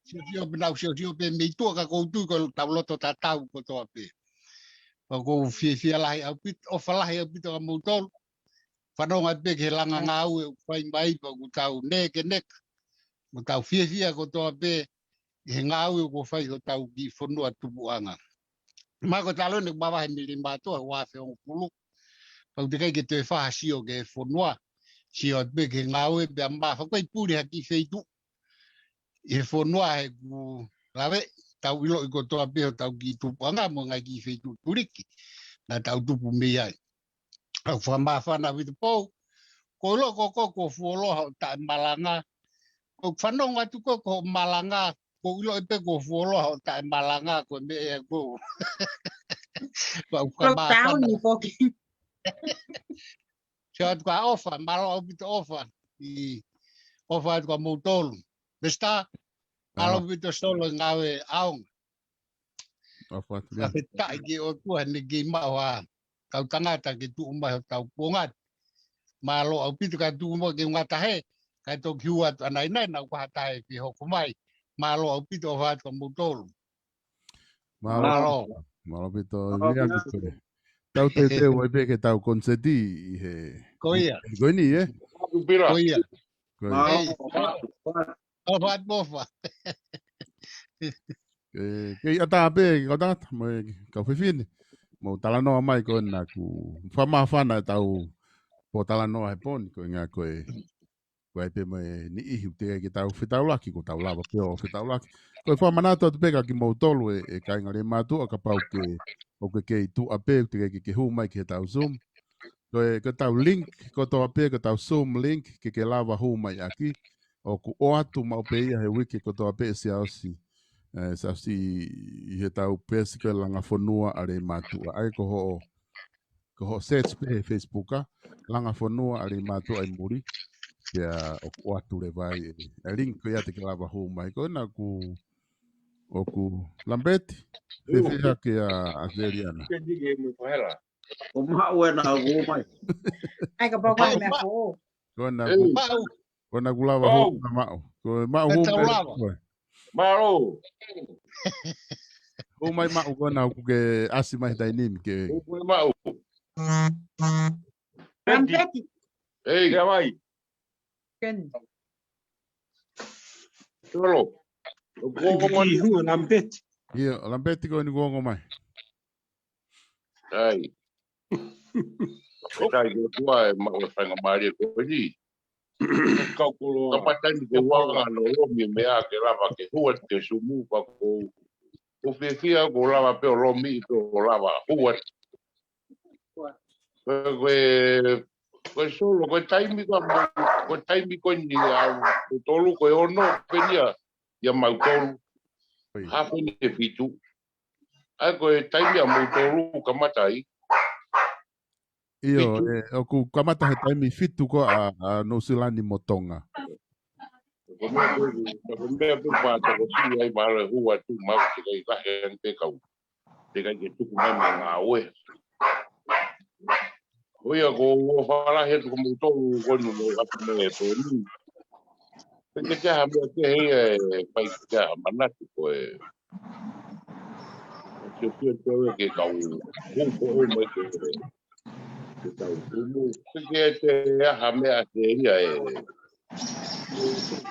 siosio pē nau siosio pē mei tuʻa ka ʻoku ou tui ko e tau loto tatau kotoa pē. Pea ʻoku ou fiefia lahi ʻaupito, ʻofa lahi ʻaupito kia moutolu. Fanongo pē ki he langa ngāue ʻoku fai mai pea ʻoku tau nekeneka. Mo tau fiefia kotoa pē he ngāue ʻoku fai hotau kiʻi fonua tupuʻanga. Mahalo ko e taloni ʻoku mavahe mei he lima atu ʻa e ua afe hongofulu. Pea ʻoku teʻeki ai ke toe fai ha sio ki he fonua. Sio atu pē ki he ngāue pea mafakoi puli ha kiʻi feituʻu ʻi he fonua he ʻoku lave, tau ʻiloʻi kotoa pē hotau kiʻi tupuʻanga mo e ngaahi kiʻi feituʻu tuliki naʻa tau tupu mei ai. ʻOku fakamāfana ʻaupito Pou, ʻoku ou ʻilo ko ko ko fuoloa hoʻo taʻemalanga, ʻoku ou fanongo atu ko ko hoʻo malanga, ʻoku ou ʻilo pē ko fuoloa hoʻo taʻemalanga, ko e meʻa ia ko. Pea ʻoku fakamāfana. Lockdown ni foki. Sio atu kia ʻOfa, mālō ʻaupito ʻOfa. ʻI ʻofa atu kia moutolu. Mister, mālō Ah. ʻaupito Solo e ngāue ʻaonga. ʻOfa atu. Fakafetaʻi ki he ʻOtua he naʻe kei maʻu ha hotau tangata ke tuʻu mai hotau kuonga. Mālō ʻaupito ka tuʻu mai ke ngata he, kae toki hua atu ʻanai nai, naʻa ʻoku ʻi ai ha taha ke hoko mai. Mālō ʻaupito ʻofa atu ʻa moutolu. Mālō. Mālō. Mālō ʻaupito, Mālō ia ʻaupito. Tau teuteu ai pē ke tau koniseti ʻi he Ko ia. Ko eni, ē? Ko ia. Ko ia. Mālō. Ei. ʻOfa atu, ʻofa. ʻE, kei ʻatā pē, kau tangata, mo e kau fefine. Mou talanoa mai ko ena kuo fakamāfana ʻetau pōtalanoa he pō ni, ko e ʻuhinga ko e, ko e pē mo e niʻihi ʻoku teʻeki ke tau fetaulaki, ko tau lava pē ʻo fetaulaki. Ko e fakamanatu atu pē kia kimoutolu ʻe, ʻe kāinga Leimātuʻa kapau ke, ʻoku ke kei tuʻa pē, ʻoku teʻeki ke ke hū mai ki heʻetau Zoom. Ko e, ko ʻetau link, kotoa pē, ko ʻetau Zoom link, ke ke lava hū mai ʻaki. ʻOku ʻoatu maʻu pē ia he uike kotoa pē ʻe Siaosi. ʻE, Siaosi ʻi heʻetau peesi ko e Langa Fonua ʻa Leimātuʻa. ʻA ia ko hoʻo, ko hoʻo search pē he Facebook ʻa Langa Fonua ʻa Leimātuʻa ʻi muli. Pea ʻoku ʻoatu leva ai ʻe, ʻe link ko ia te ke lava hū mai. Ko ena ʻoku, ʻoku Lampeti, fēfē hake ʻa, ʻa Seliana. ʻO maʻu ena ʻoku mai. ʻAi ka pau ka mea ko. Ko ena ʻoku Maʻu. Ko ena ʻoku lava hū na Maʻu. Ko e Maʻu hū mai lava. Mālō. Hū mai Maʻu ko ena ʻoku ke ʻasi mai he taimi ni ke. Hū mai Maʻu. Lampeti. Ei. Ia mai. Ken. Tolo. Ko ko Ki hū Lampeti. Ia, Lampeti ko eni kuo ongo mai. ʻAi. ʻOku ʻikai ke ʻotua ʻe maʻu e faingamālie ko eni. Kau kolo. Kapau taimi ko ua ngā no lomi meʻa ke lava ke hua ke sumu pa ko. Ko fiefia ko lava pē ʻo lomi ʻi ko lava hua. Ko e, ko e, ko e solo, ko e taimi ko, ko e taimi ko eni ʻa, ko tolu, ko e ono, pē ia, ia mautolu. Oi. Hafe ni e fitu. ʻA ia ko e taimi ʻa mautolu kamata ai. ʻIo, fitu. ʻE, ʻoku kamata he taimi fitu ko ā, ʻa Nuʻusila ni mo Tonga. Ko e meʻa ko ē, ko e meʻa ko ē pā tako si ai mahalo ʻe hua tu mau te kai kahe ani pē kau. Te kai ke tuku mai mo ngāue. Ko ia ko ua falahi atu ko mautolu ko nu mo atu mo e pō ni. Pe ke te aha meʻa ke hei e pai ke te aha manatu ko e. Ke te te ke kau hū ko ē mai ke ke kau tumu. Pe ke te aha meʻa ke ia e.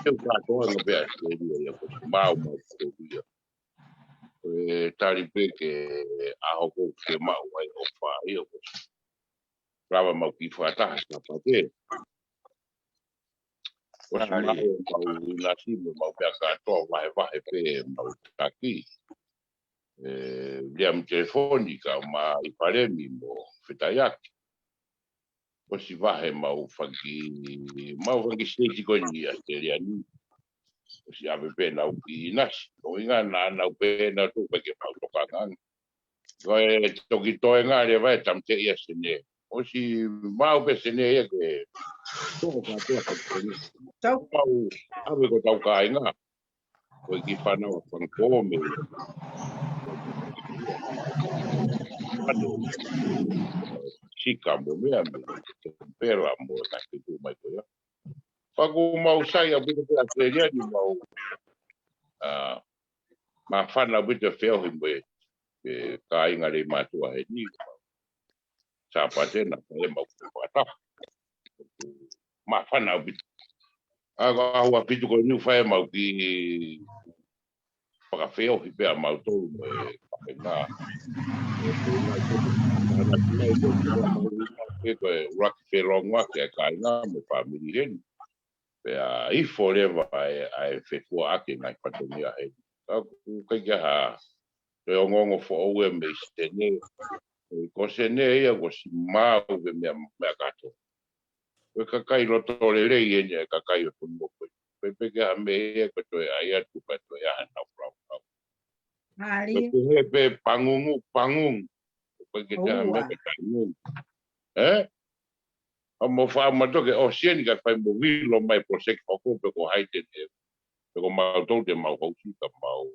Te u kātoa no pea ke ia ia ko mau mau ko ia. Ko e tali pē ke ʻaho ko ke maʻu ai ʻofa ia ko. Lava mau ki fakataha sa pate. Ko si maʻu mau inasi mo mau pea kātoa vahevahe pē mau taki. ʻE, Liam Telefoni ka ma i palemi mo fetaiaki. Ko si vahe mau faki, mau faki state ko eni ʻAositelēlia ni. Ko si ave pē nau ki inasi. Ko inga na nau pē nau tu pē ke mau tokanga. Ko e toki toe ngā le vai tam te ia sene. Ko si mau pē sene ia ke. Toko kātoa ka sene. Tau. Mau ave ko tau kāinga. Ko e ki fana o fana ko me. Ano. Sika mo mea me. Pela mo na ke tu mai ko ia. Paku mau sai a pito pe ʻAositelēlia ni mau. ʻA, ma fana pito feo hi mo e. Kāinga Leimātuʻa he ni. Sa pate na, e mau ku pata. Ma fana pito. ʻA, ko ʻaho ʻapitu ko eni ʻoku fai mau ki fakafeohi pea mautolu mo e kāinga. Ko e ʻuluaki felongoaki ʻa e kāinga mo e fāmili heni. Pea ʻi forever ʻa e, ʻa e fefuaʻaki ngaahi fatongia heni. Ka ʻoku ʻikai ke ha, ko e ongoongo foʻou e mei sene. Ko sene ia ko si mau pe meʻa, meʻa kātoa. Ko e kakai loto lelei eni e kakai ʻo Tonga ko ē. Pe pe ke ha meʻa ia ko toe ʻai atu ka toe ʻaha nau flau flau. Ko e he pe pangungu, pangungu. Ko e ke te ha meʻa ka pangungu. ʻE? ʻA mo fa ma toke ʻo sieni ka fai mo vilo mai project hoko pe ko hai te te. Pe ko mau tou te mau housi ka mau.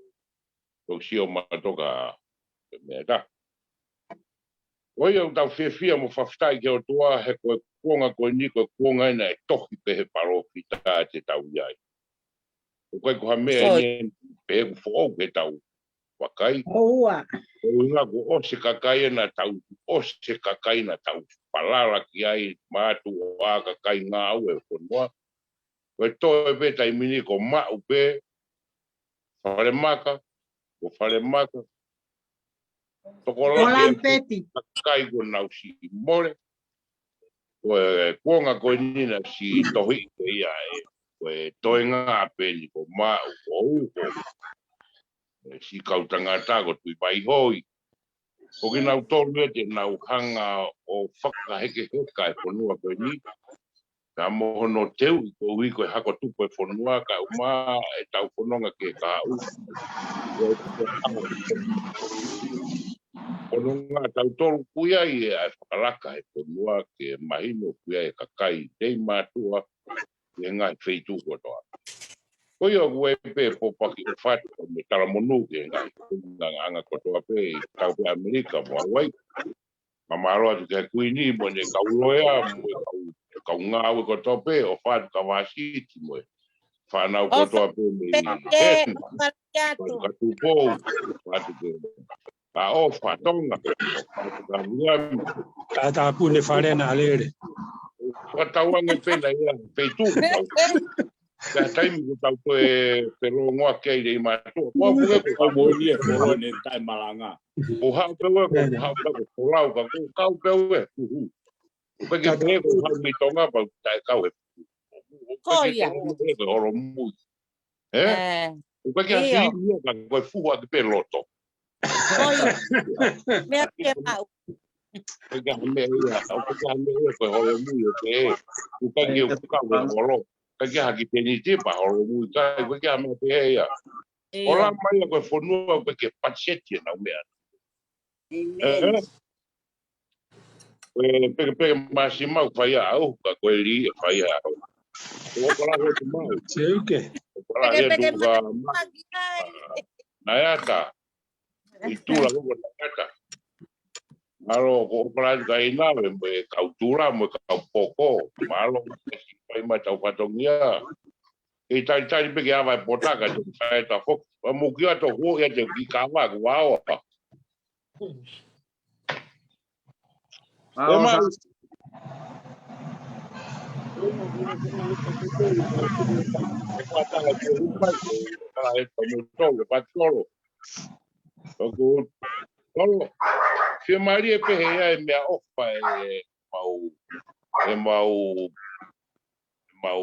Ko sio ma toka ke meʻa ta. ʻOku tau fiefia mo fakafetaʻi ki he ʻOtua he ko e kuonga ko eni, ko e kuonga ena ʻe tohi pē he palōfita te tau ʻi ai. ʻOku ʻikai ko ha meʻa ʻeni pē ʻoku foʻou ke tau vakai. ʻOku ʻuhinga kuo ʻosi e kakai ena tau, ʻosi e kakai ena tau falala ki ai, mātuʻa, kakai ngāue ʻo e fonua. Ko e toe pē taimi ni ko maʻu pē, falemaka, ko falemaka. Tokolahi e kakai ko nau si mole. Ko e kuonga ko eni na si tohi ke ia e. Ko e toenga pē ni ko maʻu, ko uko. E si kau tangata ko Tuʻivaihoi. Ko kinautolu ia te nau hanga ʻo fakahekeheka e fonua ko eni. Ka mo hono teuʻi koeʻuhi ko e hako tupu e fonua ka uma e tau fononga ke kahaʻu. Ko e fononga tautolu kuia ia e fakalaka e fonua ke mahino kuia e kakai tei mātuʻa e ngaahi feituʻu kotoa. Ko ia ʻoku ʻi ai pē pōpaki ʻofa atu mo e talamonū ki he ngaahi anga kotoa pē ʻi tau pē ʻAmelika mo Hawaii. Mālō atu ki he Kuini mo ʻene kau loea mo e kau, kau ngāue kotoa pē ʻofa atu ka Vasiti mo e fānau kotoa pē mei hena. Ka Tupou, ʻofa atu ki he ka ʻofa Tonga, ʻofa atu ka Viliami. Ka tāpuni fale na lele. Fakatauange pē na ia feituʻu. Ka taimi ko tau toe pelongoa ke i lei mātuʻa. Ko au pē ko au mōni e kolo ne tai malanga. Ko hau pē ue, ko hau pē ko kolau, ka ko kau pē ue, kuhu. Ko ke pē ko hau mei Tonga, pau tai kau he. Ko ia. Ko Holomui. Ē? Ko ke hasi ia ka ko e fuhu ake pē loto. Ko ia. Meʻa ke mau. Ko ke ha meʻa ia, ko ke ha meʻa ia ko e Holomui o te. Ko ke ke fuka ue holo. Ka ke haki teni te pa Holomui ka, ko ke ha meʻa pē ia. O la mai ia ko e fonua ko ke patiseti e nau meʻa. Ē? Ko e peke peke māsima ʻoku fai au, ka ko e lī ʻe fai au. Ko ʻOkalahi atu mai. Seuke. ʻOkalahi atu ka mai. Naeata. ʻI tula ko ko Naeata. Mālō ko ʻOkalahi ka ʻi Nave mo e kau tula mo e kau poko. Mālō ʻoku fai mai tau fatongia. ʻI talitali pē ke ava e potaka te fai ta foki. Ua muki atu huo ia te ki kava ku aoa. Mālō. Ō, fiemālie pē he ia e meʻaʻofa e mau, e mau, mau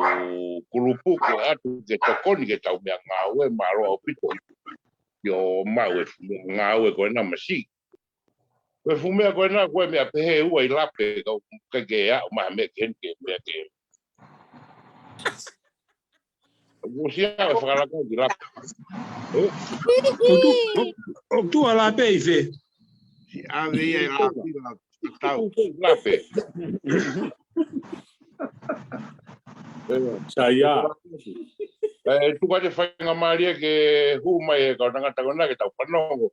kulupu ko atu ke tokoni ke tau meʻangāue mālō ʻaupito. ʻIo maʻu e fuʻu meʻangāue ko ena masi. Ko e fuʻu meʻa ko ena ko e meʻa pehē ua ʻi lape ka ʻoku ʻikai ke aʻu mai ha meʻa ke heni ke meʻa ke. ʻOku ʻosi aʻu e fakalaka ki lape. Ē? ʻOku tuʻu, ʻoku tuʻu ʻa lape ʻi fē? Si ʻave ia ʻi lape, ʻi tau. Lape. Ē. Saia. Ē, tuku atu e faingamālie ke hū mai e kau tangata ko ena ke tau fanongo.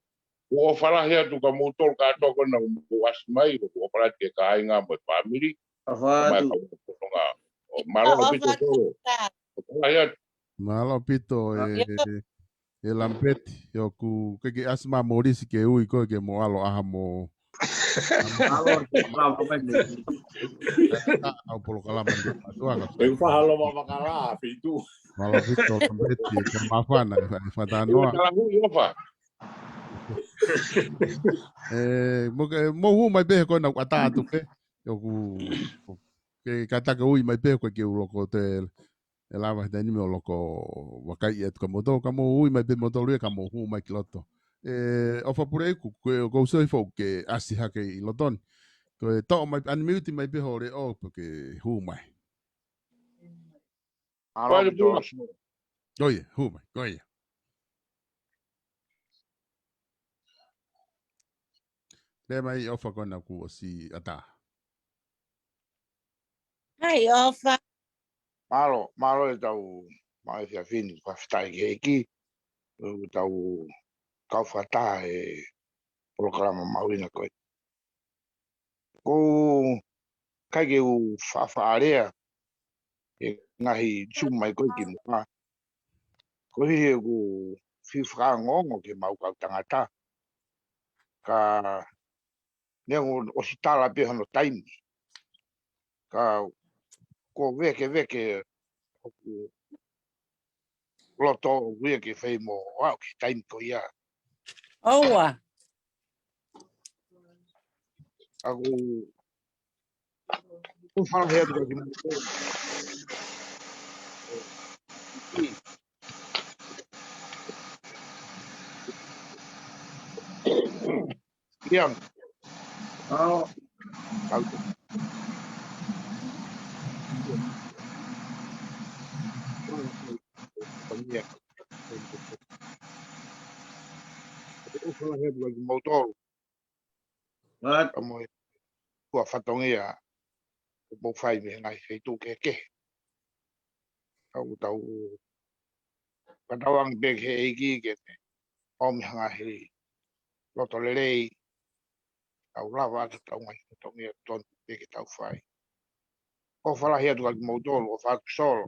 ʻOku ʻofa lahi atu kia moutolu kātoa ko ena ʻoku mou ʻasi mai, ʻoku ʻofa lahi atu ki he kāinga mo e fāmili. ʻOfa atu. Mai kau fononga. ʻO mālō ʻaupito tolo. ʻOfa lahi atu. Mālō ʻaupito e, e Lampeti, ʻoku ke ke ʻasi mai Molisi ke ui koe ke mo ʻalu ʻaha mo. Mālō ʻaupito, mālō ʻaupito. ʻOku fahalo ma makala, fitu. Mālō ʻaupito, Lampeti, ka mafana, e fa-, e fatanoa. Io, kalahui, ʻofa. Ē, mo ke, mo hū mai pē he ko ena ʻoku ʻatā atu pē. ʻOku, ke kātaki ui mai pē ko e ke u loko te, e lava he taimi ni mo loko vakai atu kia moutolu, ka mo ui mai pē moutolu ia ka mo hū mai ki loto. Ē, ʻofa pule iku, ko, ko u sio hifo ke ʻasi hake ʻi loto ni. Ko e toʻo mai, unmute mai pē ho leʻo, pea ke hū mai. Alo, Pale Pula. Ko ia, hū mai, ko ia. Lea mai ʻofa ko ena kuo ʻosi ʻatā. Hai, ʻofa. Mālō, mālō e tau, mālō e fiafini, fakafetaʻi ki he ʻEiki, ʻo tau kau fakataha he polokalama mahuʻinga ko ē. Ko u ʻikai ke u faʻafaʻalea he ngaahi Zoom mai ko ē ki muʻa. Ko e hili ʻeku fiu fakaongoongo ki he mau kau tangata. Ka neongo ʻosi tala pē hono taimi. Ka ko e vekeveke ʻoku loto ʻoku ʻikai ke fai mo au ki he taimi ko ia. ʻOua. ʻOku, ʻoku falahi atu ka ki muʻa. Ian. ʻAo. ʻAo. Ian. ʻOku falahi atu ka ki moutolu. What? Ka mo e kua fatongia ʻoku mou fai mei he ngaahi feituʻu kehekehe. Ka ʻoku tau, ka tau anga pē ki he ʻEiki ke ne ʻomi ha ngaahi loto lelei, tau lava atu tau ngaahi fatongia tonu pē ke tau fai. ʻOku falahi atu ka ki moutolu, ʻofa atu Solo.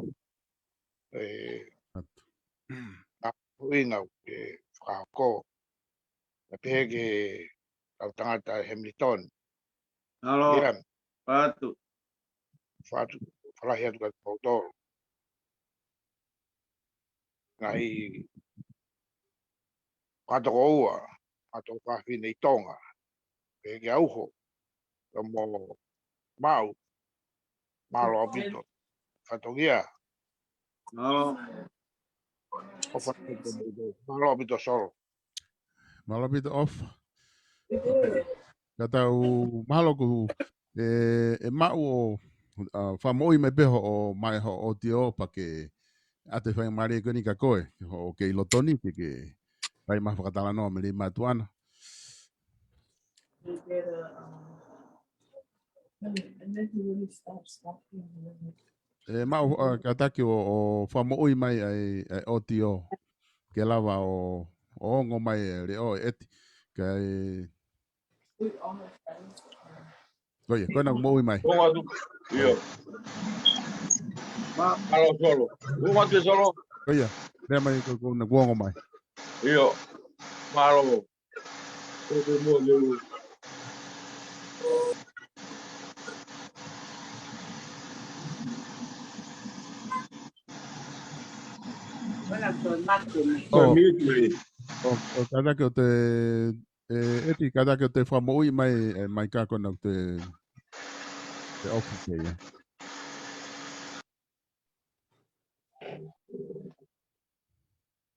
ʻE, ʻatu. Na huinga ke fakahoko. Na pehē ke tau tangata Hamilton. Alo. Ian. ʻOfa atu. ʻOfa atu, falahi atu ka ki moutolu. Ngaahi katoa ko ua, katoa fafine ʻi Tonga. Pehē ki he uho, ka mo Maʻu, mālō ʻaupito. Fatongia. ʻOfa atu, mālō ʻaupito Solo. Mālō ʻaupito ʻOfa. Ka tau mahalo ko e, ʻe Maʻu ʻo, ʻa, fakamoʻui mai pē hoʻo, mai hoʻo ʻotiō pea ke ʻoatu e faingamālie ko eni kia koe, hoʻo kei loto ni ke, ke fai mai ha fakatalanoa mei Leimātuʻa na. ʻE Maʻu, ʻa, kātaki ʻo, ʻo fakamoʻui mai ʻa e, ʻa e ʻotiō. Ke lava ʻo, ʻo ongo mai e leʻo ʻo ʻEti. Kae Ko ia, ko ena kuo moʻui mai. Ongo atu. ʻIo. Mālō Solo. Ongo atu Solo. Ko ia, lea mai ko, ko ena kuo ongo mai. ʻIo. Mālō. Ko te mo le. ʻO, ʻo, ʻo, kātaki ʻo te ʻE, ʻEti, kātaki ʻo te fakamoʻui mai, ʻe, mai ka ko ena ʻoku te, te ofi pē ia.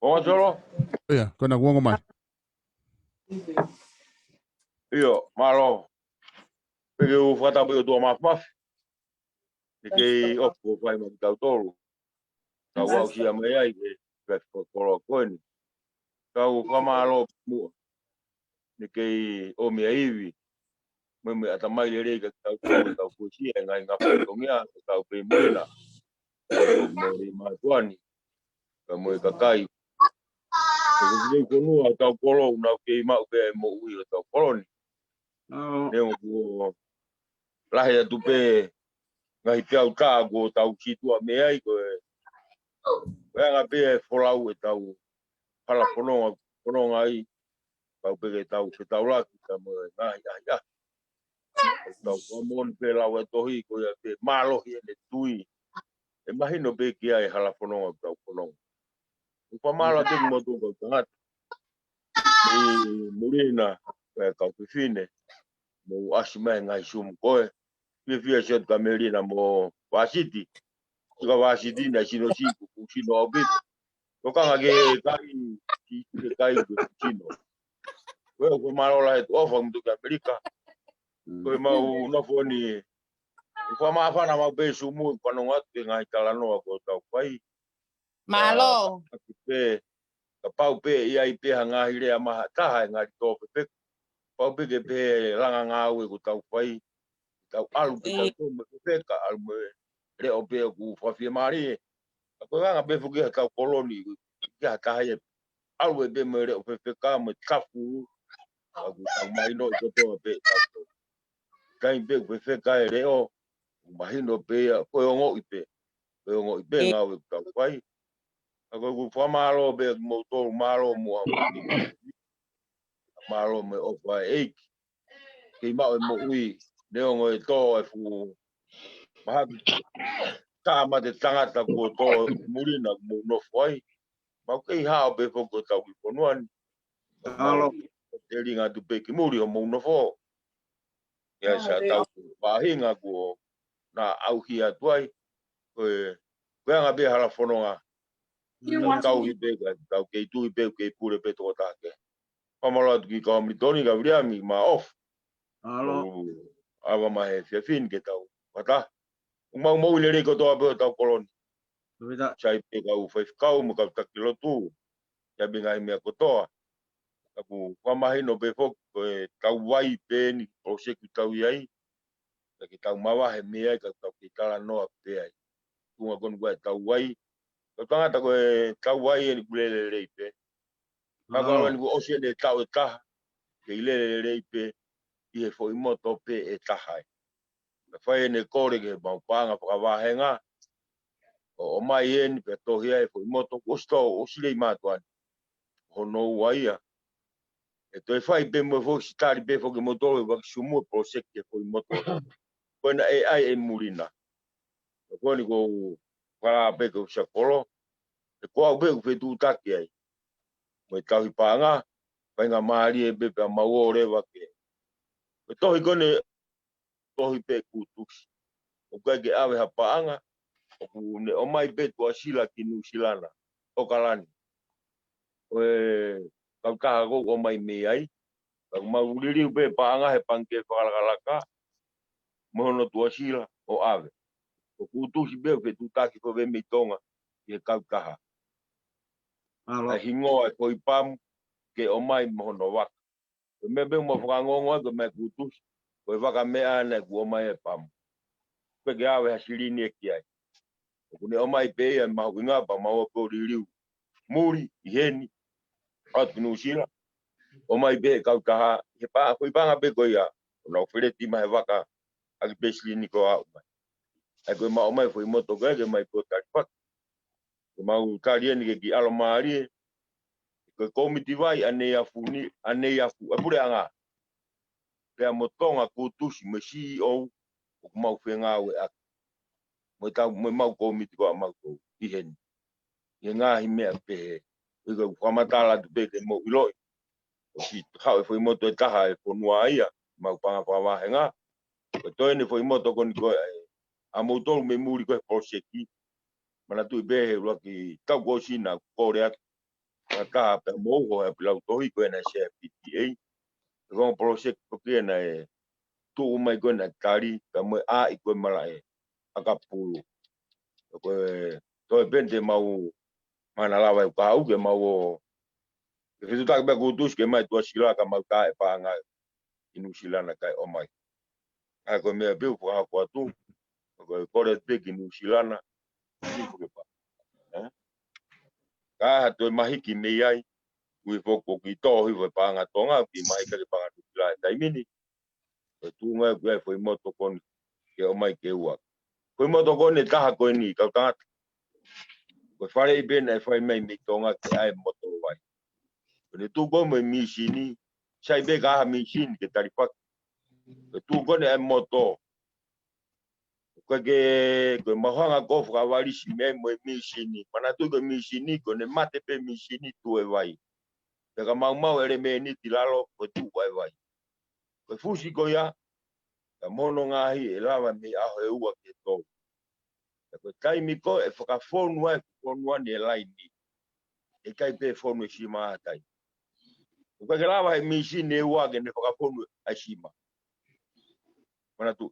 Ongo Solo? ʻIo, ko ena kuo ongo mai. ʻIo, mālō. Pea ke u fakatapu ʻOtua Māfimafi. Naʻe kei ʻofa ko e fai mai kia kitautolu. Tau aʻusia mai ai ke, ke fakakoloa ko eni. Tau fakamālō muʻa. Naʻe kei ʻomi ʻa e ivi. Mo e, mo e ʻatamai lelei kia kitautolu, tau fuesia e ngaahi ngaahi fatongia, tau pē mo ena. Mo Leimātuʻa ni. Ka mo e kakai. Ko e kei fonua ʻo tau kolo, nau kei maʻu pē e moʻui ʻo tau kolo ni. ʻAo. Neongo kuo lahi atu pē ngaahi peau tā kuo tau situʻa mei ai ko e. Ko e anga pē e folau ʻetau hala fononga, fononga ai, pau pē ke tau fetaulaki ka mo e ngaahi ʻahiʻahi. Tau ka moʻoni pē lau e tohi ko ia pē mālohi ʻene tui. ʻE mahino pē ki ai e hala fononga ʻoku tau fononga. ʻOku fakamālō atu ki moutolu kau tangata. ʻI Melina, e kau fefine, mou ʻasi mai he ngaahi Zoom ko ē. Fiefia siʻotu kia Melina mo Vasiti. Sika Vasiti naʻe sino siku, kuo sino ʻaupito. Ko e kanga ke kai, ki, ke kai ke sino. Ko e, ko e mālō lahi atu ʻOfa mo tuku ʻAmelika. Ko e mau nofo ni, ʻoku fakamāfana mau pē Zoom, ʻoku fanongo atu ki he ngaahi talanoa ʻoku tau fai. Mālō. Ka, ka pau pē, ʻi ai pē ha ngaahi lea maha taha ʻe ngali tō pē pē. Pau pē ke pehē langa ngāue ʻoku tau fai. Tau ʻalu pē tau tō mo e fefeka, ʻalu mo e leʻo pē ʻoku fakafiemālie. Ka ko e anga pē foki ha tau kolo ni, ke ha taha ia. ʻAlu pē mo e leʻo fefeka, mo e tafu. ʻOku tau mahinoʻi kotoa pē tau tō. taimi pē ʻoku fefeka e leʻo, ʻoku mahino pē ia, ko e ongoʻi pē. Ko e ongoʻi pē ngāue ʻoku tau fai. Ka ko ʻeku fakamālō pē kimoutolu, mālō muʻa hoʻomou kiʻi, mālō mo e ʻofa ʻa e ʻEiki. Kei maʻu e moʻui, neongo e tō e fuʻu mahaki, tāmate tangata kuo tō muli na kuo mou nofo ai. Mau kei hao pē foki ʻo tau ʻi fonua ni. Mālō. Telinga atu pē ki muli ʻo mou nofo. Ia sa tau faʻahinga kuo na ʻauhi atu ai. Ko e, ko e anga pē hala fononga. Tau tauhi pē, ka tau kei tui pē, kei pule pē toko taha kehe. Fakamālō atu ki Kaomitoni, ka Viliami, ma off. Mālō. ʻOku ava mai he fiefin ke tau fakataha. ʻOku mau moʻui lelei kotoa pē ʻo tau koloni. Sai pē kau faifekau mo kau taki lotu. Ia pē ngaahi meʻa kotoa. Ka ʻoku fakamahino pē foki, ko e tau vai pē ni, poloseki tau ʻi ai. Ka ke tau mavahe mei ai, ka tau kei talanoa pē ai. Tuʻunga ko eni ko e tau vai. Ko e tangata ko e tau vai eni ʻoku lele lelei pē. Ka ko eni kuo ʻosi ʻene taʻu ʻe taha, kei lele lelei pē, ʻi he foʻi moto pē ʻe taha ai. Ka fai ʻene kole ki he mau paʻanga fakavahenga, ʻo ʻomai eni pea tohi ai e foʻi moto, kuo ʻosi tō, ʻosi lei mātuʻa ni. Hono ua ia. ʻE toe fai pē mo e foʻi sitali pē foki mo tō e vaki sumu e poloseki e foʻi moto. Ko ena ʻe ʻai e muli na. Ko eni ko u kala pē ko u sakolo. ʻE ko au pē ʻoku fetuʻutaki ai. Mo e tauhi paʻanga, faingamālie pē pea mau ō leva ke. Ko e tohi ko eni, tohi pē Kutusi. ʻOku ʻikai ke ʻave ha paʻanga, ʻoku ne ʻomai pē tuʻasila ki Nuʻusila na, ʻAokalani. Ko e kautaha ʻoku ʻomai mei ai, ka ʻoku mau liliu pē paʻanga he pangikē fakalakalaka, mo hono tuʻasila ʻo ʻave. Ko Kutusi pē ʻoku fetuʻutaki ko e mei Tonga, ʻi he kautaha. ʻA e hingoa e foʻi pamu, ke ʻomai mo hono vaka. Ko e meʻa pē ʻoku mau fakangongo ai, ko e meʻa Kutusi, ko e vaka meʻa ena ʻoku ʻomai e pamu. ʻIkai ke ʻave ha silini ia ki ai. ʻOku ne ʻomai pē ia mahuʻinga pea mau ō pē ʻo liliu muli ʻi heni, ʻalu ki Nuʻusila. ʻOmai pē he kautaha, he paʻanga, foʻi paʻanga pē ko ia, ʻo nau feleti mai he vaka, ʻaki pē silini ko ē ʻomai. ʻA ia ko e mau ʻomai foʻi moto ko ē, ke ʻomai pē ʻo talifaki. Ko e mau tali eni ke kiʻi ʻalomālie. Ko e kōmiti vai ʻa Neiafu ni, ʻa Neiafu, ʻa e puleʻanga. Pea mo Tonga Kutusi mo e C E O, ʻoku mau fengāueʻaki. Mo e tau, mo e mau kōmiti ko ē ʻa mau ʻi heni. ʻI he ngaahi meʻa pehē. ʻIkai ke u fakamatala atu pē ke mou ʻiloʻi. ʻOsi haʻu e foʻi moto ʻe taha e fonua ia, mau paʻanga fakavahenga. Ko e toe eni foʻi moto ko eni ko ē, ʻa moutolu mei muli ko ē he poloseki. Manatuʻi pē he ʻuluaki taʻu kuo ʻosi naʻa ku kole atu. Ka taha pē mo uho he ʻapi lautohi ko ena e C F P T A. Ko e ongo poloseki ko ē naʻe tuʻu mai ko ē naʻe tali, ka mo e ʻai ko ē malaʻe ʻakapulu. Ko e toe pē eni te mau mana lava e ukau ke mau ō. Ke fetuʻutaki pē Kutusi ke ʻomai tuʻasila ka mau tā e paʻanga ʻi Nuʻusila na kae ʻomai. ʻA ia ko e meʻa pē ʻoku fakahoko atu. Ko e kole pē ki Nuʻusila na. Siko ke pā. Ē? Ka ha toe mahiki mei ai. Ui foki ko e kiʻi tō hifo e paʻanga Tonga, kiʻi mahiki ke paʻanga Nuʻusila he taimi ni. Ko e tuʻunga ʻoku ʻi ai e foʻi moto ko eni ke ʻomai ke ua. Foʻi moto ko eni ʻe taha ko eni kau tangata. Ko e faleʻi pē naʻe fai mai mei Tonga ke ʻai e moto vai. Ko ʻene tuʻu ko ē mo e mīsini, sai pē ka ha mīsini ke talifaki. Ko e tuʻu ko eni ʻa e moto. Ko e ke, ko e mau hanga ko ē ʻo fakavalisi mei ai mo e mīsini. Manatuʻi ko e mīsini, ko ʻene mate pē mīsini tuʻu e vai. Pea ka maumau e ʻelemēniti lalo, ko e tuʻu ʻa e vai. Ko e fusi ko ia, ka mo hono ngaahi ʻe lava mei he ʻaho ʻe ua ki he tolu. Ka ko e taimi ko ē ʻe fakafonu ai e fonua ni e laini. ʻE ʻikai pē fonu e sima ʻa tai. ʻOku ʻikai ke lava he mīsini ʻe ua ke ne fakafonu ʻa e sima. Manatuʻi.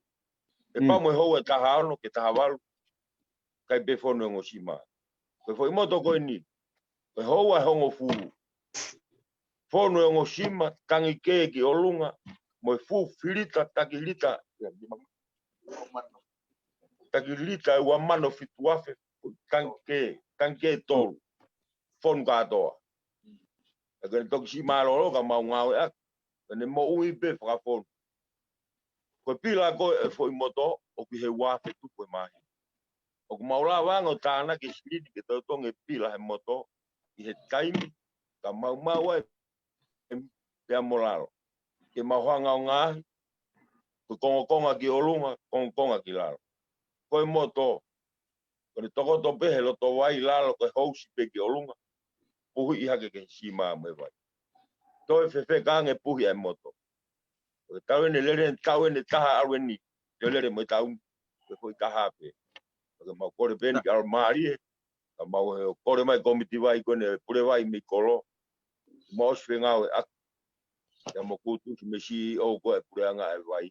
ʻE Mm. pau mo e houa ʻe taha ono ki he taha valu. ʻIkai pē fonu e ongo sima. Ko e foʻi moto ko eni. Ko e houa ʻe hongofulu. Fonu e ongo sima, tangi kē ki ʻolunga, mo e full filita, taki lita, taki lita ʻe ua mano fitu afe, tangi kē, tangi kē ʻe tolu. Fonu kātoa. ʻE ke ne toki siʻi mālōlō ka mau ngāueʻaki. Ke ne moʻui pē fakafonu. Ko e pila ko ē foʻi moto, ʻoku ʻi he ua afe tupu he māhina. ʻOku mau lava ange ʻo tānaki e silini ke tau tongi e pila he moto, ʻi he taimi ka maumau ai pea mo lalo. Ke mau hanga ʻo ngaohi, ko e kongokonga ki ʻolunga, kongokonga ki lalo. Ko e moto, ko ʻene tokoto pē he loto vai lalo, ko e housi pē ki ʻolunga. Puhiʻi hake ki he sima mo e vai. Toe fefeka ange puhi ʻa e moto. Ko e tau ʻene lele, tau ʻene taha ʻalu eni. Toe lele mo e tau, ko e foʻi taha pē. Ko e mau kole pē eni ke ʻalu mālie, ka mau ʻe kole mai kōmiti vai ko ʻene pule vai mei kolo. Mau ʻosi fengāueʻaki. Ia mo Kutusi mei he C E O ko e puleʻanga e vai.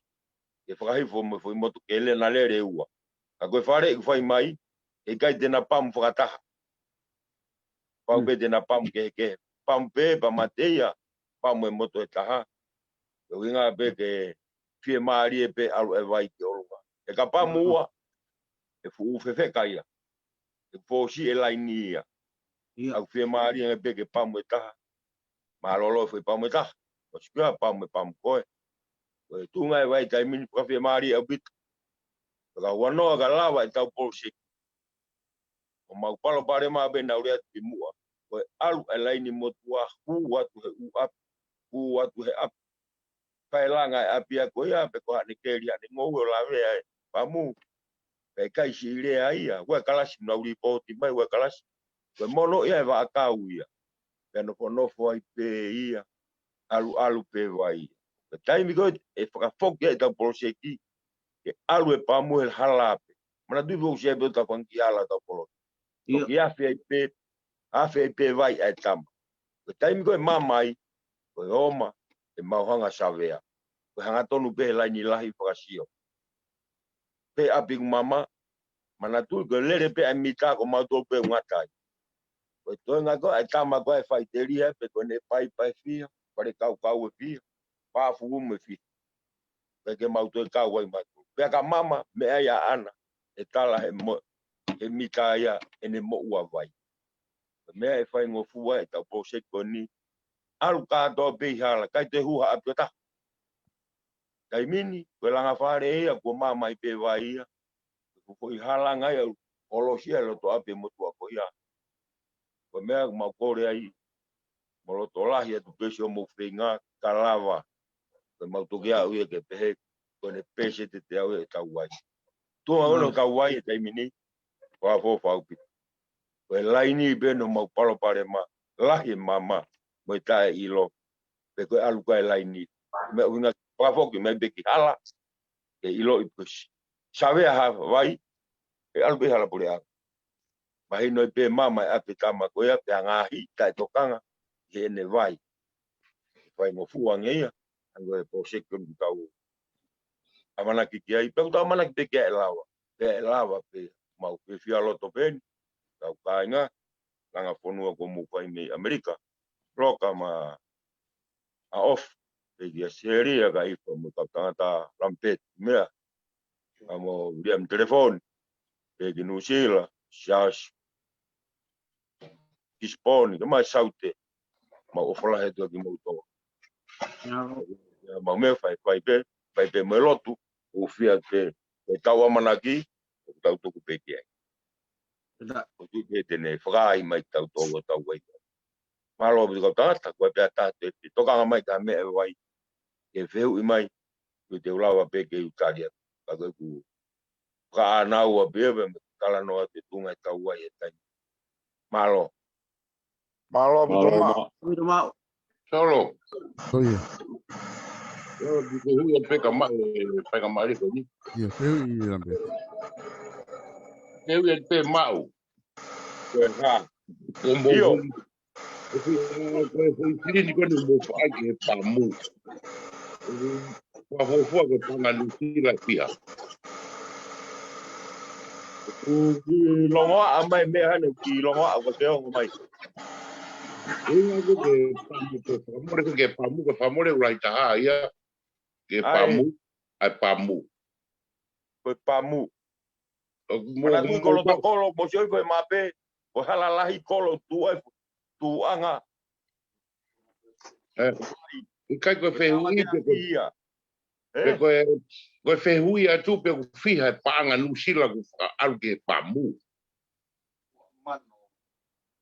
Ke fakahifo mo e foʻi moto ke lele na lele ua. Ka ko e fale ʻoku fai mai, ʻe ʻikai te na pamu fakataha. Pamu pē te na pamu kehekehe. Pamu pē, pea mate ia, pamu e moto ʻe taha. Ko e ʻuhinga pē ke fiemālie pē ʻalu e vai ki ʻolunga. ʻE ka pamu ua, ʻe fuʻu fefeka ia. ʻE fōsi e laini ia. ʻOku fiemālie ange pē ke pamu e taha. Mālōlō foʻi pamu e taha. ʻOsi pē pamu e pamu ko ē. Ko e tuʻunga e vai taimi ni fakafiemālie ʻaupito. Ka ua noa ka lava e tau poloseki. ʻO mau palopalema pē naʻa ku lea atu ki muʻa. Ko e ʻalu e laini motuʻa hū atu he ʻū ʻapi. Hū atu he ʻapi. Kae langa e ʻapi ia ko ia, pe ko haʻane keli haʻane ngoue ʻo lavea e pamu. Pea ʻikai siʻi lea ia, ua kalasi, naʻa ku lipooti mai ua kalasi. Ko e mono ia e vaʻakau ia. Pea nofonofo ai pē ia, ʻaluʻalu pē vai ia. Ko e taimi ko ē ʻe fakafoki ai e tau poloseki, ke ʻalu e pamu he hala pē. Manatuʻi pē ʻoku sia pē ʻo tau fanga kiʻi hala tau poloseki. Toki afe ai pē, afe ai pē vai ʻa e tama. Ko e taimi ko ē ʻe mama ai, ko e ō mai, ʻe mau hanga savea. Ko e hangatonu pē he laini lahi fakasio. Pē ʻapi ʻoku mama, manatuʻi ko e lele pē ʻa e mita ko mautolu pē ʻoku ngata ai. Ko e toenga ko ē ʻa e tama ko ē ʻe faʻiteliha, pe ko ʻene paipa ʻe fiha, fale kaukau ʻe fiha, pā fumu ʻe fiha. Pea ke mau toe kau ai mautolu. Pea ka mama, meʻa ia ʻaʻana, ʻe tala he mo-, he mita ia ʻene moʻua vai. Ko e meʻa ʻe faingofua e tau poloseki ko eni, ʻalu kātoa pē ʻi hala, ʻikai toe hū ha ʻapi ʻo taha. Taimi ni, ko e langa fale ia, kuo mama ai pē vai ia. Ko e foʻi halanga ia, ʻo losia e loto ʻapi e motuʻa ko ia. Ko e meʻa ʻoku mau kole ai, mo loto lahi atu pē siʻomou feinga, ka lava. Ko e mau toki aʻu ia ke pehē, ko ʻene pēseti ʻe teau ia e tau vai. Tuʻunga ʻo e tau vai e taimi ni, fakaʻofoʻofa ʻaupito. Ko e laini pē naʻa mau palopalema, lahi e mama, mo e taʻeʻilo, pe ko e ʻalu ko ē e laini. Meʻa ʻuhinga fakafoki mai pē ki hala, ke ʻiloʻi pē ko e savea ha vai, ʻe ʻalu pē hala puleʻanga. Mahino ai pē mama e ʻapi e tama ko ia, pea ngaahi taʻetokanga ʻi heʻene vai. Faingofua ange ia, hangē ko e poloseki ko eni ʻoku tau ʻamanaki ki ai, pea ʻoku tau ʻamanaki pē ke ʻe lava, pea ʻe lava pē, mau fiefia loto pē eni, kau kāinga, langa fonua ko mou fai mei ʻAmelika, Loka mo ʻAofi, pea kia Selia ka ʻIfa mo e kau tangata Lampeti, meʻa, ʻa mo William Telefoni, pea ki Nuʻusila, Siasi, Kisiponi, ka mai Saute, mau ʻofa lahi atu ki moutolu. Ia mau meʻa fai, fai pē, fai pē mo e lotu, ʻoku fiefia pē, ko e tau ʻamanaki, ʻoku tau tuku pē ki ai. ʻOku tuku pē te ne fakaai mai tautolu ʻo tau vai. Mālō ʻaupito kau tangata, ko e pea taha te, te tokanga mai ka meʻa e vai, ke fehuʻi mai, ko e te u lava pē ke u tali atu. Ka ko e ku, ka ʻanau ʻa pē, pea me talanoa atu e tuʻunga e tau vai e taimi. Mālō. Mālō ʻaupito Mālō, mā. Mālō. ʻAupito mā. Solo. Ko ia. Ia, ko e hui atu pē ka ma-, e, pea ka mali ko ni. Ia, fehuʻi ia pē. Fehuʻi atu pē maʻu. Ko e hā. Ko mo-, ʻIo. Ko e, ko e, ko e silini ko eni mo fai ki he pamu. Fakafuofua ko e pamu Nuʻusila ʻe fiha. ʻOku kiʻi longoaʻa mai meʻa hane, kiʻi longoaʻa ko e te ongo mai. ʻUhinga ko e pamu, ko e fakamole, ko e pamu, ko e fakamole ʻoku lahi taha ia. Ke ʻAi. Pamu, ʻa e pamu. Ko e pamu. ʻOku mo-, Manatuʻi mo-, ko loto mo-, kolo, mo sio ko e mape, ko e hala lahi kolo tuʻu ai, tuʻuʻanga. ʻE, ʻikai ko e fehuʻi pe ko e, ia. Pe ʻE? Ko e, Ko e fehuʻi atu pe ʻoku fiha e paʻanga Nuʻusila ʻoku fakaʻalu ki he pamu.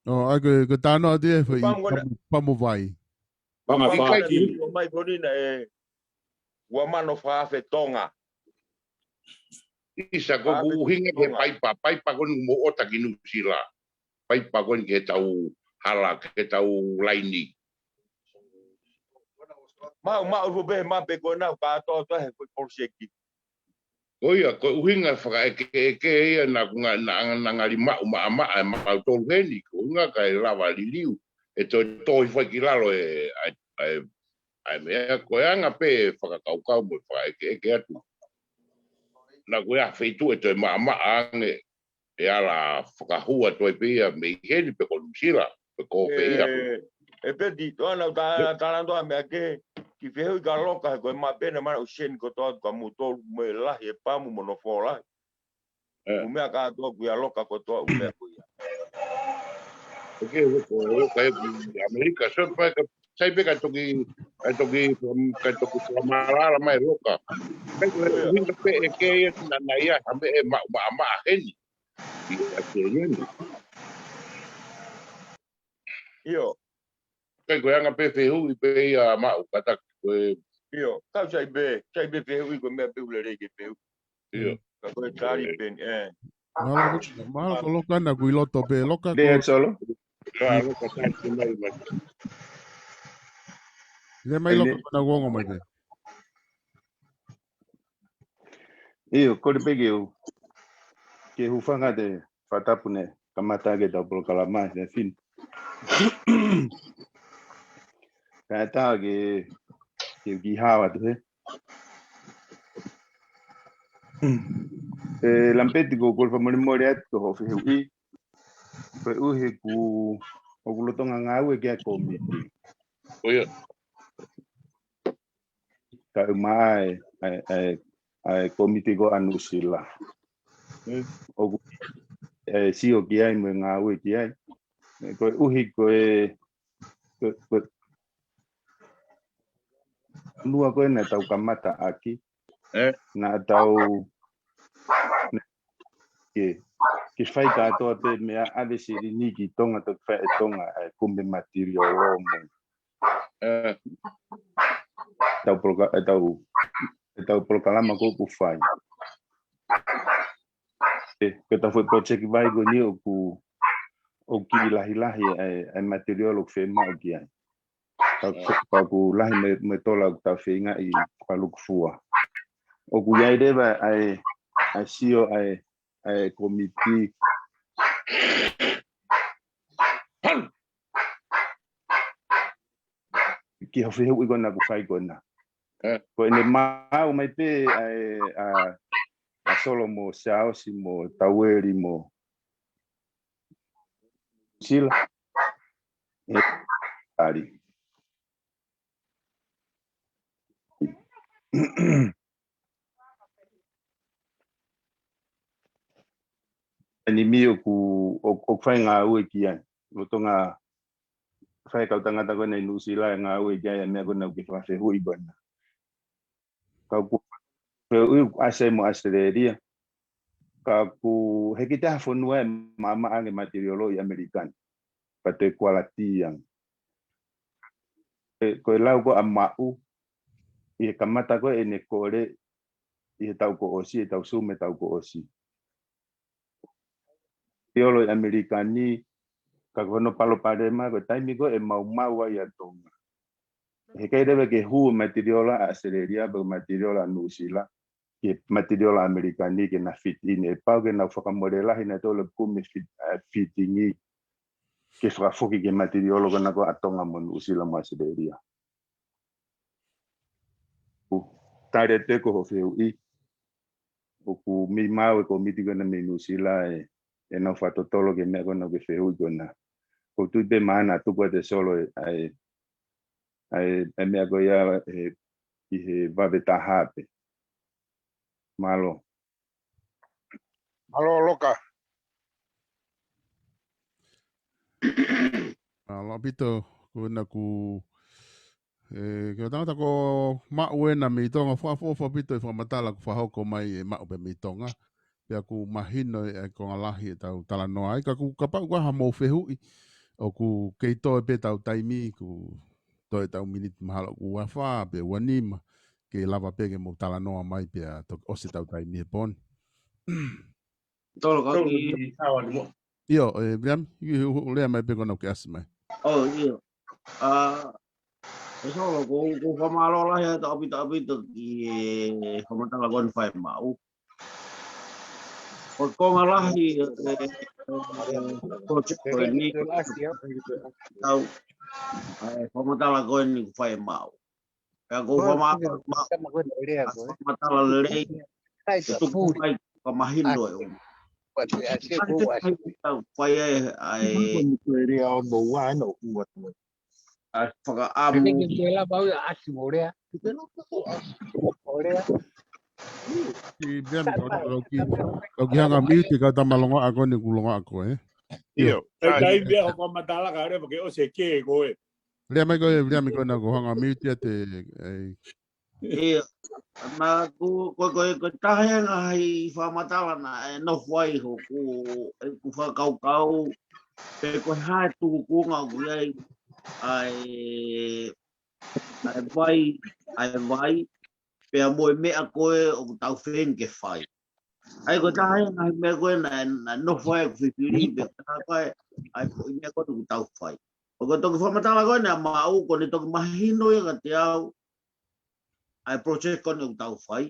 ʻO, ʻai ko e, ko e talanoa atu ia he foʻi pamu ko ena. Pamu, pamu vai. Pamu ʻIkai fākili. Ko mai ko ena e ua mano fā afe Tonga. ʻIsa ko ʻeku ʻuhinga ki he paipa, paipa ko eni mo ʻota ki Nuʻusila. Paipa ko eni ke tau hala, ke tau laini. Maʻu, maʻu fu pe mape ko ena, ka to to he foʻi poloseki. Ko ia, ko e ʻuhinga fakaʻekeʻeke ia naʻa ku nga-, naʻa, naʻa ngali maʻu maʻamaʻa e maʻu tolu heni, ko e ʻuhinga kae lava liliu, ʻe toe tohi fai ki lalo e, ʻa e, ʻa e, ʻa e meʻa, ko e anga pe fakakaukau mo e fakaʻekeʻeke atu. Naʻa ko e ʻa e feituʻu ʻe toe maʻamaʻa ange, ʻe ala fakahua toe pe ia mei heni pe ko Nuʻusila, pe ko pe ia. E, e Peti, toa nau ta-, talanoa meʻa ke, ki fehuʻi ka Loka, he ko e mape na mana ʻoku seni ko toa ka mutolu mo e lahi e pamu mo nofo lahi. E. Mo e meʻa ka toa ku ia Loka ko toa u meʻa ko ia. Oke, ko Loka e ki ʻAmelika, so pa ka, sai pe ka toki, ka toki, um, ka toki fakamālala mai Loka. Kai ko e ʻuhinga pe ʻe ke ia naʻa, naʻa ia ha meʻa ʻe maʻu maʻamaʻa heni. ʻI ʻAositelēlia ni. ʻIo. Kai ko e anga pe fehuʻi pe ia maʻu, kātaki ko e. ʻIo, kau sai pe, sai pe fehuʻi ko e meʻa pe ʻoku lelei ke fehuʻi. ʻIo. Ka ko e tali pe, e. Mahalo, mahalo ko Loka naʻa ku ʻi loto pe, Loka ko. Pea solo. Ka Loka sai pe mai mai. Lea mai Loka ko ena ongo mai pe. ʻIo, kole pe ke u, ke hūfanga he fakatapu ne kamata ke tau polokalama he fini. Kae tā ke, ke u kiʻi hao atu he. E Lampeti ko e kole fakamolemole atu ki hoʻo fehuʻi. Koeʻuhi ʻoku, ʻoku lolotonga ngāue ki ai e kōmiti. Ko ia. Kae ʻumaʻā e, e, e, e kōmiti ko ē ʻa Nuʻusila. Mm. ʻOku, e, sio ki ai mo e ngāue ki ai. E, koeʻuhi ko e, ko e, ko e, lua ko ē naʻa tau kamata ʻaki. E. Naʻa tau, ke, ke fai kātoa pe meʻa ʻave silini ki Tonga, toki fai ʻe Tonga, e kumi matiliolo mo. E. Tau poloka-, e tau, e tau polokalama ko ē ʻoku fai. E, ko e tau foʻi project vai ko eni ʻoku, ʻoku kiʻi lahilahi e, e matiliolo ʻoku fiemaʻu ki ai. Ka, ka ʻoku lahi mo e, mo e tola ʻoku tau feingaʻi fakalukufua. ʻOku ʻi ai leva ʻa e, ʻa e sio ʻa e, ʻa e kōmiti. Ki hoʻo fehuʻi ko ena ʻoku fai ko ena. E. Ko ʻene maʻu mai pe ʻa e, ʻa, ʻa Solo mo Siaosi mo Taueli mo Sila. E, ali. Eni mi ʻoku, ʻo, ʻoku fai ngāue ki ai. Lolotonga fai kau tangata ko ena ʻi Nuʻusila e ngāue ki ai e meʻa ko ena ʻoku ke fakafehuʻi ko ena. Ka ʻoku fehuʻi ʻoku ʻasi mo ʻAositelēlia. Ka ʻoku ʻikai ke ʻi ai ha fonua ʻe maʻamaʻa ange matiliolo ʻi ʻAmelika ni. Pea toe kualiti ange. E, ko e lau ko ē ʻa Maʻu, ʻi he kamata ko ē ʻene kole, ʻi he taʻu kuo ʻosi, ʻi he taʻu sio mo e taʻu kuo ʻosi. Matiliolo ʻi ʻAmelika ni, ka ko hono palopalema, ko e taimi ko ē ʻe maumau ai ʻa Tonga. He ʻikai leva ke hū matiliolo ʻa ʻAositelēlia, pe matiliolo ʻa Nuʻusila, ki he matiliolo ʻAmelika ni ke na fit in, ʻe pau ke nau fakamole lahi naʻe tolo kumi fit, e, fitingi, ke fakafoki ki he matiliolo ko ena ko ē ʻa Tonga mo Nuʻusila mo ʻAositelēlia. ʻOku tali atu ko hoʻo fehuʻi. ʻOku mei maʻu e kōmiti ko ena mei Nuʻusila e, ʻenau fakatotolo ki he meʻa ko ena ʻoku ke fehuʻi ko ena. ʻOku ou tui pe maʻana tuku atu e Solo e, ʻa e, ʻa e, ʻa e meʻa ko ia e, ʻi he vave taha pe. Mālō. Mālō Loka. Mālō ʻaupito, ko ena ʻoku ʻE, ke o tangata ko Maʻu ena mei Tonga, fakaʻofoʻofa ʻaupito e fakamatala kuo fakahoko mai ʻe Maʻu pē mei Tonga. Pea ʻoku mahino e, e konga lahi ʻetau talanoa ai, ka ʻoku kapau ʻoku ʻi ai haʻamou fehuʻi, ʻoku kei toe pē ʻetau taimi, ʻoku toe ʻetau miniti mahalo ʻoku ua fā, pe ua nima, ke lava pē ke mou talanoa mai pea toki ʻosi ʻetau taimi he pō ni. Tolo kau ki. ʻIo, ʻe, Viliami, ʻi, ʻo, ʻo lea mai pē ko ena ʻoku ke ʻasi mai. ʻO, ʻio. ʻA, ʻe Solo, ʻoku, ʻoku ou fakamālō lahi atu ʻaupito, ʻaupito ki he fakamatala ko eni fai ʻe Maʻu. Ko e konga lahi, ʻe, ʻe, project ko eni, ʻa e fakamatala ko eni fai ʻe Maʻu. Pea ʻoku ou fakamālō, ma-, fakamatala lelei, ʻe tuku mai, ka mahino e ʻuhinga. ʻA e fai ai, ʻa e, ʻa e fakaʻamu. Ki Viliami, kau, kau ki, kau ki hanga mute, kau tama longoaʻa ko eni ʻoku longoaʻa koe, ē? ʻIo. ʻE, kai pea ho fakamatala ka leva ke ʻosi e ke ko ē. Lea mai ko ē, Viliami, ko ena ʻoku hanga mute ʻiate, ʻe. ʻIo. Naʻa ku, ko, ko, ko e taha e ngaahi fakamatala naʻe nofo ai hoku, ʻeku fakakaukau, pe ko e hā e tūkunga ʻoku ʻi ai, ʻa e, ʻa e vai, ʻa e vai, pea mo e meʻa ko ē ʻoku tau feinga ke fai. ʻA ia ko e taha e ngaahi meʻa ko ē naʻe, naʻe nofo ai ʻeku fifili, pe ko e hā ko ē, ʻa e ko e meʻa ko ē ʻoku tau fai. ʻOku toki fakamatala ko eni ʻa Maʻu, ko ʻene toki mahino ia kiate au, ʻa e project ko eni ʻoku tau fai.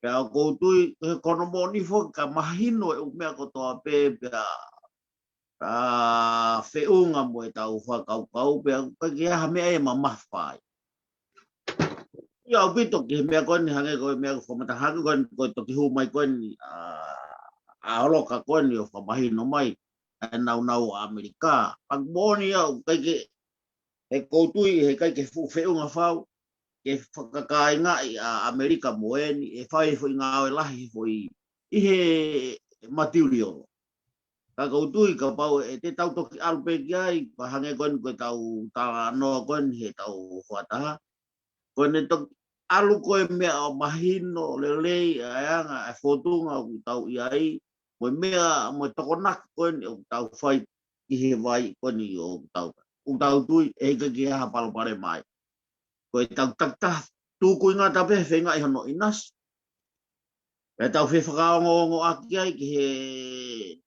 Pea ʻoku ou tui, he ko hono moʻoni foki ka mahino e ʻū meʻa kotoa pē, pea, ʻa, feʻunga mo ʻetau fakakaukau, pea ʻoku ʻikai ke ʻi ai ha meʻa ʻe mamafa ai. ʻIo ʻaupito ki he meʻa ko eni hangē ko e meʻa ko e fakamatala hangē ko eni ko e toki hū mai ko eni, ʻa, ʻa Holoka ko eni ʻo fakamahino mai, ʻa e naunau ʻa ʻAmelika. Pea ʻoku moʻoni ia ʻoku ʻikai ke, he ʻoku ou tui, he ʻikai ke fuʻu feʻunga fau, ke fakakāingaʻi ʻa ʻAmelika mo eni, ʻe fai e foʻi ngāue lahi he foʻi, ʻi he material. Ka ʻoku ou tui kapau ʻe te tau toki ʻalu pē ki ai, pea hangē ko eni ko ʻetau talanoa ko eni he tau fakataha. Ko ʻene toki ʻalu ko e meʻa ʻo mahino lelei ʻa e anga, ʻa e fōtunga ʻoku tau ʻi ai, mo e meʻa, mo e tokonaki ko eni ʻoku tau fai ki he vai ko eni ʻoku tau, ʻoku tau tui, ʻe ʻikai ke ʻi ai ha palopalema ai. Ko ʻetau takitaha tūkuingata pē feingaʻi hono ʻinasi. Pea tau fefakaongoongoʻaki ai ki he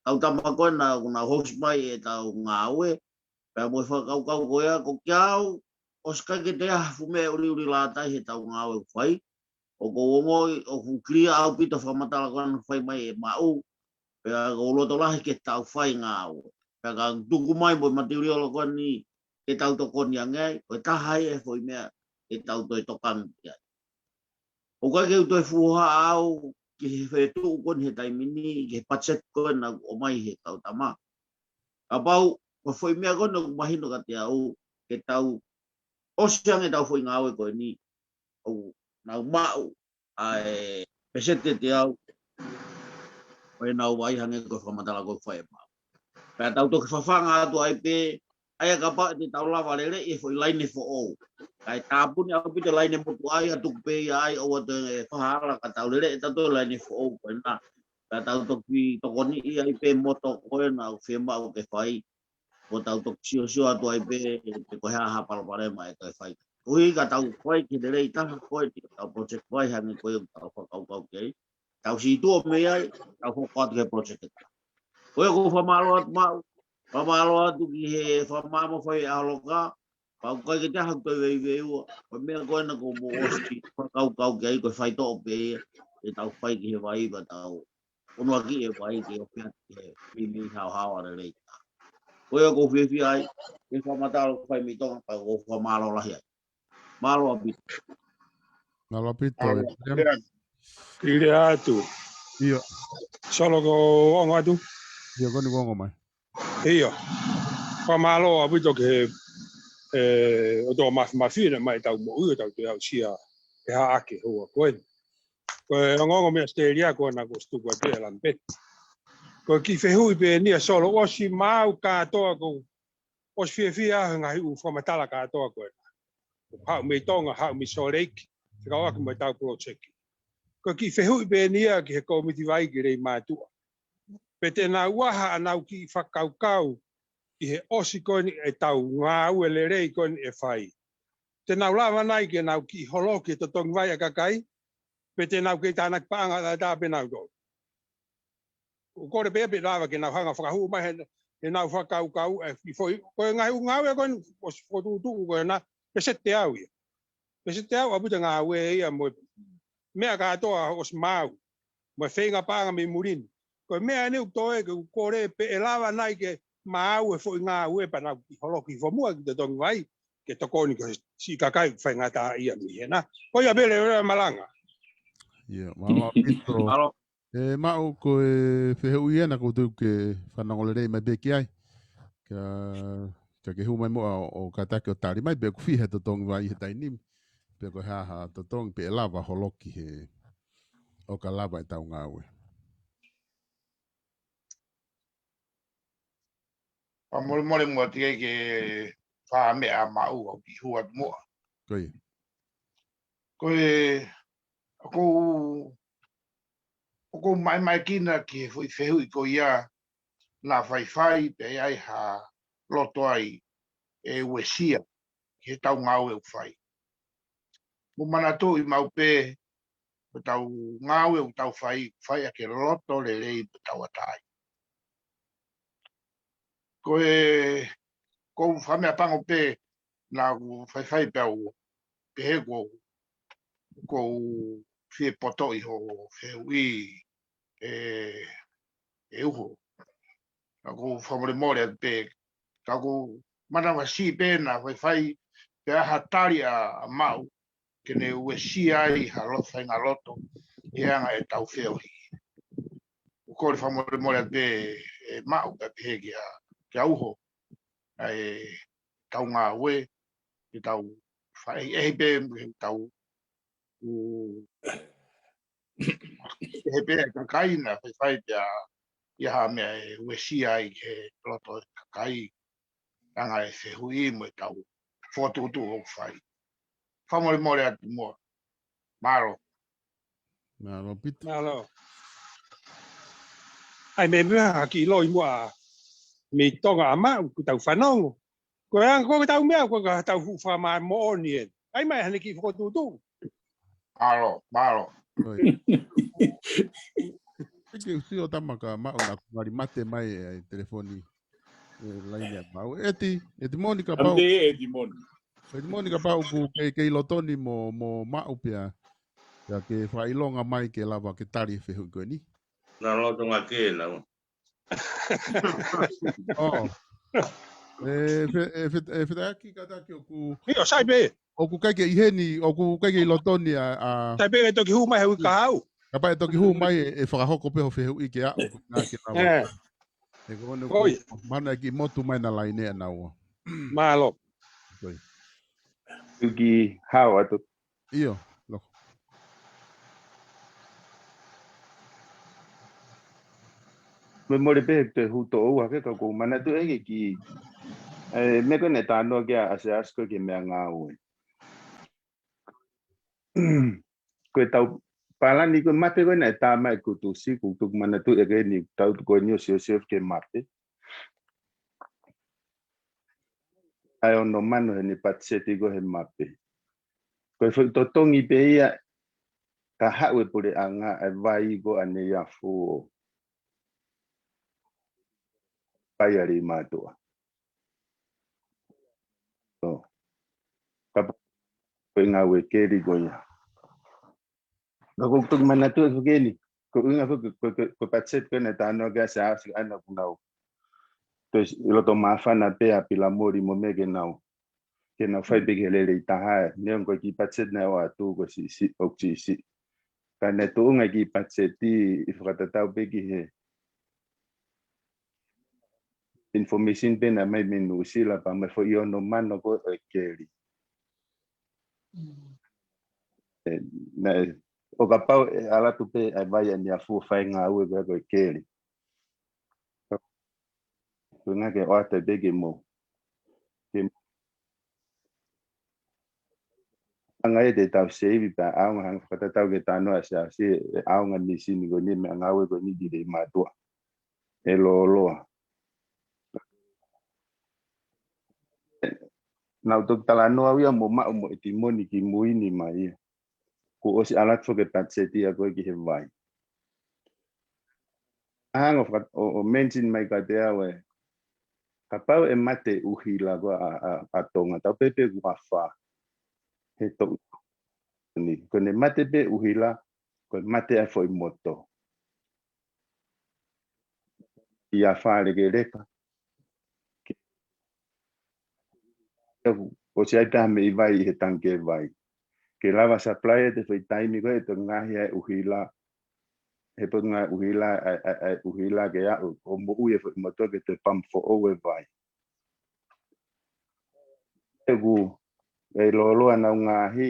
kau tama ko ena ʻoku nau host mai ʻetau ngāue. Pea mo e fakakaukau ko ia, ko kiate au, ʻosi ʻikai ke toe ʻi ai ha fuʻu meʻa ʻuliʻulilātai he tau ngāue ʻoku fai. ʻOku ou ongoʻi, ʻoku clear ʻaupito fakamatala ko ena fai mai ʻe Maʻu. Pea ʻoku ou loto lahi ke tau fai ngāue. Pea ka tuku mai mo e material ko eni, ke tau tokoni ange ai, ko e taha ia e foʻi meʻa, ke tau toe tokanga ki ai. ʻOku ʻikai ke u toe fuʻu haʻu au ki he fetuʻu ko eni he taimi ni, ki he budget ko ena ʻoku ʻomai he kau tama. Kapau, ko e foʻi meʻa ko ena ʻoku mahino kiate au, ke tau ʻosi ange ʻetau foʻi ngāue ko eni, ʻoku nau maʻu, ʻa e peseti ʻe teau, ʻo ʻenau vai hangē ko e fakamatala ko ē fai ʻe Maʻu. Pea tau toki fafanga atu ai pē, ʻa ia kapau te tau lava lele ʻi he foʻi laine foʻou. Kae tāpuni ʻaupito laine motuʻa ia tuku pē ia ai ʻoua toe fahala ka tau lele ʻe tau toe laine foʻou ko ena. Pea tau toki tokoniʻi ai pē moto ko ena ʻoku fiemaʻu ke fai. Ko tau toki siosio atu ai pē, pe ko e hā ha palopalema ʻe toe fai. Koeʻuhi ka tau fai ke lelei taha ko e tau project fai hangē ko e tau fakakaukau ki ai. Tau sītuʻa mei ai, tau hoko atu ki he project ʻe taha. Ko ia ʻoku ou fakamālō atu Maʻu, fakamālō atu ki he fakamaama fai ʻa Holoka, pea ʻoku ʻikai ke toe ʻi ai haku toe veiveiua, ko e meʻa ko ena ʻoku mou ʻosi fakakaukau ki ai, ko e faitoʻo pē ia, ʻe tau fai ki he vai, pea tau ʻunuaki e vai ke ʻosi atu ki he mimi haohaoa lelei. Ko ia ʻoku ou fiefia ai, ke fakamatala ʻoku fai mei Tonga, pea ʻoku ou fakamālō lahi ai. Mālō ʻaupito. Mālō ʻaupito, ʻe Viliami. ʻIo. Solo ko e ongo atu. ʻIo, ko eni ko e ongo mai. ʻIo. Fakamālō ʻaupito ki he, ʻe, ʻOtua Māfimafi naʻe ʻomai ʻetau moʻui ʻo tau toe aʻusia e haʻake houa ko eni. Ko e ongoongo mei ʻAositelēlia ko ena kuo ʻosi tuku atu ʻe Lamipeti. Ko e kiʻi fehuʻi pē eni ʻa Solo, ʻosi maʻu kātoa ko, ʻosi fiefia he ngaahi ʻū fakamatala kātoa ko ena. ʻoku haʻu mei Tonga, haʻu mei Salt Lake, fekauʻaki mo ʻetau project. Ko e kiʻi fehuʻi pē eni ia ki he kōmiti vai ki Leimātuʻa. Pe te nau ʻi ai haʻanau kiʻi fakakaukau ʻi he ʻosi ko eni ʻetau ngāue lelei ko eni ʻe fai. Te nau lava nai ke nau kiʻi holoki e totongi vai ʻa e kakai, pe te nau kei tānaki paʻanga ʻataʻatā pē nautolu. ʻOku kole pē pe lava ke nau hanga fakahū mai he, he nau fakakaukau ʻe foʻi, ko e ngaahi ʻū ngāue ko eni ʻosi fokotuʻutuʻu ko ena, peseti ʻe teau ia. Peseti ʻe teau ʻaupito e ngāue ia mo e meʻa kātoa ʻosi maau, mo e feinga paʻanga mei muli ni. Ko e meʻa eni ʻoku toe ke u kole pe ʻe lava nai ke maau e foʻi ngāue pea nau kiʻi holoki hifo muʻa ki totongi vai, ke tokoni ki he siʻi kakai ʻoku faingataʻaʻia mei hena. Ko ia pē leʻo e malanga. Ia, mālō ʻaupito. Mālō. ʻE Maʻu, ko e fehuʻi ena ʻoku ou tui ke fanongo lelei mai pē ki ai. Ka, ka ke hū mai muʻa ʻo, ʻo kātaki ʻo tali mai pe ʻoku fiha e totongi vai he taimi ni. Pe ko e hā ha totongi pe ʻe lava holoki he ʻo ka lava ʻetau ngāue. Fakamolemole muʻa teʻeki ke fai ha meʻa ʻa Maʻu, ʻoku ou kiʻi hū atu muʻa. Ko ia. Ko e, ʻoku ou, ʻoku ou maʻemaʻekina ki he foʻi fehuʻi ko ia naʻa faifai pe ʻi ai ha loto ai ʻe uesia ki heʻetau ngāue ʻoku fai. Mou manatuʻi maʻu pē, ko ʻetau ngāue ʻoku tau fai, fai ʻaki e loto lelei mo tauʻatāina. Ko e, ʻoku ou fakameʻapango pē naʻa ku faifai pē au, pehē ʻoku ou, ʻoku ou fie potoʻi hoʻo fehuʻi ʻe, ʻe Uho. Ka ʻoku ou fakamolemole atu pē, ka ʻoku ou manavasiʻi pē naʻa faifai pe ʻi ai ha tali ʻa, ʻa Maʻu, ke ne uesia ai ha loto faingaloto he anga ʻetau feohi. ʻOku ou kole fakamolemole atu pē ʻe Maʻu pea pehē kia, kia Uho, ʻa ʻetau ngāue, ke tau fai ʻehiʻehi pē, ke tau u, he pē ʻa e kakai naʻa faifai pea ʻi ai ha meʻa ʻe uesia ai ki he loto ʻo e kakai, anga e fehuʻi mo ʻetau fokotuʻutuʻu ʻoku fai. Fakamolemole atu muʻa. Mālō. Mālō ʻaupito. Mālō. ʻAi, meʻa, meʻa ha kiʻi loi muʻa mei Tonga ʻa Maʻu, ʻoku tau fanongo. Ko e anga ko ē ʻetau meʻa, ko e ka tau fuʻu fakamāʻopoʻopo eni. ʻAi mai haʻane kiʻi fokotuʻutuʻu. Mālō, mālō. Ko ia. Ke u sio tama ka Maʻu naʻa ku ngali mate mai e telefoni. E laine ʻa Maʻu. ʻEti, ʻEti Moni kapau. Ante ʻEti Moni. ʻEti Moni kapau ʻoku kei, kei lotoni mo, mo Maʻu pea. Pea ke fakaʻilonga mai ke lava ke tali e fehuʻi ko eni. Naʻa loto ngā ke na. ʻO. ʻE fe-, ʻe fe-, ʻe fetaʻaki kātaki ʻoku. ʻIo, sai pē. ʻOku ʻikai ke ʻi heni, ʻoku ʻikai ke ʻi lotoni ʻa, ʻa. Sai pē ke toki hū mai he uike kahaʻu. Kapau ʻe toki hū mai ʻe, ʻe fakahoko pē hoʻo fehuʻi ke aʻu, ko e ngā ke nau. ʻE. ʻE ko ʻene. Ko ia. Mana ki motu mai naʻa laine ʻanaua. Mālō. Ko ia. Uki hao atu. ʻIo, loko. Mou mole pē he te hū toʻo ua ke ka ʻoku ou manatuʻi ʻe ke ki. ʻE, meʻa ko ē naʻe talanoa ki ai ʻa Siaosi ko e ki he meʻangāue. Ko ʻetau palani ko e mape ko ē naʻe tā mai ʻe Kutusi, ʻoku ou manatuʻi ʻe ke ni tau ko eni ʻo Siosiaosi ki he mape. ʻA e ono mano heʻene patiseti ko ē he mape. Ko e foʻi totongi pē ia ka haʻu e puleʻanga ʻa e vai ko ʻanei ʻa Fuo. Paia Leimātuʻa. ʻO. Ka pa-, ko e ngāue keli ko ia. Ka ʻoku ou toki manatuʻi ʻe foki eni. Ko e ʻuhinga foki, ko, ko, ko e patiseti ko ē naʻe talanoa ki ai ʻa Siaosi ʻa ena ʻoku nau. Toe ʻi loto māfana pē ʻa Pilamoli mo meʻa ke nau. Ke nau fai pē ki he lelei taha, neongo ko e kiʻi patiseti naʻe ʻoatu ko e siʻisiʻi, ʻoku siʻisiʻi. Ka naʻe tuʻunga e kiʻi patiseti ʻi fakatatau pē ki he information pē naʻe ʻomai mei Nuʻusila pea mo e foʻi ono mano ko ē ʻo e keli. ʻE, naʻe, ʻo kapau ʻe ʻalu atu pē ʻa e vai ʻanei ʻa Fuo ʻo fai e ngāue ko ē ko e keli. Ko e ʻuhinga ke ʻoatu pē ke mou. Ke Ngai te tau seivi pea ʻaonga hanga fakatatau ke tano a sia si e ʻaonga ni sini ko ni meʻangāue ko ni ki Leimātuʻa. ʻE lōloa. Naʻu toki talanoa au ia mo maʻu mo e timoni ki mui ni mai ia. Kuo ʻosi ʻalu atu foki e patiseti ia ko ē ki he vai. Hanga faka-, ʻo, ʻo mention mai kiate au ē. Kapau ʻe mate ʻuhila ko ē ʻa, ʻa, ʻa Tonga, tau pehē pē kuo afā. He toʻu ni. Ko ʻene mate pē ʻuhila, ko e mate ʻa e foʻi moto. ʻI afā lekeleka. ʻOsi ʻi ai pē ha meʻi vai ʻi he tangikē vai. Ke lava supply ʻete foʻi taimi ko ē ʻe toki ngaohi ai e ʻuhila. He pea toki ngaohi e ʻuhila, ʻa e, ʻa e, ʻa e ʻuhila ke aʻu, ʻo moʻui e foʻi moto ke toe pump foʻou e vai. ʻE ku, ʻe lōloa naʻu ngaohi,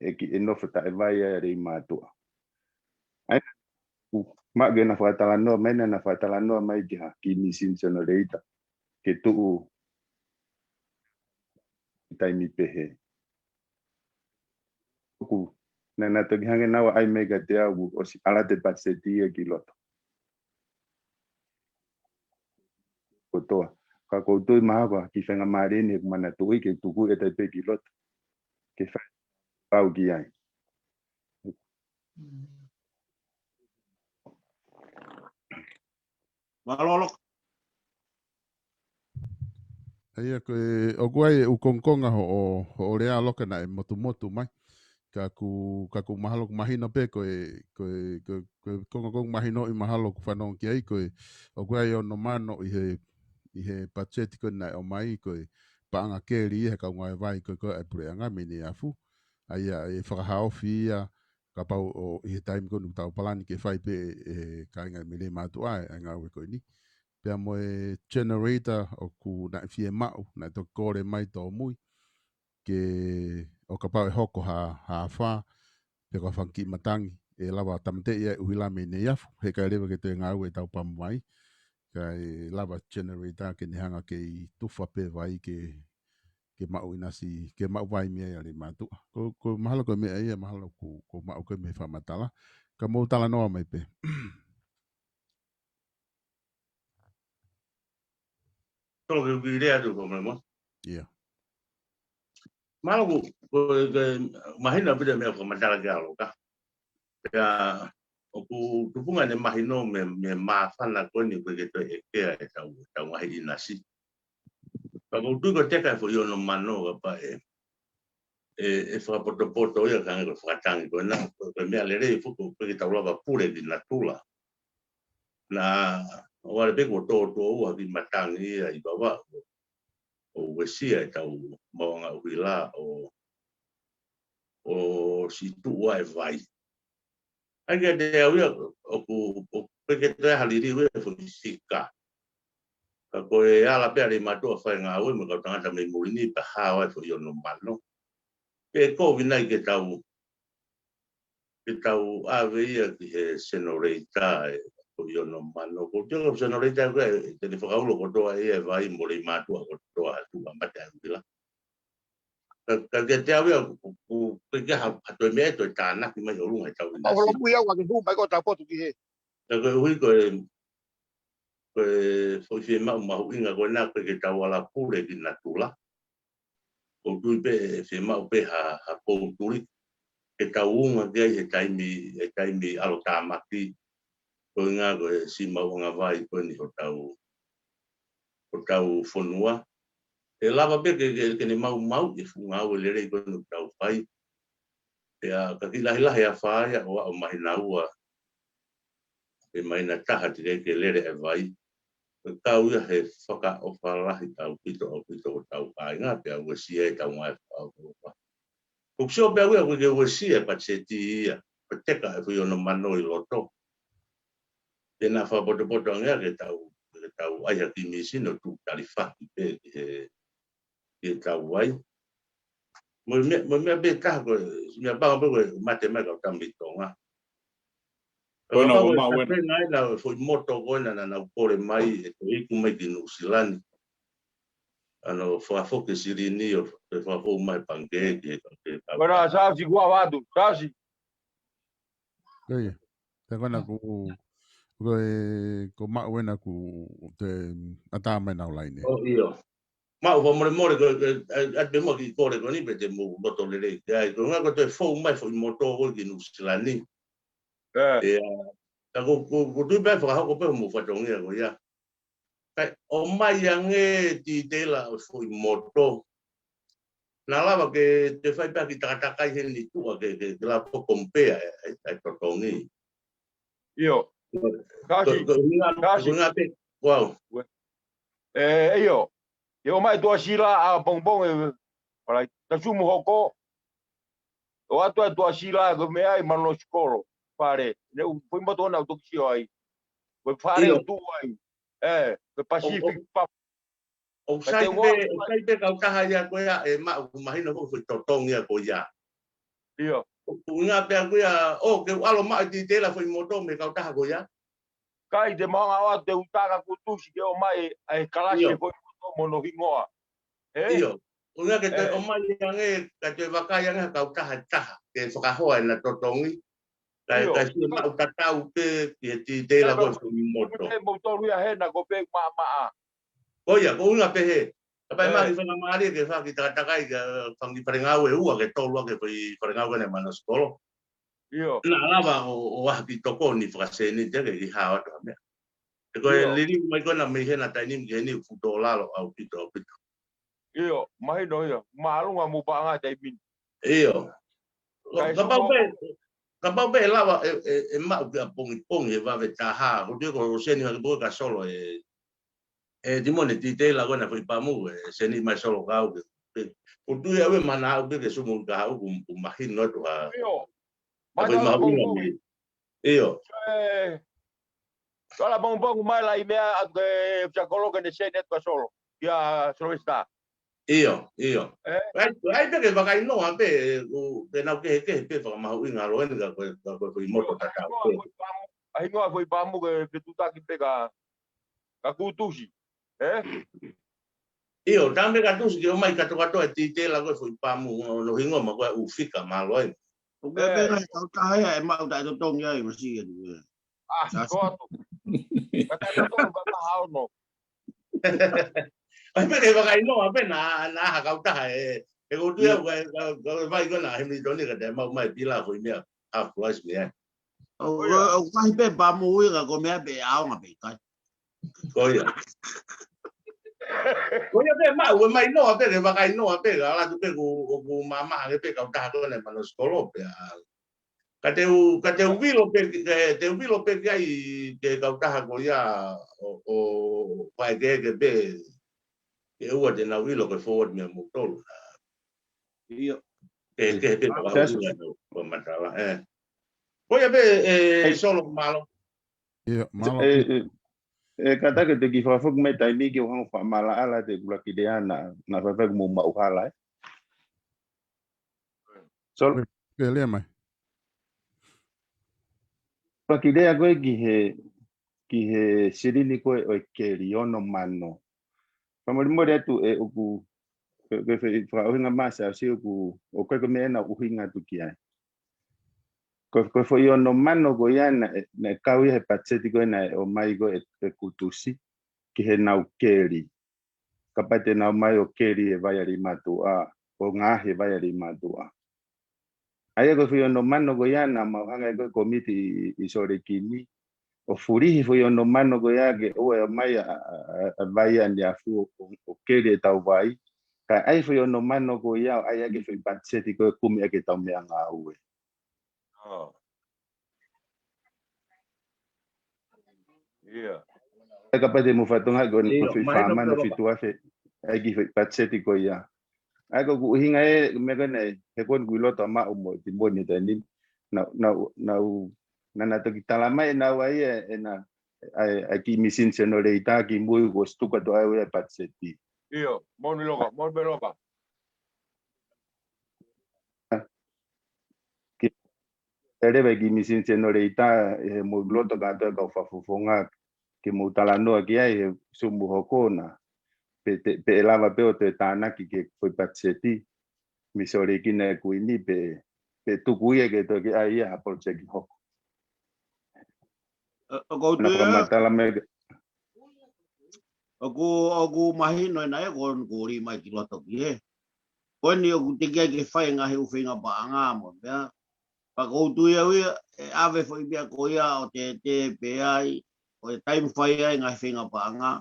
ʻe ki, ʻe nofo taʻe vai ai ʻa Leimātuʻa. ʻAi, ku, maʻu ke na fakatalanoa, mai na na fakatalanoa mai ki ha, ki Mīsini Senolēta. Ke tuʻu, taimi pehē. Ku, na na toki hanga naua ʻai mai kiate au, ʻosi ʻalu atu e patiseti ia ki loto. Kotoa. Ka ʻoku ou tui mahalo ko e kiʻi faingamālie eni he ʻoku manatuʻi ke tuku e tai pē ki loto. Ke fai pau ki ai. Mālō. ʻA ia ko e, ʻoku ʻi ai e ʻū kongokonga hoʻo, hoʻo lea Loka naʻe motumotu mai. Ka ʻoku, ka ʻoku mahalo ʻoku mahino pē ko e, ko e, ko e, ko e kongokonga mahino ʻi mahalo ʻoku fanongo ki ai ko e, ʻoku ʻi ai e ono mano ʻi he, ʻi he patiseti ko ē naʻe ʻomai ko e paʻanga keli ia he kau ngāue vai ko ē ko ē ʻa e puleʻanga mei Neiafu. ʻA ia ʻe fakahaofi ia kapau ʻoku ʻi he taimi ko ē ʻoku tau palani ke fai pē ʻe he kāinga mei Leimātuʻa e ngāue ko eni. Pea mo e generator ʻoku naʻe fiemaʻu, naʻe toki kole mai tōmui. Ke ʻo kapau ʻe hoko ha, ha afā, pe ko ha fanga kiʻi matangi, ʻe lava tāmateʻi ai e ʻuhila mei Neiafu, heʻikai leva ke toe ngāue ʻetau pump vai, kae lava generator ke ne hanga kei tufa pē vai ke, ke maʻu ʻinasi, ke maʻu vai mei ai ʻa Leimātuʻa. Ko, ko mahalo ko e meʻa ia, mahalo ʻoku, ʻoku maʻu ko ē mei he fakamatala. Ka mou talanoa mai pē. Tolo ke uki lea tu ko mai mo. Ia. Mahalo ʻoku, ko, ko, mahino pē ʻa e meʻa ko e matala ke alo ka. Pea, ʻoku tupunga ʻene mahino mei, mei he māfana ko eni ʻoku ʻikai ke toe ʻekea ʻetau, ʻetau ngaahi ʻinasi. Ka ʻoku ou tui ko e teka e foʻi ono mano kapau ʻe, ʻe, ʻe fakapotopoto ia ka hangē ko e fakatangi ko ena, ko e, ko e meʻa lelei foki ʻoku ʻikai ke tau lava pule ki natula. Na, ʻo vale pē kuo tōtōua ki matangi ia ʻi Vavaʻu, ʻo uesia ʻetau maʻuʻanga ʻuhila ʻo, ʻo siʻi tuʻu ʻa e vai. ʻA ia kiate au ia, ʻoku, ʻoku ʻikai ke toe ʻi ai ha liliu ia e foʻi sika. Ka ko e ala pē ʻa Leimātuʻa fai ngāue mo e kau tangata mei muli ni pea hao ai e foʻi ono mano. Pe ko vinai ke tau, ke tau ʻave ia ki he senolēta e foʻi ono mano. Ko e tio ko e senolēta ko e, te ne fakaulo kotoa ia e vai mo Leimātuʻa kotoa atu ʻa mate ʻa e ʻuhila. Ka, ka kiate au ia, ʻoku, ʻoku, ʻoku ʻikai ha, ha toe meʻa ʻe toe tānaki mai ʻolunga ʻetau ʻinasi. Holo pui au ake hū mai ko e tau potu ki he. Ka koeʻuhi ko e, ko e foʻi fiemaʻu mahuʻinga ko ena ʻoku ʻikai ke tau ala pule ki natula. ʻOku ou tui pē ʻe fiemaʻu pē ha, ha poutuli. Ke tau unga ki ai he taimi, he taimi ʻalotāmaki. Ko e ʻuhinga ko e siʻi maʻuʻanga vai ko eni hotau, hotau fonua. ʻE lava pē ke, ke, ke ne maumauʻi e fuʻu ngāue lelei ko eni ʻoku tau fai. Pea ka kiʻi lahilahi afā ia ʻo aʻu māhina ua pe māhina taha teʻeki ke lele e vai. Ko e kau ia he fakaʻofa lahi ʻaupito, ʻaupito hotau kāinga, pea uesia ʻetau ngāue fakaʻofa. ʻOku sio pē au ia ʻoku ʻikai ke uesia e patiseti ia, ko e teka e foʻi ono mano ʻi loto. Te na fakapotopoto ange ia ke tau, ke tau ʻai ha kiʻi mīsini ʻo tuku talifaki pē ki he, ki heʻetau vai. Mo e meʻa, mo e meʻa pē taha ko e, meʻa pango pē ko e mate mai kau tama ʻi Tonga. Ko ena, ko e ʻomai ʻa e foʻi moto ko ena naʻa nau kole mai ʻe toe iku mai ki Nuʻusila ni. ʻa e fakafoki silini ʻo fakafou mai pangikē ki he, ki he kau. Ko ena Sāsi kuo ʻave atu, Sāsi. Ko ia. Te kona ku, ko e, ko maʻu ena ku te ʻatā mai nau laine. ʻIo. Maʻu fakamolemole ko e, ʻa te mo ki kole ko ni pe te mo loto lelei. ʻIo, ko nga ko te fou mai foʻi moto ko ki Nuʻusila ni. ʻIo. Ka ko, ko, ko tui pe fakahoko pe mo fatongia ko ia. Kae ʻomai ange titela ʻo foʻi moto. Naʻa lava ke te fai pē ha kiʻi takatakai heni tuʻa ke, ke, ke lava ko compare ʻa e, ʻa e totongi. ʻIo. Kasi, kasi. Wow. ʻE, ʻio. ʻE ʻomai Tuʻasila ʻapongipongi, ʻalai, ta sumu hoko. ʻO atu ʻa Tuʻasila ko e meʻa ʻi Manosikolo. Fale. Ne u, foʻi moto na u toki sio ai. Ko e fale ʻo tuʻu ai. ʻE, ko e Pacific Pub. ʻO sai pē, ʻo sai pē kautaha ia ko ia, ʻe maʻu mahino ko e foʻi totongi ia ko ia. ʻIo. ʻO nga pē ko ia, ʻo ke u ʻalu maʻu titela foʻi moto mei he kautaha ko ia. Kai te mau nga ʻoatu e uta ka kutusi ke ʻomai ʻa e kalasi ʻo e foʻi moto mo hono hingoa. ʻIo. ʻO nga ke te ʻomai ange, ka te vakai ange ha kautaha taha, ke fakahoa ʻena totongi. Kae, kae sio maʻu tatau pē ki he titela ko e foʻi moto. Ke mou tolu ia hena ko pe maʻamaʻa. Ko ia, ko unga pehē. Ka pai maki fakamālie ke faki takatakai ka fangi fale ngāue ua ke tolu ake foʻi fale ngāue ne Manosikolo. ʻIo. Naʻa lava ʻo, ʻo ʻaha ki tokoni fakasēniti ke ki hao atu ha meʻa. ʻE ko e liliu mai ko ena mei hena taimi ni ki heni futo lalo ʻaupito, ʻaupito. ʻIo, mahino ia. Mālō nga mo paʻanga taimi ni. ʻIo. Kapau pē, kapau pē ʻe lava ʻe, ʻe, ʻe maʻu ki ʻapongipongi he vave taha. Ko tui ko seni hake pō ka solo ʻe, ʻe timo ne titela ko ena foʻi pamu, ʻe seni mai solo kau ke. Ko tui ʻe ʻave mana au ke, ke sumu ka au ku, ku mahino atu ha. ʻIo. Mai foʻi mahu ina mai. ʻIo. Kala pongipongi mai la i meʻa atu ke fia kolo ke ne seni atu ka solo. Kia Sylvester. ʻIo, ʻio. ʻAi, ʻai pē ke vakainoa pē, ʻo, ke nau kehekehe pē fakamahuʻinga ʻalu eni ka ko e, ka ko e foʻi moto tatau pē. ʻA hingoa foʻi pamu ke fetutaki pē ka, ka kutusi. ʻE? ʻIo, tame ka tusi ke ʻomai katokato e titela ko e foʻi pamu, ʻo, ʻo hingoa ma ko e ʻū fika ma ʻalu eni. ʻO pē pē ka kautaha ia ʻe maʻu taʻetotongi ai, masi e tu. ʻA, koto. Kata koto, kata hao no. ʻAi pē ke vakainoa pē na, na ha kautaha ʻe, ʻe ko tui au ka, ka, ka vai ko na he mitoni ka te mau mai pila foʻi meʻa, half price meʻa. ʻO, ʻo, ʻo, kai pē pamu ui ka ko meʻa pē ʻaonga pē kai. Ko ia. Ko ia pē maʻu, ʻe mainoa pē, ke vakainoa pē, ka ʻalu atu pē ku, ku mamaha ke pē kautaha ko ena Manosikolo pē, ʻa, Ka te u, ka te u vilo pē, ka te u vilo pē ki ai ke kautaha ko ia ʻo, ʻo, ʻo fai ke, ke pē, ke ua te nau vilo ke forward meia moutolu. ʻIo. Ke, ke, ke, ko matala, ʻe. Ko ia pē, ʻe, solo mālō. ʻIo, mālō. ʻE, ʻe, ʻe, ka take te ki fakafoki mai taimi ke u hanga fakamalaʻala te kula ki leana, na faifai mo maʻu hala, ʻe. Solo. Ke lea mai. Paki lea ko e ki he, ki he silini ko e ʻo e keli ono mano. Fakamolemole atu ʻe ʻoku, ke, ke fakaʻuhinga masa ʻo si ʻoku, ʻo ko e ko e meʻa ena ʻuhinga atu ki ai. Ko, ko e foʻi ono mano ko ia naʻe, naʻe kau ia he patiseti ko ena ʻe ʻomai ko e, ʻe kutusi, ki he nau keli. Kapau te nau mai ʻo keli e vai ʻa Limatuʻa, ʻo ngaohi e vai ʻa Limatuʻa. ʻA ia ko e foʻi ono mano ko ia naʻa mau hanga ʻe ko e komiti ʻi, ʻi Sōlekini, ʻo fulihi foʻi ono mano ko ia ke ʻoua ʻe ʻomai ʻa, ʻa, ʻa, ʻa vai ʻa Niafu ʻo, ʻo, ʻo keli e tau vai. Kae ʻai foʻi ono mano ko ia, ʻo ʻai ʻaki foʻi patiseti ko e kumi ʻaki e tau meʻa ngāue. ʻIo. ʻE kapau te mo fatongia ko e foʻi fā mano fitu afe, ʻai ki foʻi patiseti ko ia. ʻA ia ko ʻeku ʻuhinga ʻe, meʻa ko ena, he ko eni ʻoku ʻi loto maʻu mo e timoni taimi ni, na, na, na, na, na toki tala mai ʻe nau ʻai ʻe, ʻe na, ʻai, ʻai ki misini senoleita ki mui ko situka to ʻai ʻo ʻai patiseti. ʻIo, moni loka, moni pē loka. Ke ʻe leva ki misini senoleita ʻe he mou loto kātoa kau fakafofonga ke mou talanoa ki ai he sumu hoko na. pe, pe, pe ʻe lava pē ʻo toe tānaki ki he foʻi patiseti, mei he Sōleki ʻi he Kuini pe, pe tuku ia ke toe ke ʻai ia ʻa e project hoko. ʻOku ou tui ʻa, ʻoku, ʻoku mahino ʻena ʻe ko eni ʻoku ʻi mai ki loto ki he. Ko eni ʻoku teʻeki ai ke fai ngaahi ʻū feinga paʻanga mo pea. Pea ʻoku ou tui au ia, ʻe ʻave foʻi meʻa ko ia ʻo tētē pē ai, ʻo e taimi fai ai ngaahi feinga paʻanga,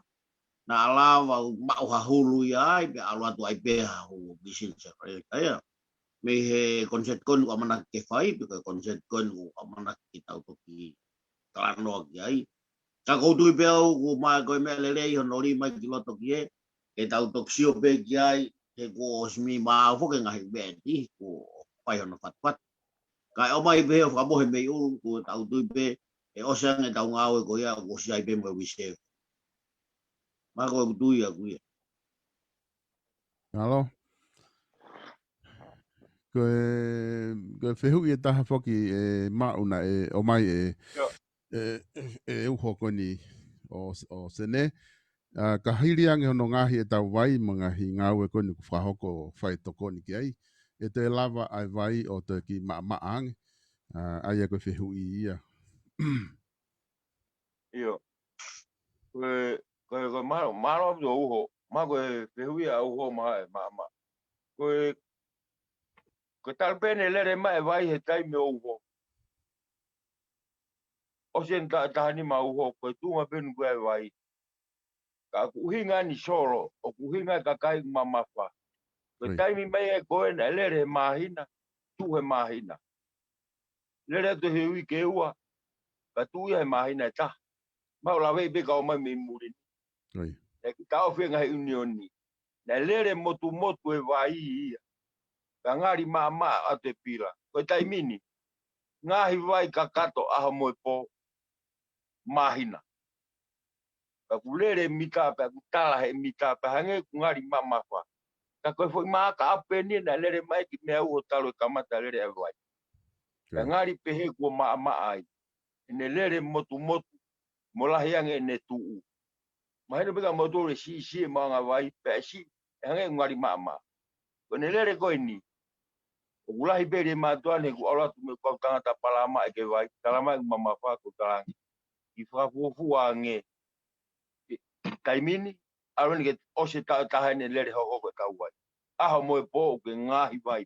naʻa lava ʻo maʻu ha hulu ia ai, pea ʻalu atu ai pē ha hulu business ia. Mei he concert ko eni ʻoku ʻamanaki ke fai, pe ko e concert ko eni ʻoku ʻamanaki ke tau toki talanoa ki ai. Ka ʻoku ou tui pē au ʻoku ʻi mai ko e meʻa lelei hono ʻi mai ki loto ki he, ke tau toki sio pē ki ai, he kuo ʻosi mei maʻu foki ngaahi meʻa ʻe niʻihi, kuo fai hono fatafata. Ka ʻe ʻomai pē ʻo fakamohe mei ʻulu, ʻoku tau tui pē, ʻe ʻosi ange ʻetau ngāue ko ia, ʻoku ʻosi ai pē mo e reserve. Mahalo ʻoku ou tui au ia. Mālō. Ko e, ko e fehuʻi ʻe taha foki ʻe Maʻu naʻe ʻomai ʻe, ʻe, ʻe uho ko eni ʻo, ʻo Sene. ʻA, ka hili ange hono ngaohi ʻetau vai mo e ngaahi ngāue ko eni ʻoku fakahoko ʻo fai tokoni ki ai, ʻe toe lava ʻa e vai ʻo toe kiʻi maʻamaʻa ange. ʻA, ʻa ia ko e fehuʻi ia. ʻIo. Ko e, ko e, ko e mālō, mālō ʻaupito uho. Mahalo ko e fehuʻi ʻa uho mahalo ʻe maʻamaʻa. Ko e, ko e talu pē ʻene lele mai e vai he taimi ʻo uho. ʻOsi ʻene taʻu ʻe taha nima uho, ko e tuʻunga pē eni ko e vai. Ka ʻoku ʻuhinga ʻeni Solo, ʻoku ʻuhinga e kakai ʻoku mamafa. Ko e taimi mai ʻe ko ē naʻe lele he māhina, tuʻu he māhina. Lele atu he uike ʻe ua, ka tuʻu ia he māhina ʻe taha. Mahalo ʻe lave pē ka ʻomai mei muli ni. ʻE kiʻi taʻofi e ngaahi ʻiunioni. Naʻe lele motumotu e vai ia. Ka ngali maʻamaʻa atu e pila. Ko e taimi ni, ngaahi vai kakato ʻaho mo e pō, māhina. Ka ʻoku lele mita pē, ʻoku tala he mita pē, hangē ʻoku ngali mamafa. Ka ko e foʻi maaka ʻape ni naʻe lele mai ki meʻa uho talu e kamata lele e vai. Ka ngali pehē kuo maʻamaʻa ai. ʻEne lele motumotu, mo lahi ange ʻene tuʻu. Mahino pē kia moutolu e siʻisiʻi e maʻuʻanga vai, pea ʻe siʻi, ʻe hangē ʻoku ngali maʻamaʻa. Ko ʻene lele ko eni, ʻoku lahi pē ʻi he mātuʻa ni ʻoku ʻalu atu mei he kau tangata palama ʻi he vai, tala mai ʻoku mamafa ko e talangi. Kiʻi fakafuofua ange, ʻi he taimi ni, ʻalu eni ke ʻosi e taʻu ʻe taha ʻene lele hokohoko ʻetau vai. ʻAho mo e pō ʻoku ke ngaahi vai.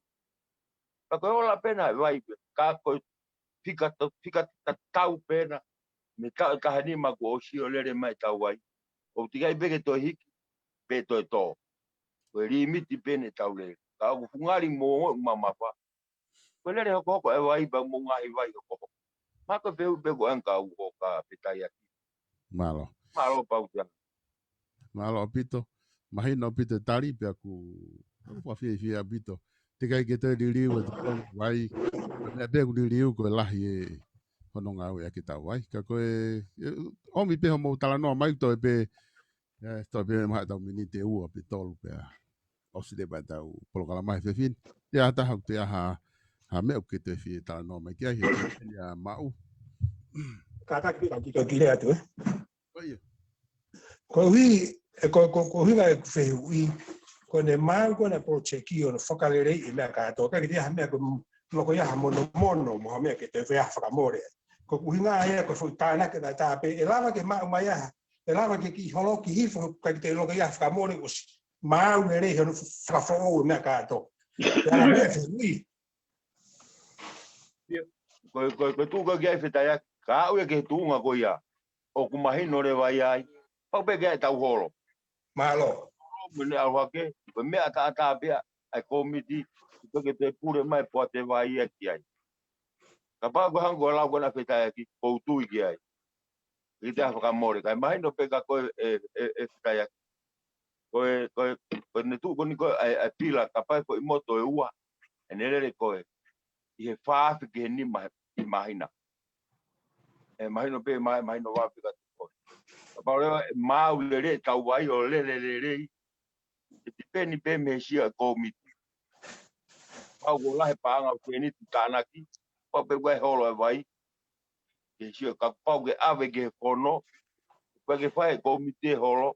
Ka ko e ola pē ena e vai pē, ka ko e fika ta-, fika tatau pē ena, mei he taʻu ʻe taha nima kuo ʻosi ʻo lele mai ʻetau vai. ʻOku teʻeki ai pē ke toe hiki, pe toe tō. Ko e limiti pē eni ʻetau lele. Ka ʻoku fuʻu ngali mo e mamafa. Ko e lele hokohoko e vai pea mo e ngaahi vai hokohoko. Mahalo ko e fehuʻi pē ko eni kia uho ka Petaiaki. Mālō. Mālō Pautia. Mālō ʻaupito. Mahino ʻaupito e tali pea ʻoku, ʻoku fakafiefia ʻaupito. Teʻeki ai ke toe liliu e tokoni vai. Meʻa pē ʻoku liliu ko e lahi e hono ngāueʻaki ʻetau vai. Ka ko e, ʻe, ʻomi pē hoʻomou talanoa mai toe pē, ʻe, toe pē mahalo ʻetau miniti ʻe ua pe tolu pea ʻosi leva ʻetau polokalama he efiafi ni. ʻE ʻi ai ha taha ʻoku toe ʻi ai ha, ha meʻa ʻoku ke toe fie talanoa mai ki ai, he ʻe Maʻu. Kātaki pē ka u kiʻi toe kile atu, ē? Ko ia. Koeʻuhi, ʻe ko, ko, koeʻuhi ngaahi fehuʻi, ko ʻene maʻu ko ʻena project ʻo ne fakaleleiʻi e meʻa kātoa, ka ʻikai ke ʻi ai ha meʻa ko e loko ia ha monomono, mo ha meʻa ke toe fai ha fakamole. Ko e ʻuhinga ia ko e foʻi tānaki ʻe taha pē, ʻe lava ke maʻu mai ai ha, ʻe lava ke kiʻi holoki hifo, ka ʻikai ke toe loko ia ha fakamole ʻosi. Maʻu lelei hono fakafoʻou e meʻa kātoa. Pea la meʻa fehuʻi. Ko, ko, ko e tuʻu ko ē ki ai Fetaiaki, ka aʻu ia ki he tuʻunga ko ia, ʻoku mahino leva ia ai. Pau pē ke ʻai ʻetau holo. Mālō. Mo ʻene ʻalu hake, ko e meʻa ʻataʻatā pē ia ʻa e kōmiti, ʻoku teʻeki ke toe pule mai e poate vai ia ki ai. Kapau ko e hangē ko e lau ko ena ʻa Fetaiaki, ʻoku ou tui ki ai. ʻIkai te u fakamole, kae mahino pē kia koe ʻe, ʻe, ʻe Fetaiaki. Ko e, ko e, ko ʻene tuʻu ko eni ko ē ʻa e, ʻa e pila, kapau ko e moto ʻe ua, ʻene lele ko ē ʻi he fā afe ki he nima he, ʻi māhina. ʻE mahino pē, ma-, mahino vave pē kia koe. Kapau leva ʻe maʻu lelei ʻetau vai ʻo lele lelei, ʻe tipeni pē mei he sio ʻa e kōmiti. Kapau kuo lahi e paʻanga ʻoku ne tuʻu tānaki, pau pē kuo holo e vai. Ke sio kapau ke ʻave ki he fono, kapau ke fai e kōmiti e holo,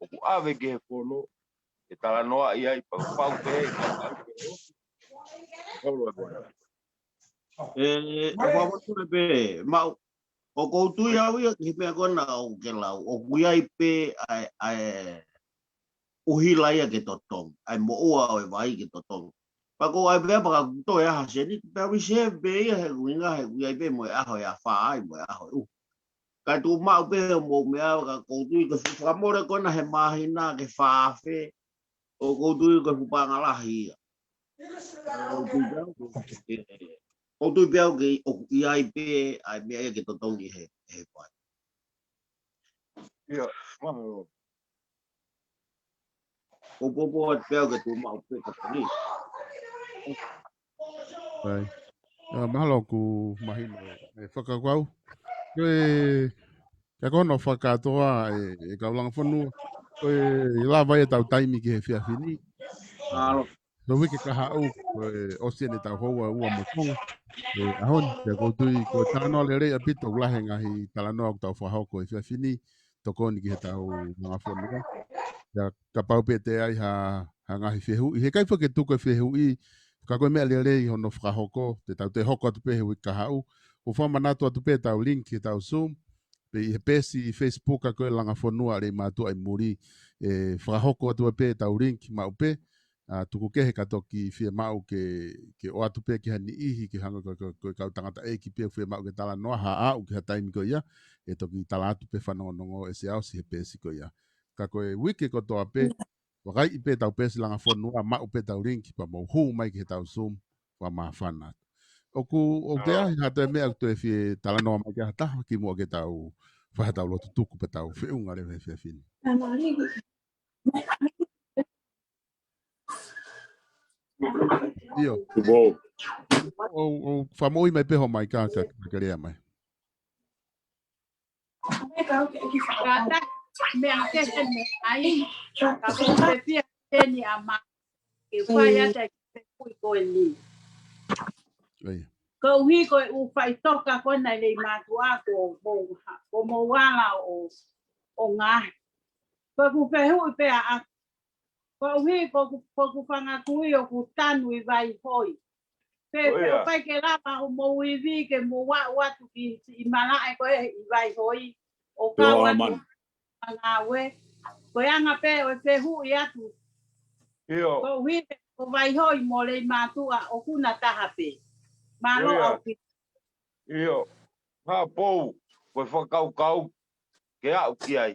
ʻoku ʻave ki he fono, ke talanoaʻi ai, pau, pau pē, ka, ka, ʻoku ou ʻoatu pē, maʻu, ʻoku ou tui au ia ki he meʻa ko ena ʻoku ke lau, ʻoku ʻi ai pē ʻa e, ʻa e ʻuhila ia ke totongi, ʻa e moʻua ʻo e vai ke totongi. Pea ko e ʻai pē pea ka kuto e aha seni, pea reserve pē ia he ʻuhinga he ʻoku ʻi ai pē mo e ʻaho ʻe afā ai mo e ʻaho ʻe ʻuha. Ka tuʻu maʻu pē hoʻomou meʻa, ka ʻoku ou tui ko e fuʻu fakamole ko ena he māhina ke fā afe, ʻoku ou tui ko e fuʻu paʻanga lahi ia. ʻOku ou tui pē au ke, ʻoku ou tui pē au ke ʻoku ʻi ai pē ʻa e meʻa ia ke totongi he, he vai. ʻIo, mahalo. ʻOku ou pōpō atu pē au ke tuʻu maʻu pē ka pani. Right. ʻIo, mahalo ʻoku mahino e fakakaukau. Ko e, ka ko hono fakakātoa ʻe, ʻe Kaulanga Fonua. Ko e lava ia ʻetau taimi ki he efiafi ni. Mahalo. Ko e uike kahaʻu, ko e ʻosi eni ʻetau houa ʻe ua mo e konga. ʻE, ʻaho ni, pea ʻoku ou tui, ko e talanoa lelei ʻaupito, ʻoku lahi e ngaahi talanoa ʻoku tau fakahoko he efiafi ni, tokoni ki heʻetau Langa Fonua. Pea kapau pē ʻe ʻi ai ha, ha ngaahi fehuʻi. He ʻikai foki ke tuku e fehuʻi, ka ko e meʻa lelei hono fakahoko, te tau toe hoko atu pē he uike kahaʻu. ʻOku ou fakamanatu atu pē ʻetau link ki heʻetau Zoom, pē ʻi he peesi Facebook ʻa ko e Langa Fonua ʻa Leimātuʻa ʻi muli, ʻe fakahoko atu pē ʻetau link maʻu pē, ʻa, tuku kehe ka toki fiemaʻu ke, ke ʻoatu pē ki ha niʻihi, ke hanga ko, ko, ko e kau tangataʻeiki pē fiemaʻu ke talanoa, ha aʻu ki ha taimi ko ia, ʻe toki tala atu pē fanongonongo ʻe Siaosi he peesi ko ia. Ka ko e uike kotoa pē, vakaiʻi pē ʻetau peesi Langa Fonua, maʻu pē ʻetau link, pea mou hū mai ki heʻetau Zoom, fakamāfana atu. ʻOku, ʻoku ʻi ai ha toe meʻa ʻoku toe fie talanoa mai ki ai ha taha, kimuʻa ke tau fai haʻatau lotu tuku pea tau feʻunga leva he efiafi ni. ʻIo. Tuʻu. ʻO, ʻo, fakamoʻui mai pē ho maika ka, ka, ka lea mai. Kātaki, meʻa kehe meʻa ai, ka ko e fia teni a ma, ke fai atu e kui ko eni. ʻIo. Koeʻuhi ko e ʻū faʻitoka ko ena ʻi Leimātuʻa ko mou ha, ko mou ala ʻo, ʻo ngaahi. Ko ʻeku fehuʻi pē ʻaʻaku. Koeʻuhi ko ʻeku, ko ʻeku fanga kui ʻoku tanu ʻi Vaihoi. Pe, pe ʻoku ʻikai ke lava hoʻomou ivi ke mou aʻu atu ki siʻi malaʻe ko ē ʻi Vaihoi. ʻO kau atu ʻa ngāue. Ko e anga pē ʻo e fehuʻi atu. ʻIo. Koeʻuhi ko Vaihoi mo Leimātuʻa ʻoku na taha pē. Mālō ʻaupito. ʻIo. Haʻapou, ko e fakakaukau ke aʻu ki ai.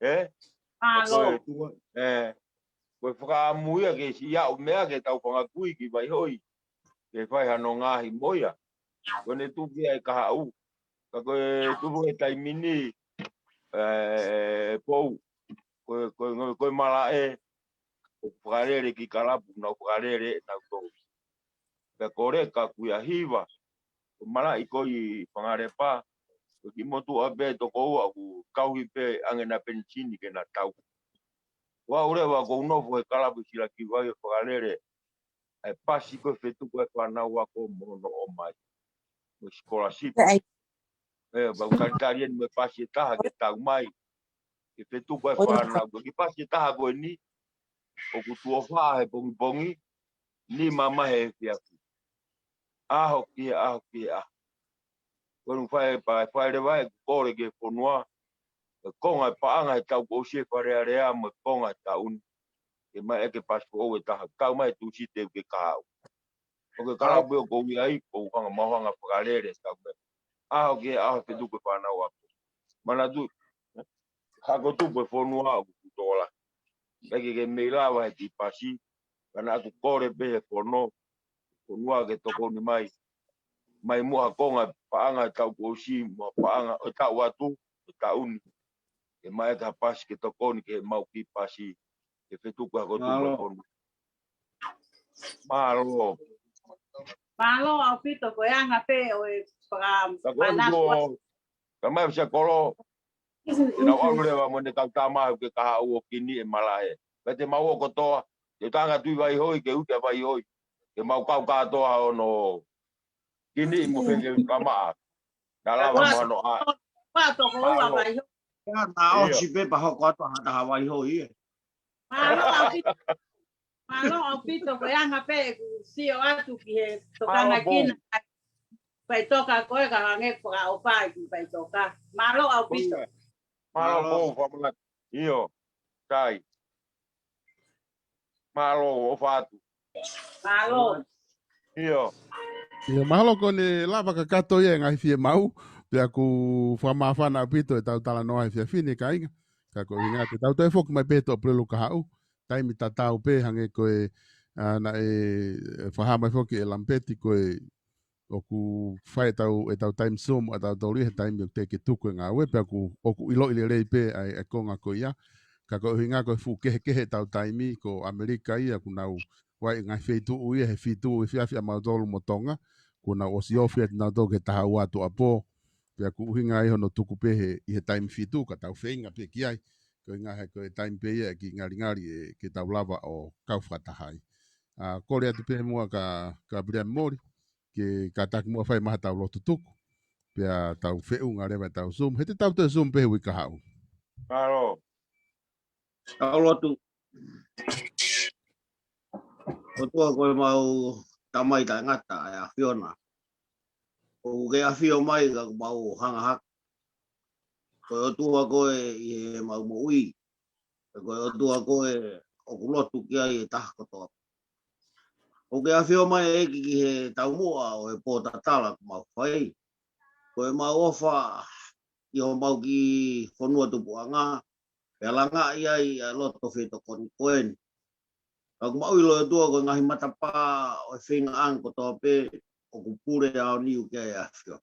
ʻE? Mālō. Ko e tuʻu, ʻe, ko e fakaʻamu ia ke siʻi aʻu meʻa ke tau fanga kui ki Vaihoi. Ke fai hano ngaahi mo ia. Ko ʻene tuku ia ʻi he kahaʻu. Ka ko e tuku he taimi ni, ʻe, Pou. Ko e, ko e, ko e malaʻe, ʻoku fakalele ki kalapu, nau fakalele, nau tō. Pea ko Leka Kuiahiva, ko e malaʻe ko ē ʻi Fangalepa, ko e kiʻi motuʻa pē toko ua ʻoku kau hifo pē ange ʻena penisini ke na tau. Ko au leva ʻoku ou nofo he kalapu ʻi Silakiva ʻo fakalele ʻa e pasi ko ē fetuku ʻa e fānau ako mo hono ʻomai. Mo e scholarship. ʻE, pea ʻoku talitali eni mo e pasi ʻe taha ke tau mai. Ke fetuku ʻa e fānau. Ko e kiʻi pasi ʻe taha ko eni, ʻoku tuʻo fā he pongipongi, nima mai he efiafi. ʻAho ki he ʻaho ki he ʻaho. Ko ʻene fai pē, fai leva ʻeku kole ki he fonua, ʻa e konga ʻo e paʻanga he taʻu kuo ʻosi ʻe Fale Alea mo e konga ʻo e taʻu ni. Ke ʻomai ʻe he pasi foʻou ʻe taha, tau mai Tūsite ʻoku ke kahaʻu. ʻOku ke kalapu ʻoku ou ʻi ai, ʻoku ou hanga, mau hanga fakalele, tau mai. ʻAho ki he ʻaho fetuku e fānau ako. Manatu, hako tupu e fonua ʻoku tō lahi. Pea ke, ke mei lava he kiʻi pasi, ka naʻá ku kole pē he fono, fonua ke tokoni mai. Mai muʻa ha konga paʻanga ʻo e taʻu kuo ʻosi, mo ha paʻanga ʻo e taʻu atu, ʻo e taʻu ni. Ke ʻomai ʻe he pasi ke tokoni ki heʻemau kiʻi pasi, ke fetuku hako tupu e fonua. Mālō. Mālō ʻaupito ko e anga pē ʻo e faka-, ka ko e fānau ko, ka mai ʻosi ʻa Kolo. Ke nau ʻalu leva mo ʻene kau tama ʻoku ke kahaʻu ʻo Kini ʻe malaʻe. Pea te mau ō kotoa, te u tanga atu ʻi Vaihoi, ke uta Vaihoi. Ke mau kau kātoa hono Kini mo Fengeli kamaʻa. Na lava mo hono ʻae. Pea toko ua Vaihoi. Pea na ʻosi pē pea hoko atu ha taha Vaihoi ē. Mālō ʻaupito. Mālō ʻaupito, ko e anga pē ʻeku sio atu ki he tokanga kina. Faʻitoka ko e ka hangē ko ka o pai ki faʻitoka. Mālō ʻaupito. Mālō. Mālō. Mālō, fakamālō. ʻIo. Tai. Mālō, ʻofa atu. Mālō. ʻIo. ʻIo, mahalo ko ʻene lava kakato ia e ngaahi fiemaʻu, pea ʻoku fakamāfana ʻaupito ʻetau talanoa he efiafi ni kāinga. Ka ko e ʻuhinga te tau toe foki mai pē he Tuʻapulelulu kahaʻu, taimi tatau pē hangē ko e, ʻa, naʻe fakahā mai foki ʻe Lampeti ko e ʻoku fai ʻetau, ʻetau time Zoom ʻatautolu ia he taimi ʻoku teʻeki tuku e ngāue, pea ʻoku, ʻoku ʻiloʻi lelei pē ʻa e, ʻa e konga ko ia. Ka ko e ʻuhinga ko e fuʻu kehekehe ʻetau taimi, ko ʻAmelika ia ʻoku nau ʻi ai e ngaahi feituʻu ia he fitu efiafi ʻa mautolu mo Tonga, kuo nau ʻosi ofi atu nautolu ki he taha ua tuʻuapō, pea ʻoku ʻuhinga ia hono tuku pē he, ʻi he taimi fitu, ka tau feinga pē ki ai, ko e ʻuhinga he ko e taimi pē ia ʻe kiʻi ngalingali ʻe, ke tau lava ʻo kau fakataha ai. ʻA, kole atu pē muʻa kia, kia Piliami Moli, ke kātaki muʻa fai mai haʻatau lotu tuku. Pea tau feʻunga leva ʻetau Zoom. He te tau toe Zoom pē he uike kahaʻu. Mālō. Tau lotu. ʻOtua ko e mau Tamai taʻengata, ʻa e ʻAfiona. ʻOku ke ʻafio mai ka ʻoku mau hanga hake. Ko e ʻOtua koe ʻi he mau moʻui. Ko e ʻOtua koe ʻoku lotu ki ai e taha kotoa. ʻOku ke ʻafio mai ʻEiki ki he taumuʻa ʻo e pōtatala ʻoku mau fai. Ko e mau ʻofa ʻi homau kiʻi fonua tupuʻanga, pea langaʻi ai ʻa e loto fetokoni ko eni. Ka ʻoku mau ʻilo ʻOtua ko e ngaahi matapā ʻo e feingaʻanga kotoa pē ʻoku pule aoniu ki ai ʻa e ʻAfiona.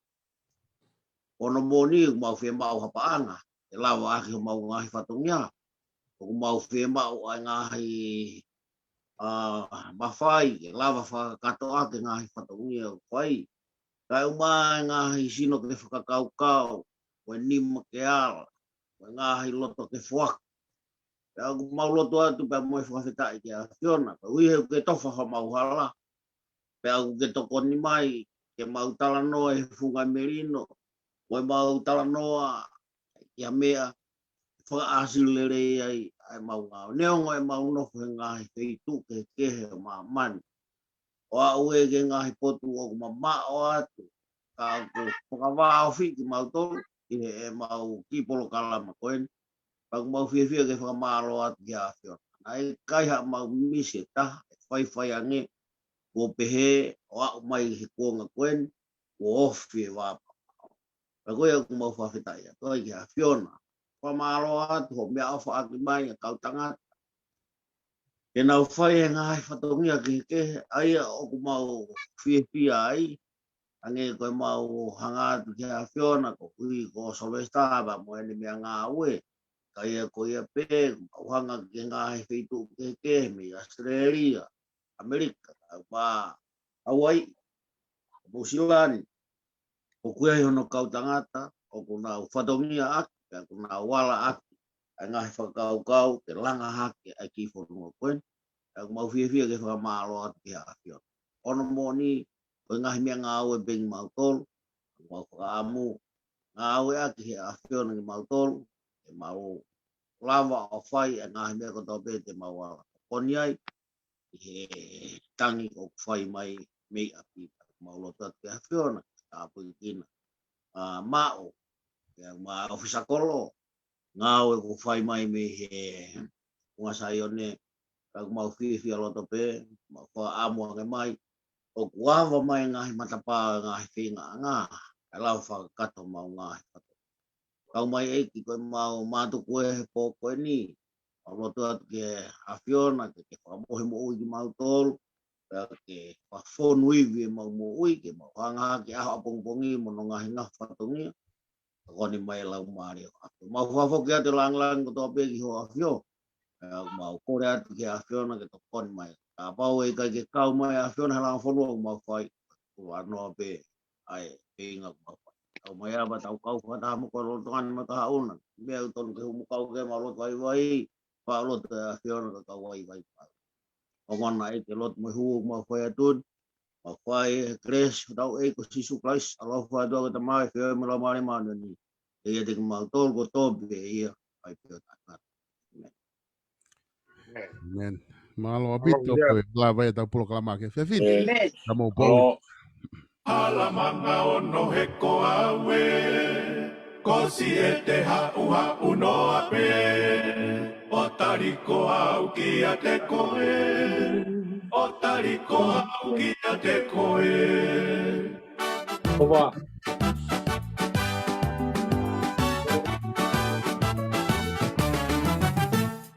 ʻOku moʻoni ʻoku mau fiemaʻu ha paʻanga ke lava ʻaki homau ngaahi fatongia. ʻOku mau fiemaʻu ʻa e ngaahi, ʻa, mafai ke lava fakakakato ʻaki e ngaahi fatongia ʻoku fai. Kae ʻumaʻā e ngaahi sino ke fakakaukau, ko e nima ke ala, ko e ngaahi loto ke foaki. Pea ʻoku mau lotu atu pea mo e fakafetaʻi ki he ʻAfiona, koeʻuhi he ʻoku ke tofa homau hala. Pea ʻoku ke tokoni mai ke mau talanoa he funga melino, mo e mau talanoa ki ha meʻa fakaʻāsili lelei ai ʻa e mau ngāue. Neongo e mau nofo he ngaahi feituʻu kehekehe ʻo māmani, ʻo aʻu ē ki he ngaahi potu ʻoku mamaʻo atu, ka ʻoku fakavāofi kimautolu ʻi he ʻemau kiʻi polokalama ko eni. Pea ʻoku mau fiefia ke fakamālō atu ki he ʻAfiona. Naʻe ʻikai haʻamau misi e taha, ʻe faifai ange, kuo pehē ʻo aʻu mai he kuonga ko eni, kuo ofi e vā. Pea ko ia ʻoku mau fakafetaʻi atu ai ki he ʻAfiona. Fakamālō atu hoʻo meʻaʻofa ʻaki mai ʻa e kau tangata ke nau fai e ngaahi fatongia kehekehe, ʻa ia ʻoku mau fiefia ai, hangē ko e mau hanga atu ki he ʻAfiona, koeʻuhi ko Sylvester pea mo ʻene meʻangāue. Ka ia ko ia pē, ʻoku mau hanga ki he ngaahi feituʻu kehekehe mei ʻAositelēlia, ʻAmelika, ʻa Hauaiʻi, Nuʻusila ni, ʻoku ʻi ai hono kau tangata ʻoku nau fatongia ʻaki, pea ʻoku nau ala ʻaki ʻa e ngaahi fakakaukau ke langa hake ʻa e kiʻi fonua ko eni. Pea ʻoku mau fiefia ke fakamālō atu ki he ʻAfiona. ʻOku moʻoni, ko e ngaahi meʻangāue pē kimautolu, ʻoku mau fakaʻamu ngāue ʻaki he ʻAfiona kimautolu, ke mau lava ʻo fai ʻa e ngaahi meʻa kotoa pē te mau ala tokoni ai, ʻi he tangi ʻoku fai mai mei ʻapi. Mau lotu atu ki he ʻAfiona ke tāpuekina ʻa Maʻo, pea mo e ʻōfisa kolo, ngāue ʻoku fai mai mei he Funga Saione. Pea ʻoku mau fiefia loto pē, mau fakaʻamu ange mai, ʻoku ava mai e ngaahi matapā ʻo e ngaahi feingaʻanga, kae lava fakakakato homau ngaahi fatongia. Kau mai ʻEiki ko e mau mātuku ē he pō ko eni. Mau lotu atu ki he ʻAfiona ke ke fakamohe moʻui kimautolu, pea ke fakafonu ivi ʻemau moʻui, ke mau hanga hake ʻaho ʻapongipongi mo hono ngaahi ngafa fatongia. Tokoni mai e Laumālie ʻo e ʻAfio. Mau fakafoki atu e lāngilangi kotoa pē ki hoʻo ʻAfio. Pea mau kole atu ki he ʻAfiona ke tokoni mai. Kapau ʻe ʻikai ke kau mai e ʻAfiona he langa fonua ʻoku mau fai, ʻoku ʻanoa pē ʻa e feinga ʻoku mau fai. Kau mai ava tau kau fakataha mo koe lolotonga ʻemau kahaʻu na. Meʻa ʻoku totonu ke humu kau ke mau lotu vaivai, pea lotu e ʻAfiona ka kau vaivai pau. Ongona ʻEiki e lotu mo e hū ʻoku mau fai atu ni, mau fai he kelesi ʻo hotau ʻEiki ko Sīsū Kalaisi, ʻaloʻofa ʻa e ʻOtua ko e Tamai, feohi mo e Laumālie Māʻoniʻoni, ʻe ʻiate kimautolu kotoa pē ʻa ia ʻoku ʻi ai pē ʻo taʻengata. ʻĒmeni. Mālō ʻaupito. Mālō, ko ia. Lava ia ʻetau polokalama ke fefine. ʻĒmeni. Ka mou pō. Mālō. Hala manga ono he ko au ē, ko Siete Haʻuhaʻu noa pē, ʻo tali ko au kiate koe, ʻo tali ko au kiate koe. Ova.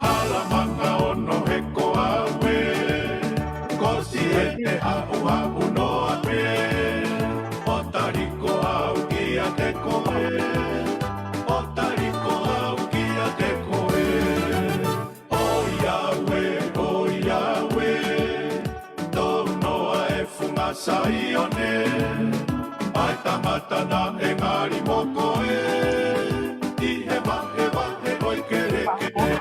Hala manga ono he ko au ē, ko Siete Haʻuhaʻu noa pē, ʻo tali ko au kiate koe, ʻo tali ko au kiate koe. ʻOiauē, ʻoiauē, tō noa e funga Saione, ʻa e tangata naʻe ngali mo koe, ʻi he vahevahe ʻo e kelekele.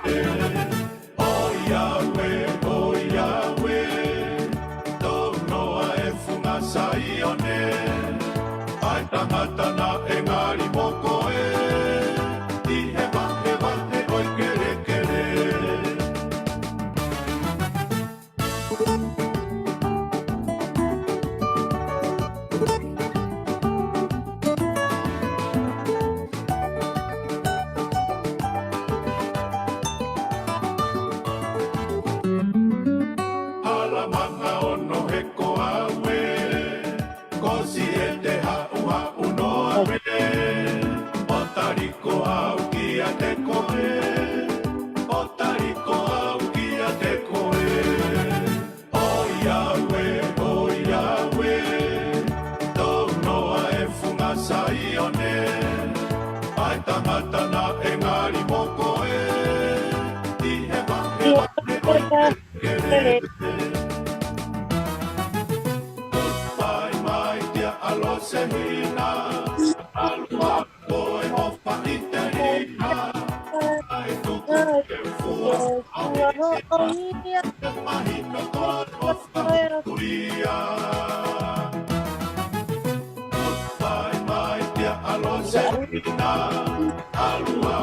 ʻOiauē, ʻoiauē, tō noa e funga Saione, ʻa e tangata naʻe ngali mo koe, ʻi he vahevahe ʻo e kelekele. Hala manga ono he ko au ē, ko Siete Haʻuhaʻu noa pē, ʻo tali ko au kiate koe, ʻo tali ko au kiate koe. ʻOiauē, ʻoiauē, tō noa e funga Saione, ʻa e tangata naʻe ngali mo koe, ʻi he vahevahe ʻo e kelekele. Goodbye, my dear ʻAlosehina, ʻalu ā koe ʻo faʻiteliha, ʻa e tuku ke fua hoʻo hia, ke mahino koe ʻo fakahuhuʻia. Goodbye, my dear ʻAlosehina, ʻalu ā